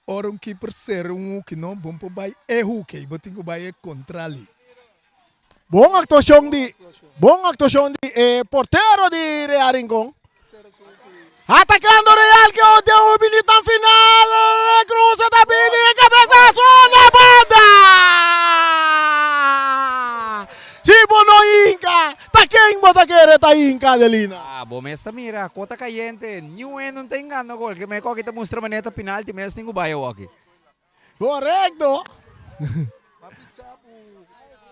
Ora un keeper sera un hoeki no bon por bai e hoek ei, bo tin ku bai e kontrali. Bon aktuashon di bon aktuashon di e portero di Real Rincon. Atacando Real que o deu un minuto final. Cruza da bini cabezazo na banda. Si bo no hinca, ta ken bo ta kere ta hinca Adelina? Ah, bo mes ta mira, kota cayente, niun hende no ta hingando gol. Ke me koki ta mustra manera ta penalti mes tin ku bai awoki. Correcto.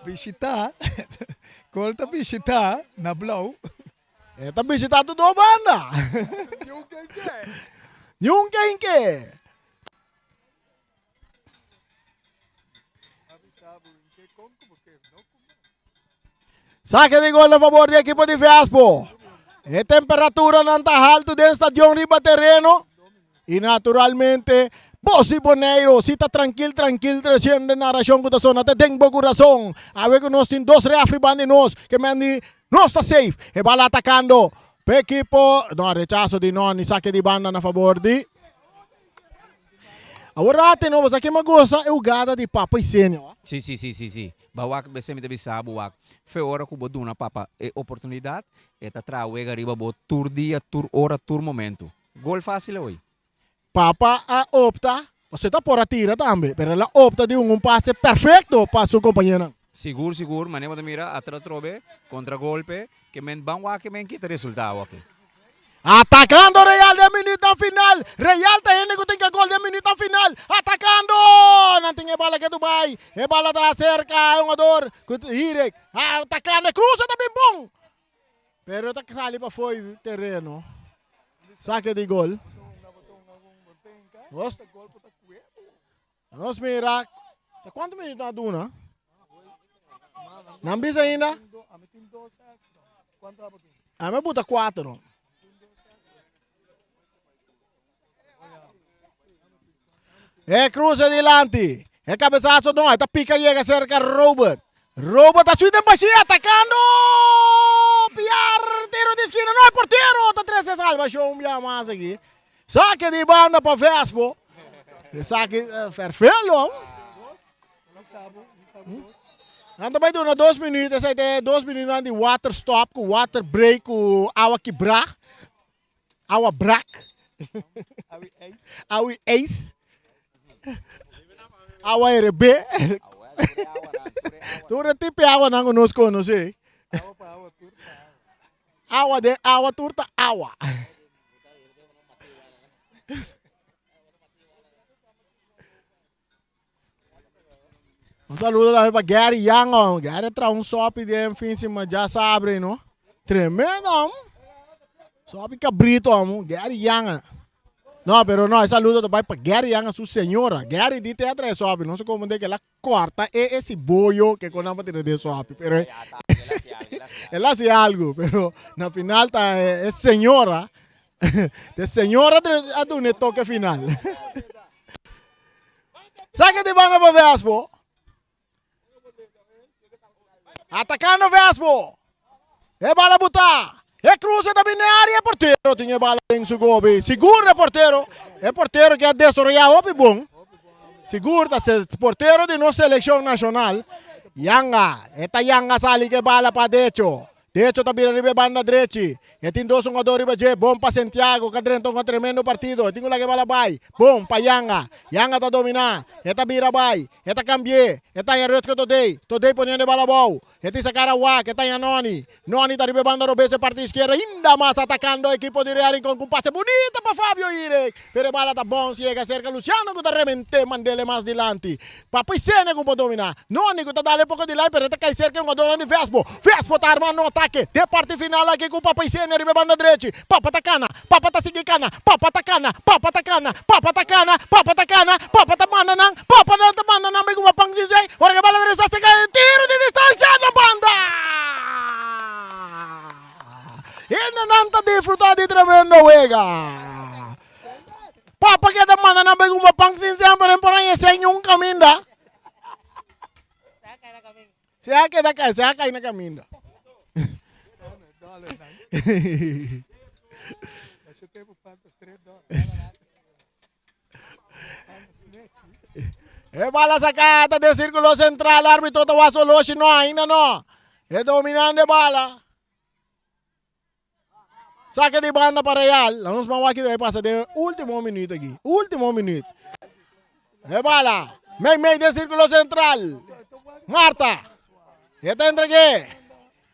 Bishita, gol ta bishita na blauw. E ta bishita tur dos banda. Niun ken ke. Niun ken ke. Saque di gol na favor di ekipo di Vespo. E temperaturanan ta haltu den stadion riba tereno. Y naturalmente, bos di Boneiru, si ta trankil trankil treciendo e narracion cu ta sona te den bo curason. Awe cu nos tin dos refri banda di nos, ke men di nos ta safe. E bala atacando p'e ekipo, no, rechazo di Noni, saque di banda na favor di. Awor rate no, bo sa ke mi a gosa e hugada di Papa Isenio. Si, si, si, si, si. Ba wak bese mi ta bisa bo wak. Fe ora cu bo duna Papa e oportunidad, e ta traha wega riba bo tur dia, tur ora, tur momento. Gol fácil hoy. Papa a opta, pasobra e ta por a tira tambe, pero el a opta di un un pase perfecto pa su compañeronan. Sigur sigur, manera bo ta mira atra atrobe, contra golpe, ke men ban wak ke men kita resultado aki. Atacando Real den minuutnan final. Real ta hende cu tin ke gol den minuutnan final. Atacando! Nan tin e bala ke Dubai. E bala ta cerca e hungador cu Hirek. Atacando e cruza ta bin bon. Pero ta sali pa fo'i tereno. Sake di gol. Nos, nos mira. Ta cuanto minuut nan a duna? Nan bisa ainda? A mi buta cuatro. E cruza dilanti. E cabezazo no, e ta pica llega cerca Robert. Robert a suite en atacando. Piar, tiro di esquina. No, e portero ta trece salvación ya mas aki. Saque di banda pa Vespo. E saque eh, Ferfelo. Nan ta bai duna dos minuut, esei ta e dos minuutnan di water stop ku water break ku awa kibrá. Awa brak. Awi ijs. Awa RB. Tur e tipo awa nan ku nos konosé. Awa den awa tur ta awa. Un saludo tambe pa Gary Young, oh. Gary a traha un sopi den fin sima dja sabre, no? Tremendo, hom. Sopi cabrito, hom. Gary Young. No, pero no, e saludo ta bai pa Gary Young su señora. Gary di te a traha e sopi, no sé como de que la corta e e cibollo que con nan tira den sopi, pero el hace algo, pero na final ta e señora, de señora a duna e toque final. Saque di banda pa Vespo. Atacando Vespo. E bala buta. E cruce ta bini área. E portero tin e bala den su gobi. Sigur e portero. E portero que a desarrollado hopi bon. Sigur ta se portero di nos selección nacional. Yanga. Eta Yanga sali ke bala pa decho. Decho ta bira riba e banda drechi. E tin dos hungador riba dje. Bon pa Santiago ka drenta un tremendo partido. E tin ku laga e bala bai. Bon pa Yanga. Yanga ta dominá. E ta bira bai. E ta kambi'é. E ta haña Rutger Todey. Todey poniendo e bala abou. E tin sa kara wak. E ta haña Noni. Noni ta riba e banda robes e parti iskierda. Inda mas atakando ekipo di Real Rincon ku un pase bunita pa Fabio Irek. Pero e bala ta bons yega serka Luciano ku ta rement'é mand'el mas dilanti. Papi Sene ku por dominá. Noni ku ta dal e poko di lai pero e ta kai serka e hungadornan di Vespo. Vespo ta arma no atake den parti final aki ku Papi Sene riba e banda drechi. Papa ta kana, Papa ta sigui kana, Papa ta kana, Papa ta kana, Papa ta kana, Papa ta kana, Papa ta manda nan, Papa nan ta manda nan bai kuma pan sin sei. Ora ku e bala dresa se kai tiro di distansha na banda! Hende nan ta disfruta di tremendo wega. Papa ke ta manda nan bai kuma pan sin semper en por aña sen un caminda. Se a keda kai, se a kai na caminda. E bala sacada den círculo central, árbitro ta waso loshi, no, ainda no. E dominando e bala. Saque di banda pa Real. Laat nos ban wak kiko pasa den ultimo minuut aki. Ultimo minuut. E bala. Mei mei den circulo central. Marta. E ta entregue.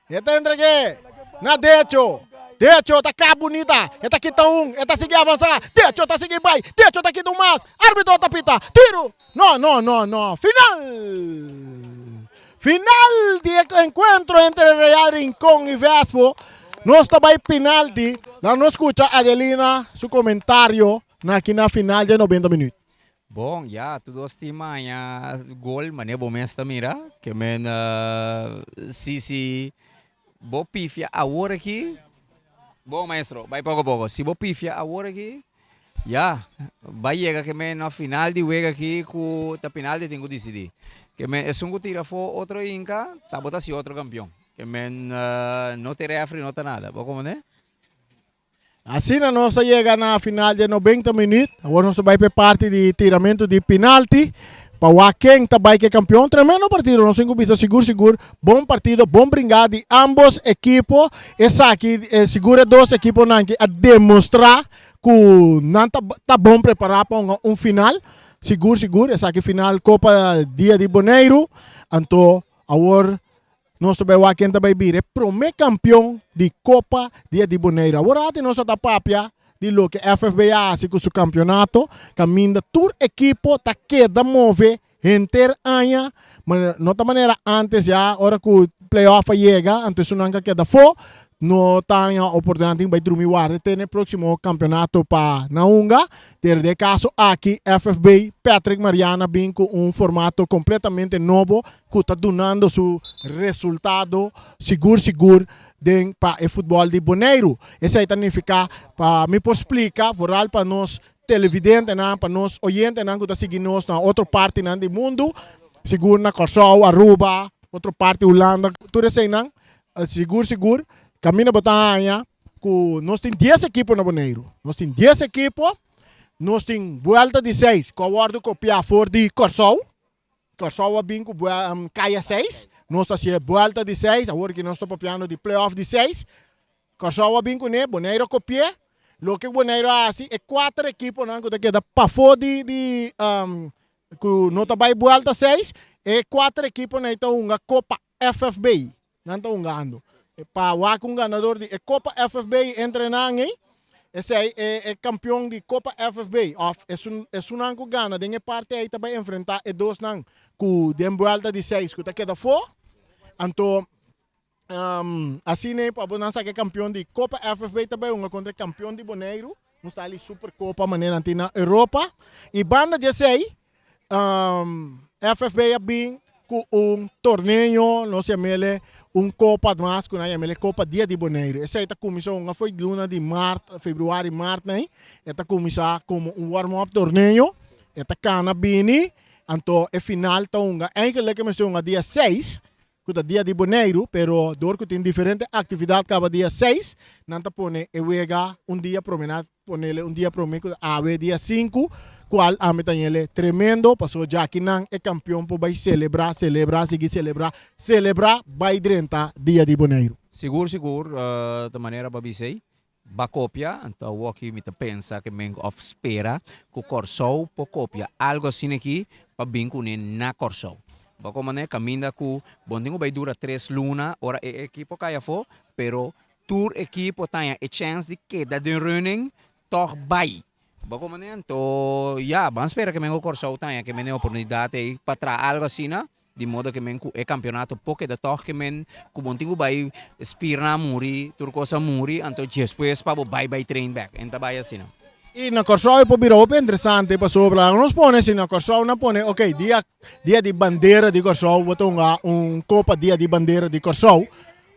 E ta entregue. Na Decho. Decho ta ka bunita. E ta kita un. E ta sigui avansa. Decho ta sigui bai. Decho ta kita un mas. Arbitro ta pita. Tiro. No, no, no, no. Final. Final di e encuentro entre Real Rincon y Vespo. Nos ta bay penalti. Laat nos scucha Adelina su comentario na aki na final di e 90 minuut. Bon, ya, tur dos team a haña gol, manera bo mes ta mira. Ke men si si bo pifia awor aki, bon maestro, bai poko poko. Si bo pifia awor aki, Ya, bai yega ke men na final di wega aki ku ta penalti tin ku disidí. Ke men esun ku tira afó otro hinka, ta bo ta hasi otro kampion. Ke men no tin refri, no ta nada. Bo komprendé? Asina nos a yega na final di e nobenta minuut. Awor nos ta bai pa e parti di tiramentu di penalti pa wak ken ta bai ke kampion. Tremendo partido, nos tin ku bisa sigur sigur. Bon partido, bon bringá di ambos ekipo. Esaki sigur e dos ekiponan aki a demostrá ku nan ta ta bon prepará pa hunga un final, sigur sigur esaki final Kopa Dia di Boneiru, anto awor nos ta bai wak ken ta bai bira e promé kampion di Kopa Dia di Boneiru. Awor ati nos ta papia di loke FFB a hasi ku su kampionato, kaminda tur ekipo ta keda move henter aña, ma no ta manera antes ya ora ku playoff a yega anto esunnan ka keda afó no ta haña oportunidat tin bai drumi warda te na e próksimo kampeonato pa nan hunga. Pero den e kaso aki FFB Patrick Mariana bin ku un formato kompletamente nobo ku ta dunando su resultado sigur sigur den pa e futbòl di Boneiru. Esei ta nifiká pa mi por splika vooral pa nos televidentenan, pa nos oyentenan ku ta sigui nos na otro partinan di mundu, sigur na Kòrsou, Aruba, otro parti Hulanda, tur eseinan, sigur sigur kaminda bo ta haña ku nos tin dies ekipo na Boneiru. Nos tin dies ekipo, nos tin buelta di seis ku a wòrdu kopiá for di Kòrsou. Kòrsou a bin ku kaya seis, nos a hasié buelta di seis, awor ki nos ta papiando di play-off di seis. Kòrsou a bin kuné, Boneiru a kopi'é. Loke Boneiru a hasi, e kuater ekiponan ku ta keda pafó di di ku no ta bai buelta seis, e kuater ekiponan ei ta hunga Kopa FFB. Nan ta hungando. Pa wak un ganador di e Kopa FFB entre nan ei, esei e e kampion di Kopa FFB òf esun esunnan ku gana den e parti ei ta bai enfrentá e dosnan ku den buelta di seis ku ta keda afó. Anto Asina ei pa bo nan saka e kampion di Kopa FFB ta bai hunga kontra e kampion di Boneiru, un style di Superkopa manera nan tin na Europa. I banda di esei FFB a bin ku un torneo, nos yam'ele un kopa mas ku nan yam'ele Kopa Dia di Boneiru. Esei ta kuminsá hunga for di luna di mart, februari, mart nei. E ta kuminsá komo un warm up torneo, e ta kana bini, anto e final ta hunga eigenlik e mester hunga dia seis, ku ta dia di Boneiru, pero dor ku tin diferente aktividat kaba dia seis, nan ta pone e wega un dia prome, nan a ponele un dia prome ku ta awe dia sinku, kual ami ta yele tremendo, pasobra djaki nan e kampion por bai selebrá, selebrá, sigui selebrá, selebrá bai drenta dia di Boneiru. Sigur sigur ta manera pa bisa ei, Ba kopia, anto awoki mi ta pensa ke men of spera ku Kòrsou por kopia algu asina aki pa bin kuné na Kòrsou. Bo komo ne kaminda ku bo no tin ku bai dura tres luna ora e ekipo kai afó, pero tur ekipo ta haña e chèns di keda den running tòg bai. Bo komo ne anto ya, ban spera ke men ku Kòrsou ta haña ke men e oportunidat ei pa traha algu asina. Di modo ke men ku e kampeonato por keda tòg ke men ku bon tin ku bai spirnan a muri, tur kos a muri, anto despues pa bo bai bai train bèk. En ta bai asina. I na Kòrsou e por bira hopi interesante pasobra laga nos pone si na Kòrsou nan pone ok dia dia di bandera di Kòrsou bo ta hunga un kopa dia di bandera di Kòrsou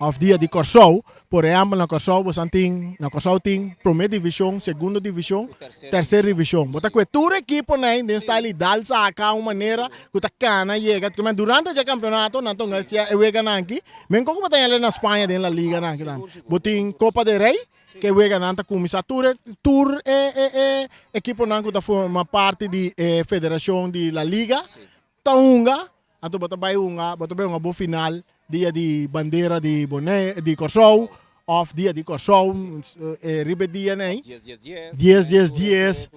Of dia di Kòrsou, por ehèmpel na Kòrsou bosan tin, na Kòrsou tin promé divishon, segundo divishon, terser divishon. Bo ta kue tur ekiponan ei den style di dal saka un manera ku ta kana yega. Kimen durante dje kampionato nan ta hunga sia e weganan aki. Men kon ku bo ta yende na Spaña den La Liga nan aki tambe. Bo tin Copa del Rey ku e weganan ta kuminsá tur e tur e e e ekiponan ku ta forma parti di e federashon di La Liga ta hunga. Anto bo ta bai hunga, bo ta bai hunga bo final. Dia di Bandera di Bonaire, di Kòrsou, òf Dia di Kòrsou, e riba e dia nei. Dies dies dies.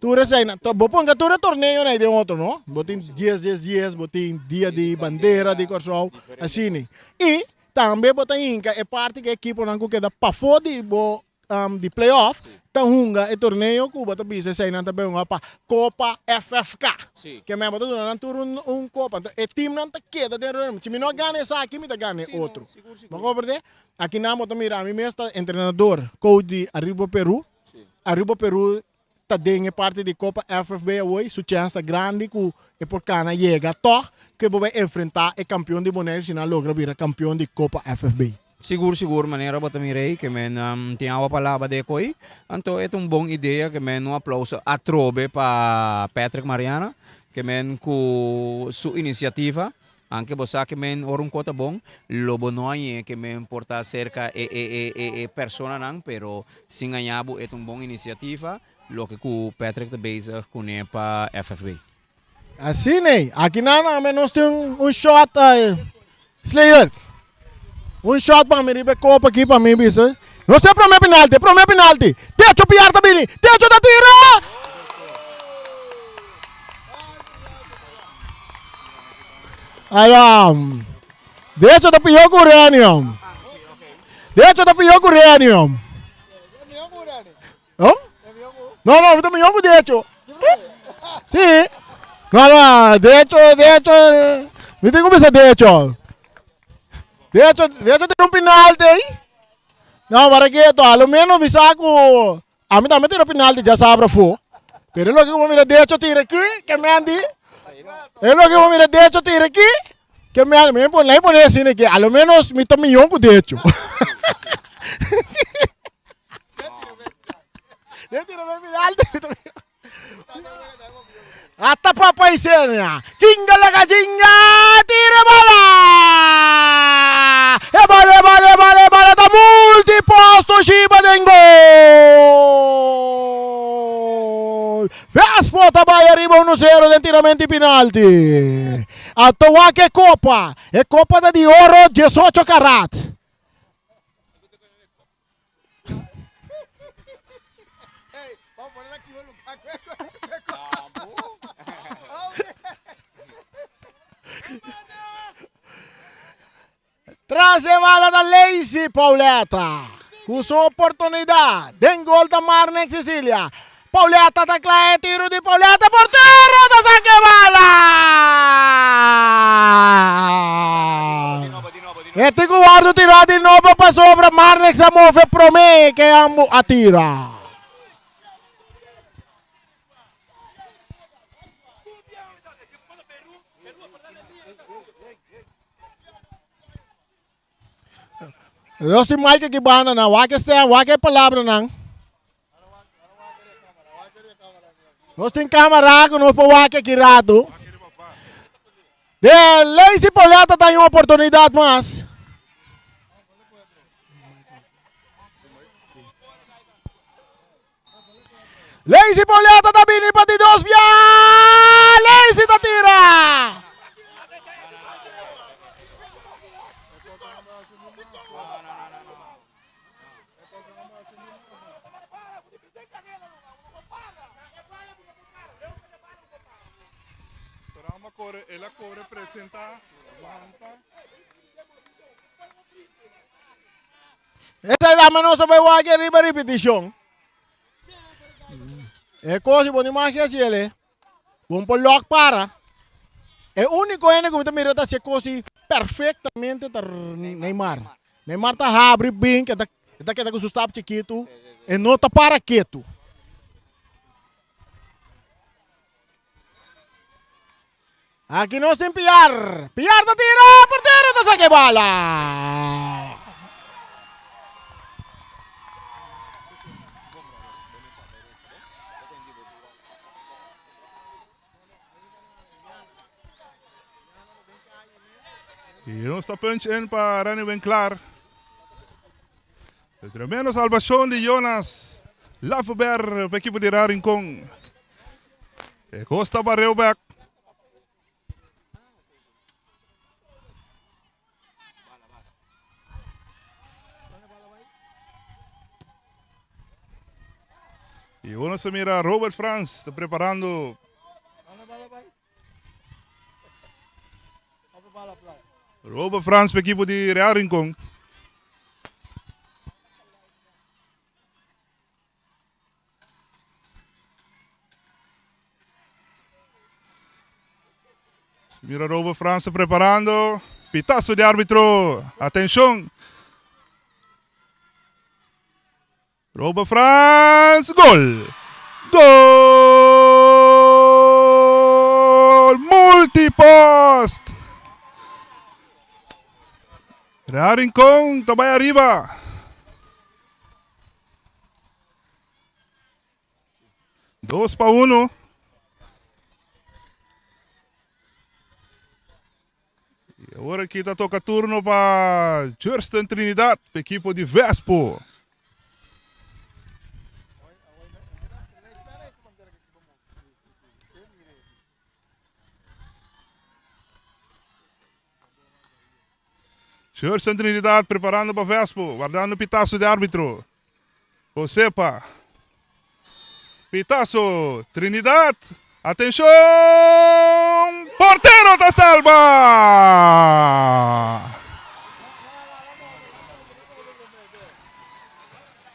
Tur eseinan. Bo ponga tur e torneonan ei den otro, no? Bo tin dies dies dies, bo tin Dia di Bandera di Kòrsou, asina. I tambe bo ta hinka e parti ku e ekiponan ku keda pafó di bo di playoff ta hunga e torneo ku bo ta bisa eseinan ta bai hunga pa Kopa FFK. Ke men bo ta duna nan tur un kopa. Anto e teamnan ta keda den reunion. Si mi no a gana esaki mi ta gana e otro. Bo komprende? Akinan bo ta mira ami mes ta entrenador, coach di Arriba Peru. Arriba Peru ta den e parti di Kopa FFB awor, su chèns ta grandi ku e por kana yega tòg ku e por bai enfrentá e kampion di Boneiru si nan logra bira kampion di Kopa FFB. Sigur sigur manera bo ta mira ei ke men tin awa pa laba de koi anto e ta un bon idea ke men un aplauso atrobe pa Patrick Mariana ke men ku su inisiativa anke bo sa ke men ora un ko ta bon lo bo no hañ'é ke men por ta serka e e e e personanan pero Sin gaña bo e ta un bon inisiativa loke ku Patrick ta bezig kuné pa FFB. Asina, aki nan ame nos tin un shot Slayer. Un shot pa mi riba e kopa aki pa mi bisa. Nos tin e prome penalti, e prome penalti. Techo Piar ta bini, Techo ta tira! Alam. Decho ta pió ku uranium. Decho ta pió ku uranium. Oh? No, no, mi ta mihó ku decho. Sí. No, no, decho, decho. Mi tin ku bisa decho. Decho, decho tin un penalti ahí. No, para quieto, a lo menos mi sa ku A mi tambe tira penalti djasabra afó. Pero e loke ku bo mira Decho tira aki, ke Mendy. E loke ku bo mira Decho tira aki, ke Mendy. Mi por lei pone asina aki, a lo menos mi ta mion ku Decho. Decho tira penalti, mi ta mion. Ata papa Isenia. Chinga laga chinga. Tira bala. E bala, e bala, e bala, e bala ta multiposto Shiba den gol. Vespo ta bai arriba 1-0 den tiramento di penalti. Ato wak e kopa. E kopa ta di oro 18 karat. Tras e bala ta Lacey Pauletta ku su oportunidat den gol ta Marnex Cecilia. Pauletta ta kla e tiro di Pauletta portero ta saka e bala! E tin ku wòrdu tirá di nobo pasobra Marnex a move promé ke ambo a tira. Nos tin Mike aki banda nan. Wak e stem, wak e palabranan. Nos tin camera ku nos por wak aki rato. De Lazy Pauletta ta un oportunidad mas. Lazy Pauletta ta bini pa di dos bia. Lazy ta tira. Rama corre, el a corre presenta, wanta. Esa dama no sa bai wak riba repeticion. E cosa bo ni magia si ele. Bon por lok para. E único hende ku mi ta mira ta hasi e kos perfectamente ta Neymar. Neymar ta habri bin, e ta e ta keda ku su stap chikitu, e no ta para ketu. Aki nos tin Piar. Piar ta tira, portero ta saka e bala. Y nos ta punch in pa Renny Winklaar. E tremendo salvacion di Jonas Laffeber pa equipo di Real Rincon. E Costa Barreu back. I ora nos ta mira Robert Frans ta preparando. Robert Frans pa ekipo di Real Rincon. Mira Robert Frans ta preparando. Pitazo di arbitro. Atencion. Robert Frans, gol! Gol! Multipost! Real Rincon ta bai ariba. Dos pa uno. Y awor aki ta toca turno pa Jurston Trinidad, pa equipo di Vespo. Jurston Trinidad preparando pa Vespo, guardando pitazo di arbitro. Josepa. Pitazo. Trinidad. Atencion! Portero ta salba!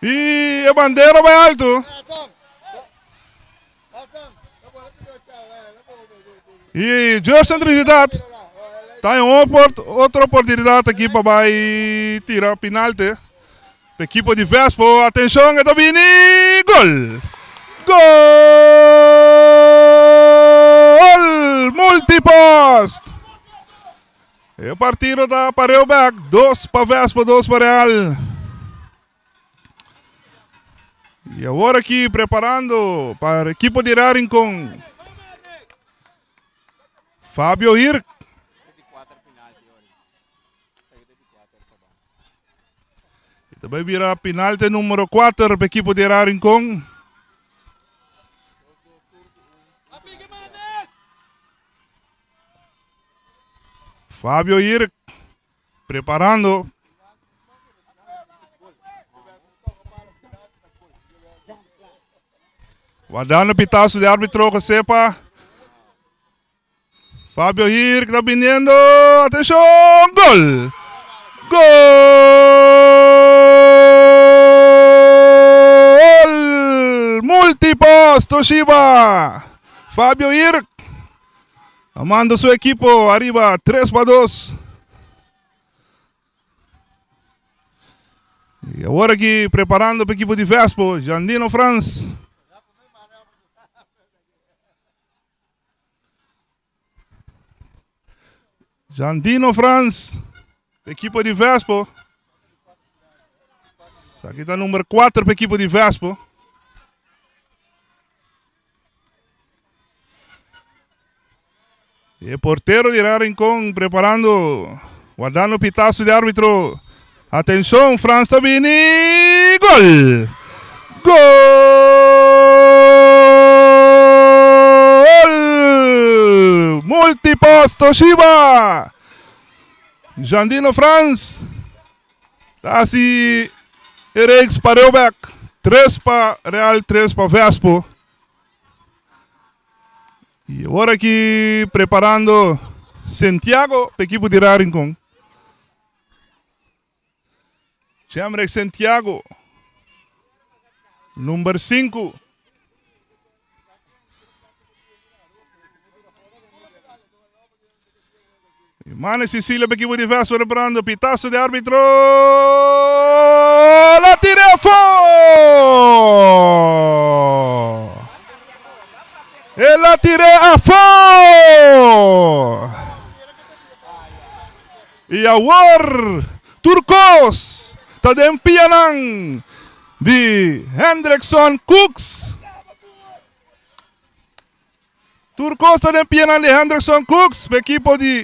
Y e bandera bay alto. Y Justin Trinidad ta en otro oportunidad aki pa bay tira pinalte. Equipo di Vespo, atencion, e ta bini, gol! Gol! Multipost! E partido ta pareu bek, dos pa Vespo, dos pa Real. Y awor aki preparando pa equipo di Real Rincon. Fabio Hirk. Ta bai bira penalti numero 4 pa equipo di Real Rincon. Fabio Hirk preparando. Guardando pitazo de arbitro que sepa. Fabio Hirk ta biniendo. Atención! Gol! Gol! Multipost Toshiba. Fabio Hirk. Amando su equipo arriba 3 pa 2. Y awor aki preparando pa equipo di Vespo, Jandino Frans. Jandino Frans, equipo di Vespo. Aquí ta number 4 pa equipo di Vespo. E portero di Real Rincón preparando, guardando pitazo di arbitro. Atención, Frans ta bini. Gol! Gol! Multipost Toshiba! Jandino Frans ta hasi e reeks pareu bek. 3 pa Real, 3 pa Vespo. Y awor aki preparando Santiago pa equipo di Real Rincón. Chemrek Santiago, number 5. Mane Cecilia pa equipo di Vespa preparando pitazo de arbitro. La tira afó! El a tir'é afó! I awor tur kos ta den pianan di Hendrickson Cooks. Tur kos ta den pianan di Hendrickson Cooks pa ekipo di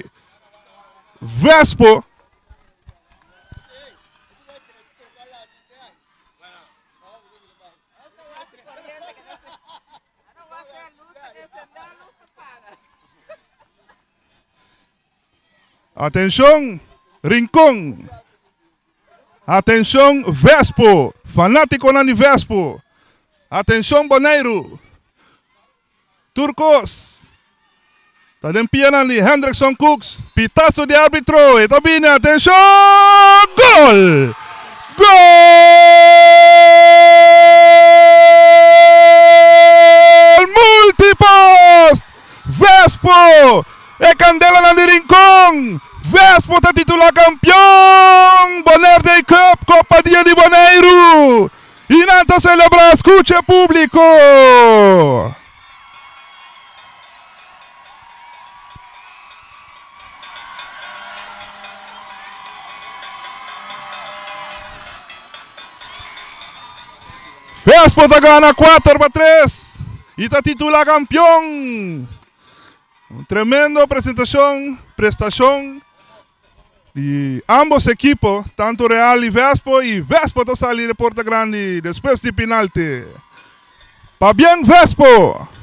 Vespo. Atenshon Rincon, atenshon Vespo, fanatikonan di Vespo. Atenshon Boneiru! Tur kos ta den pianan di Hendrickson Cooks. Pitazo di arbitro, e ta bini, atenshon! Gol! Gol! Multipost! Vespo! E kandelanan di Rincon! Vespo ta titula kampion! Bonaire Day Cup, Kopa Dia di Boneiru! I nan ta selebrá, skucha e públiko! Vespo ta gana 4-3 i ta titulá kampion. Un tremendo presentashon, prestashon di ambos ekipo, tanto Real i Vespo, i Vespo ta sali de porta grandi despues di pinalte. Pabien Vespo!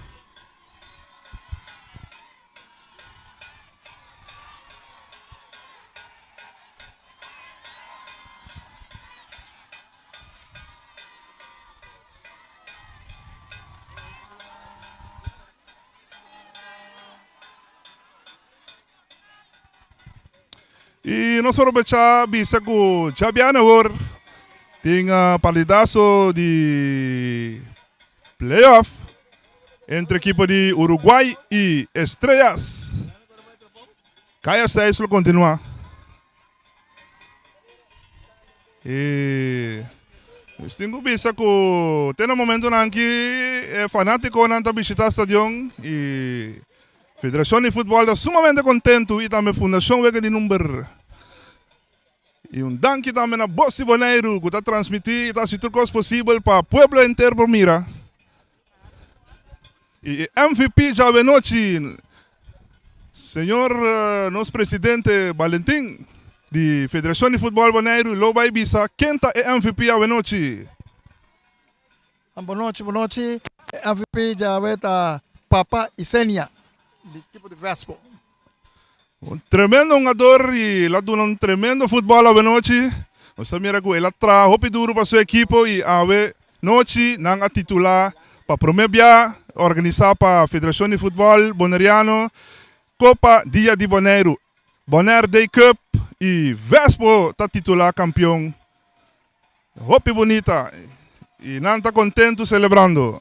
I nos por aprovechá bisa ku djabièrnè awor tin partidaso di playoff entre ekipo di Uruguay i Estrellas. Kaya seis lo kontinuá. I nos tin ku bisa ku te na momentunan aki e fanátikonan ta bishitá stadion i Federashon di Futbòl ta sumamente kontentu i tambe Fundashon Wega di Number. I un danki tambe na Bos di Boneiru ku ta transmití i ta hasi tur kos posibel pa pueblo henter por mira. I e MVP djawe nochi, señor nos presidente Valentin di Federashon di Futbòl Boneiru lo bai bisa ken ta e MVP awe nochi. Bon nochi, bon nochi. E MVP djawe ta Papa Isenia di ekipo di Vespo. Un tremendo hungador y el a duna un tremendo futbol awe nochi. Nos ta mira cu el a traha hopi duro pa su ekipo y awe nochi nan a titula pa prome bia organisa pa Federacion di Futbol Boneriano Copa Dia di Boneiru, Bonaire Day Cup y Vespo ta titula campeon. Hopi bunita y nan ta contento celebrando.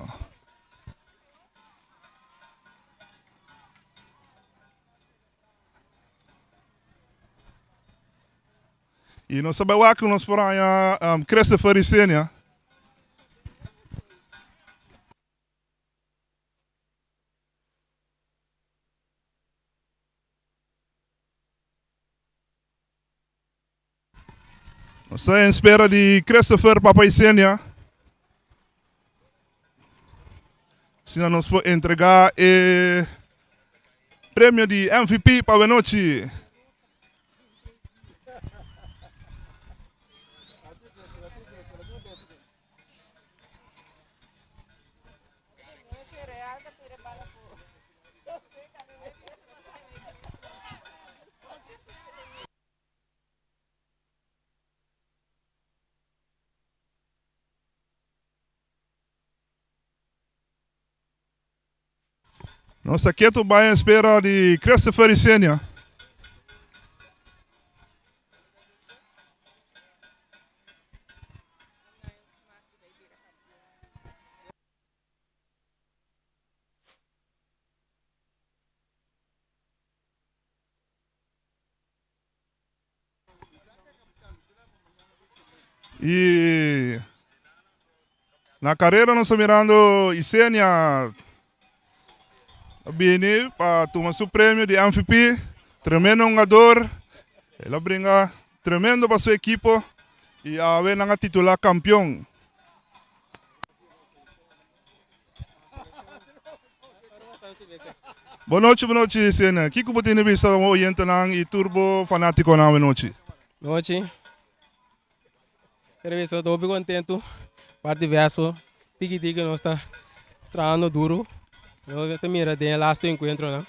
I nos ta bai wak ku nos por haña Christopher Isenia. Nos ta en espera di Christopher Papa Isenia. Asina nos por entrega e premio di MVP pa awenochi. Nos ta ketu bai en espera di Christopher Isenia. Y na carrera nos ta mirando Isenia a bini pa tuma su premio di MVP. Tremendo hungador. El a bringa tremendo pa su equipo y awe nan a titula campeon. Bon nochi, bon nochi, Sena. Kiko bo tin bisa bo oyentenan i tur bo fanátikonan awe nochi? Nochi. Quiero bisa hopi contento. Parti verso. Tiki tiki nos ta trahando duro. Nos ta mira den e laatste encuentronan.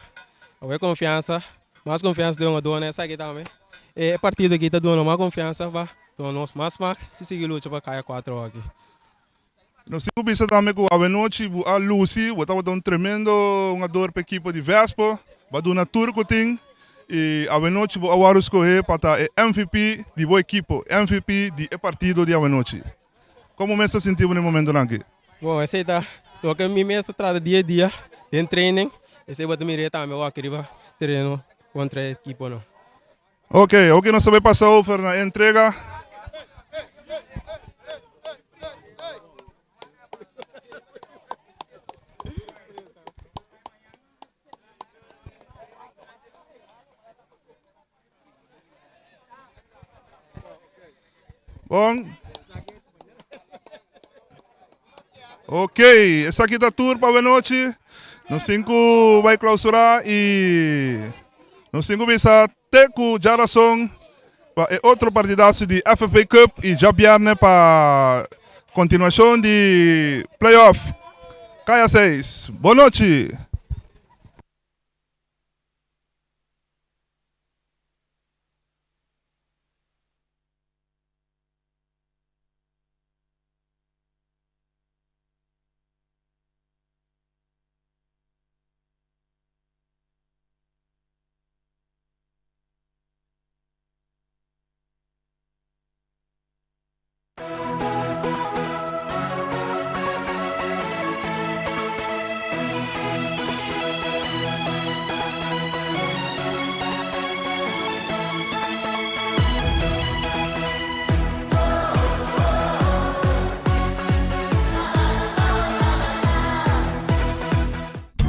Awe confiansa, mas confiansa den jugadornan esaki tambe. E partido aki ta duna mas confiansa pa duna nos mas smak si sigui lucha pa kaya 4 aki. Nos tin ku bisa tambe ku awenochi bo a lusi, bo tabata un tremendo hungador pa ekipo di Vespo, bo a duna tur ku tin i awenochi bo a wòrdu skohé pa ta e MVP di bo ekipo, MVP di e partido di awenochi. Komo mes ta sinti bo na e momentonan aki? Bon, esei ta loke mi mes ta trata dia a dia den training, esei bo ta mir'é tambe awor aki riba tereno kontra e ekiponan. Ok, oke nos ta bai pasa over na e entrega. Bon. Ok, esaki ta tur pa awenochi. Nos tin ku bai klausurá i nos tin ku bisa te ku djarason pa e otro partidazo di FFA Cup i djabièrnè pa kontinuashon di playoff Kaya 6. Bonochi!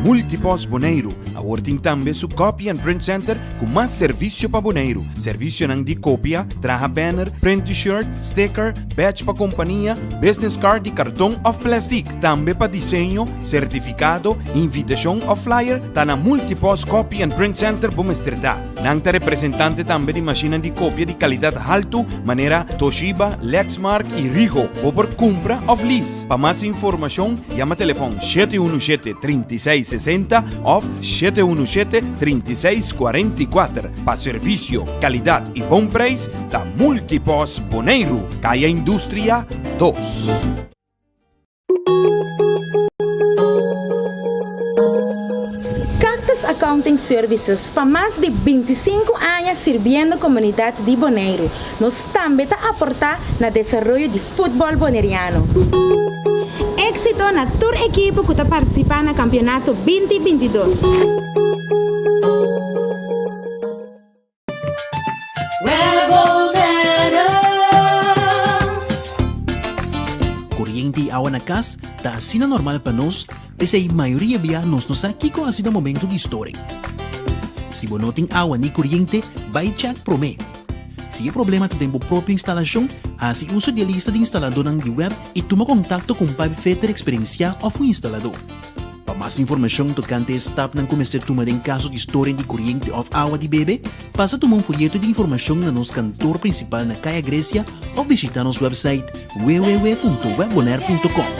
Multipost Boneiru awor tin tambe su Copy and Print Center ku mas servisio pa Boneiru. Servisionan di kopia, traha banner, print t-shirt, sticker, badge pa kompania, business card di karton òf plèstik. Tambe pa diseño, sertifikado, invitashon òf flyer ta na Multipost Copy and Print Center bo mester ta. Nan ta representante tambe di mashinnan di kopia di kalidat haltu manera Toshiba, Lexmark i Rigo. Bo por kumpra òf lease. Pa mas informashon yama telefòn 717 36 60 òf 717 36 44. Pa servisio, kalidat i bon preis ta Multipost Boneiru, Kaya Industria 2. Cactus Accounting Services pa mas di 25 aña sirbiendo komunidat di Boneiru. Nos tambe ta aportá na desaroyo di futbòl boneriano. Éksito na tur ekipo ku ta partisipá na kampionato 20 22. Koriente i awa na kas ta asina normal pa nos, p'esei mayoria bia nos no sa kiko hasi na momento di storing. Si bo no tin awa ni koriente, bai chèk promé. Si e problema ta den bo propio instalashon, hasi uso di e lista di instaladónan di web i tuma kontakto ku un pipefitter eksperensiá òf un instaladó. Pa mas informashon tokante e stapnan ku mester tuma den kaso di storing di koriente òf awa di bebe, pasa tuma un foyeto di informashon na nos kantor prinsipal na Kaya Grecia òf bishitá nos wèpsait www.webbonaire.com.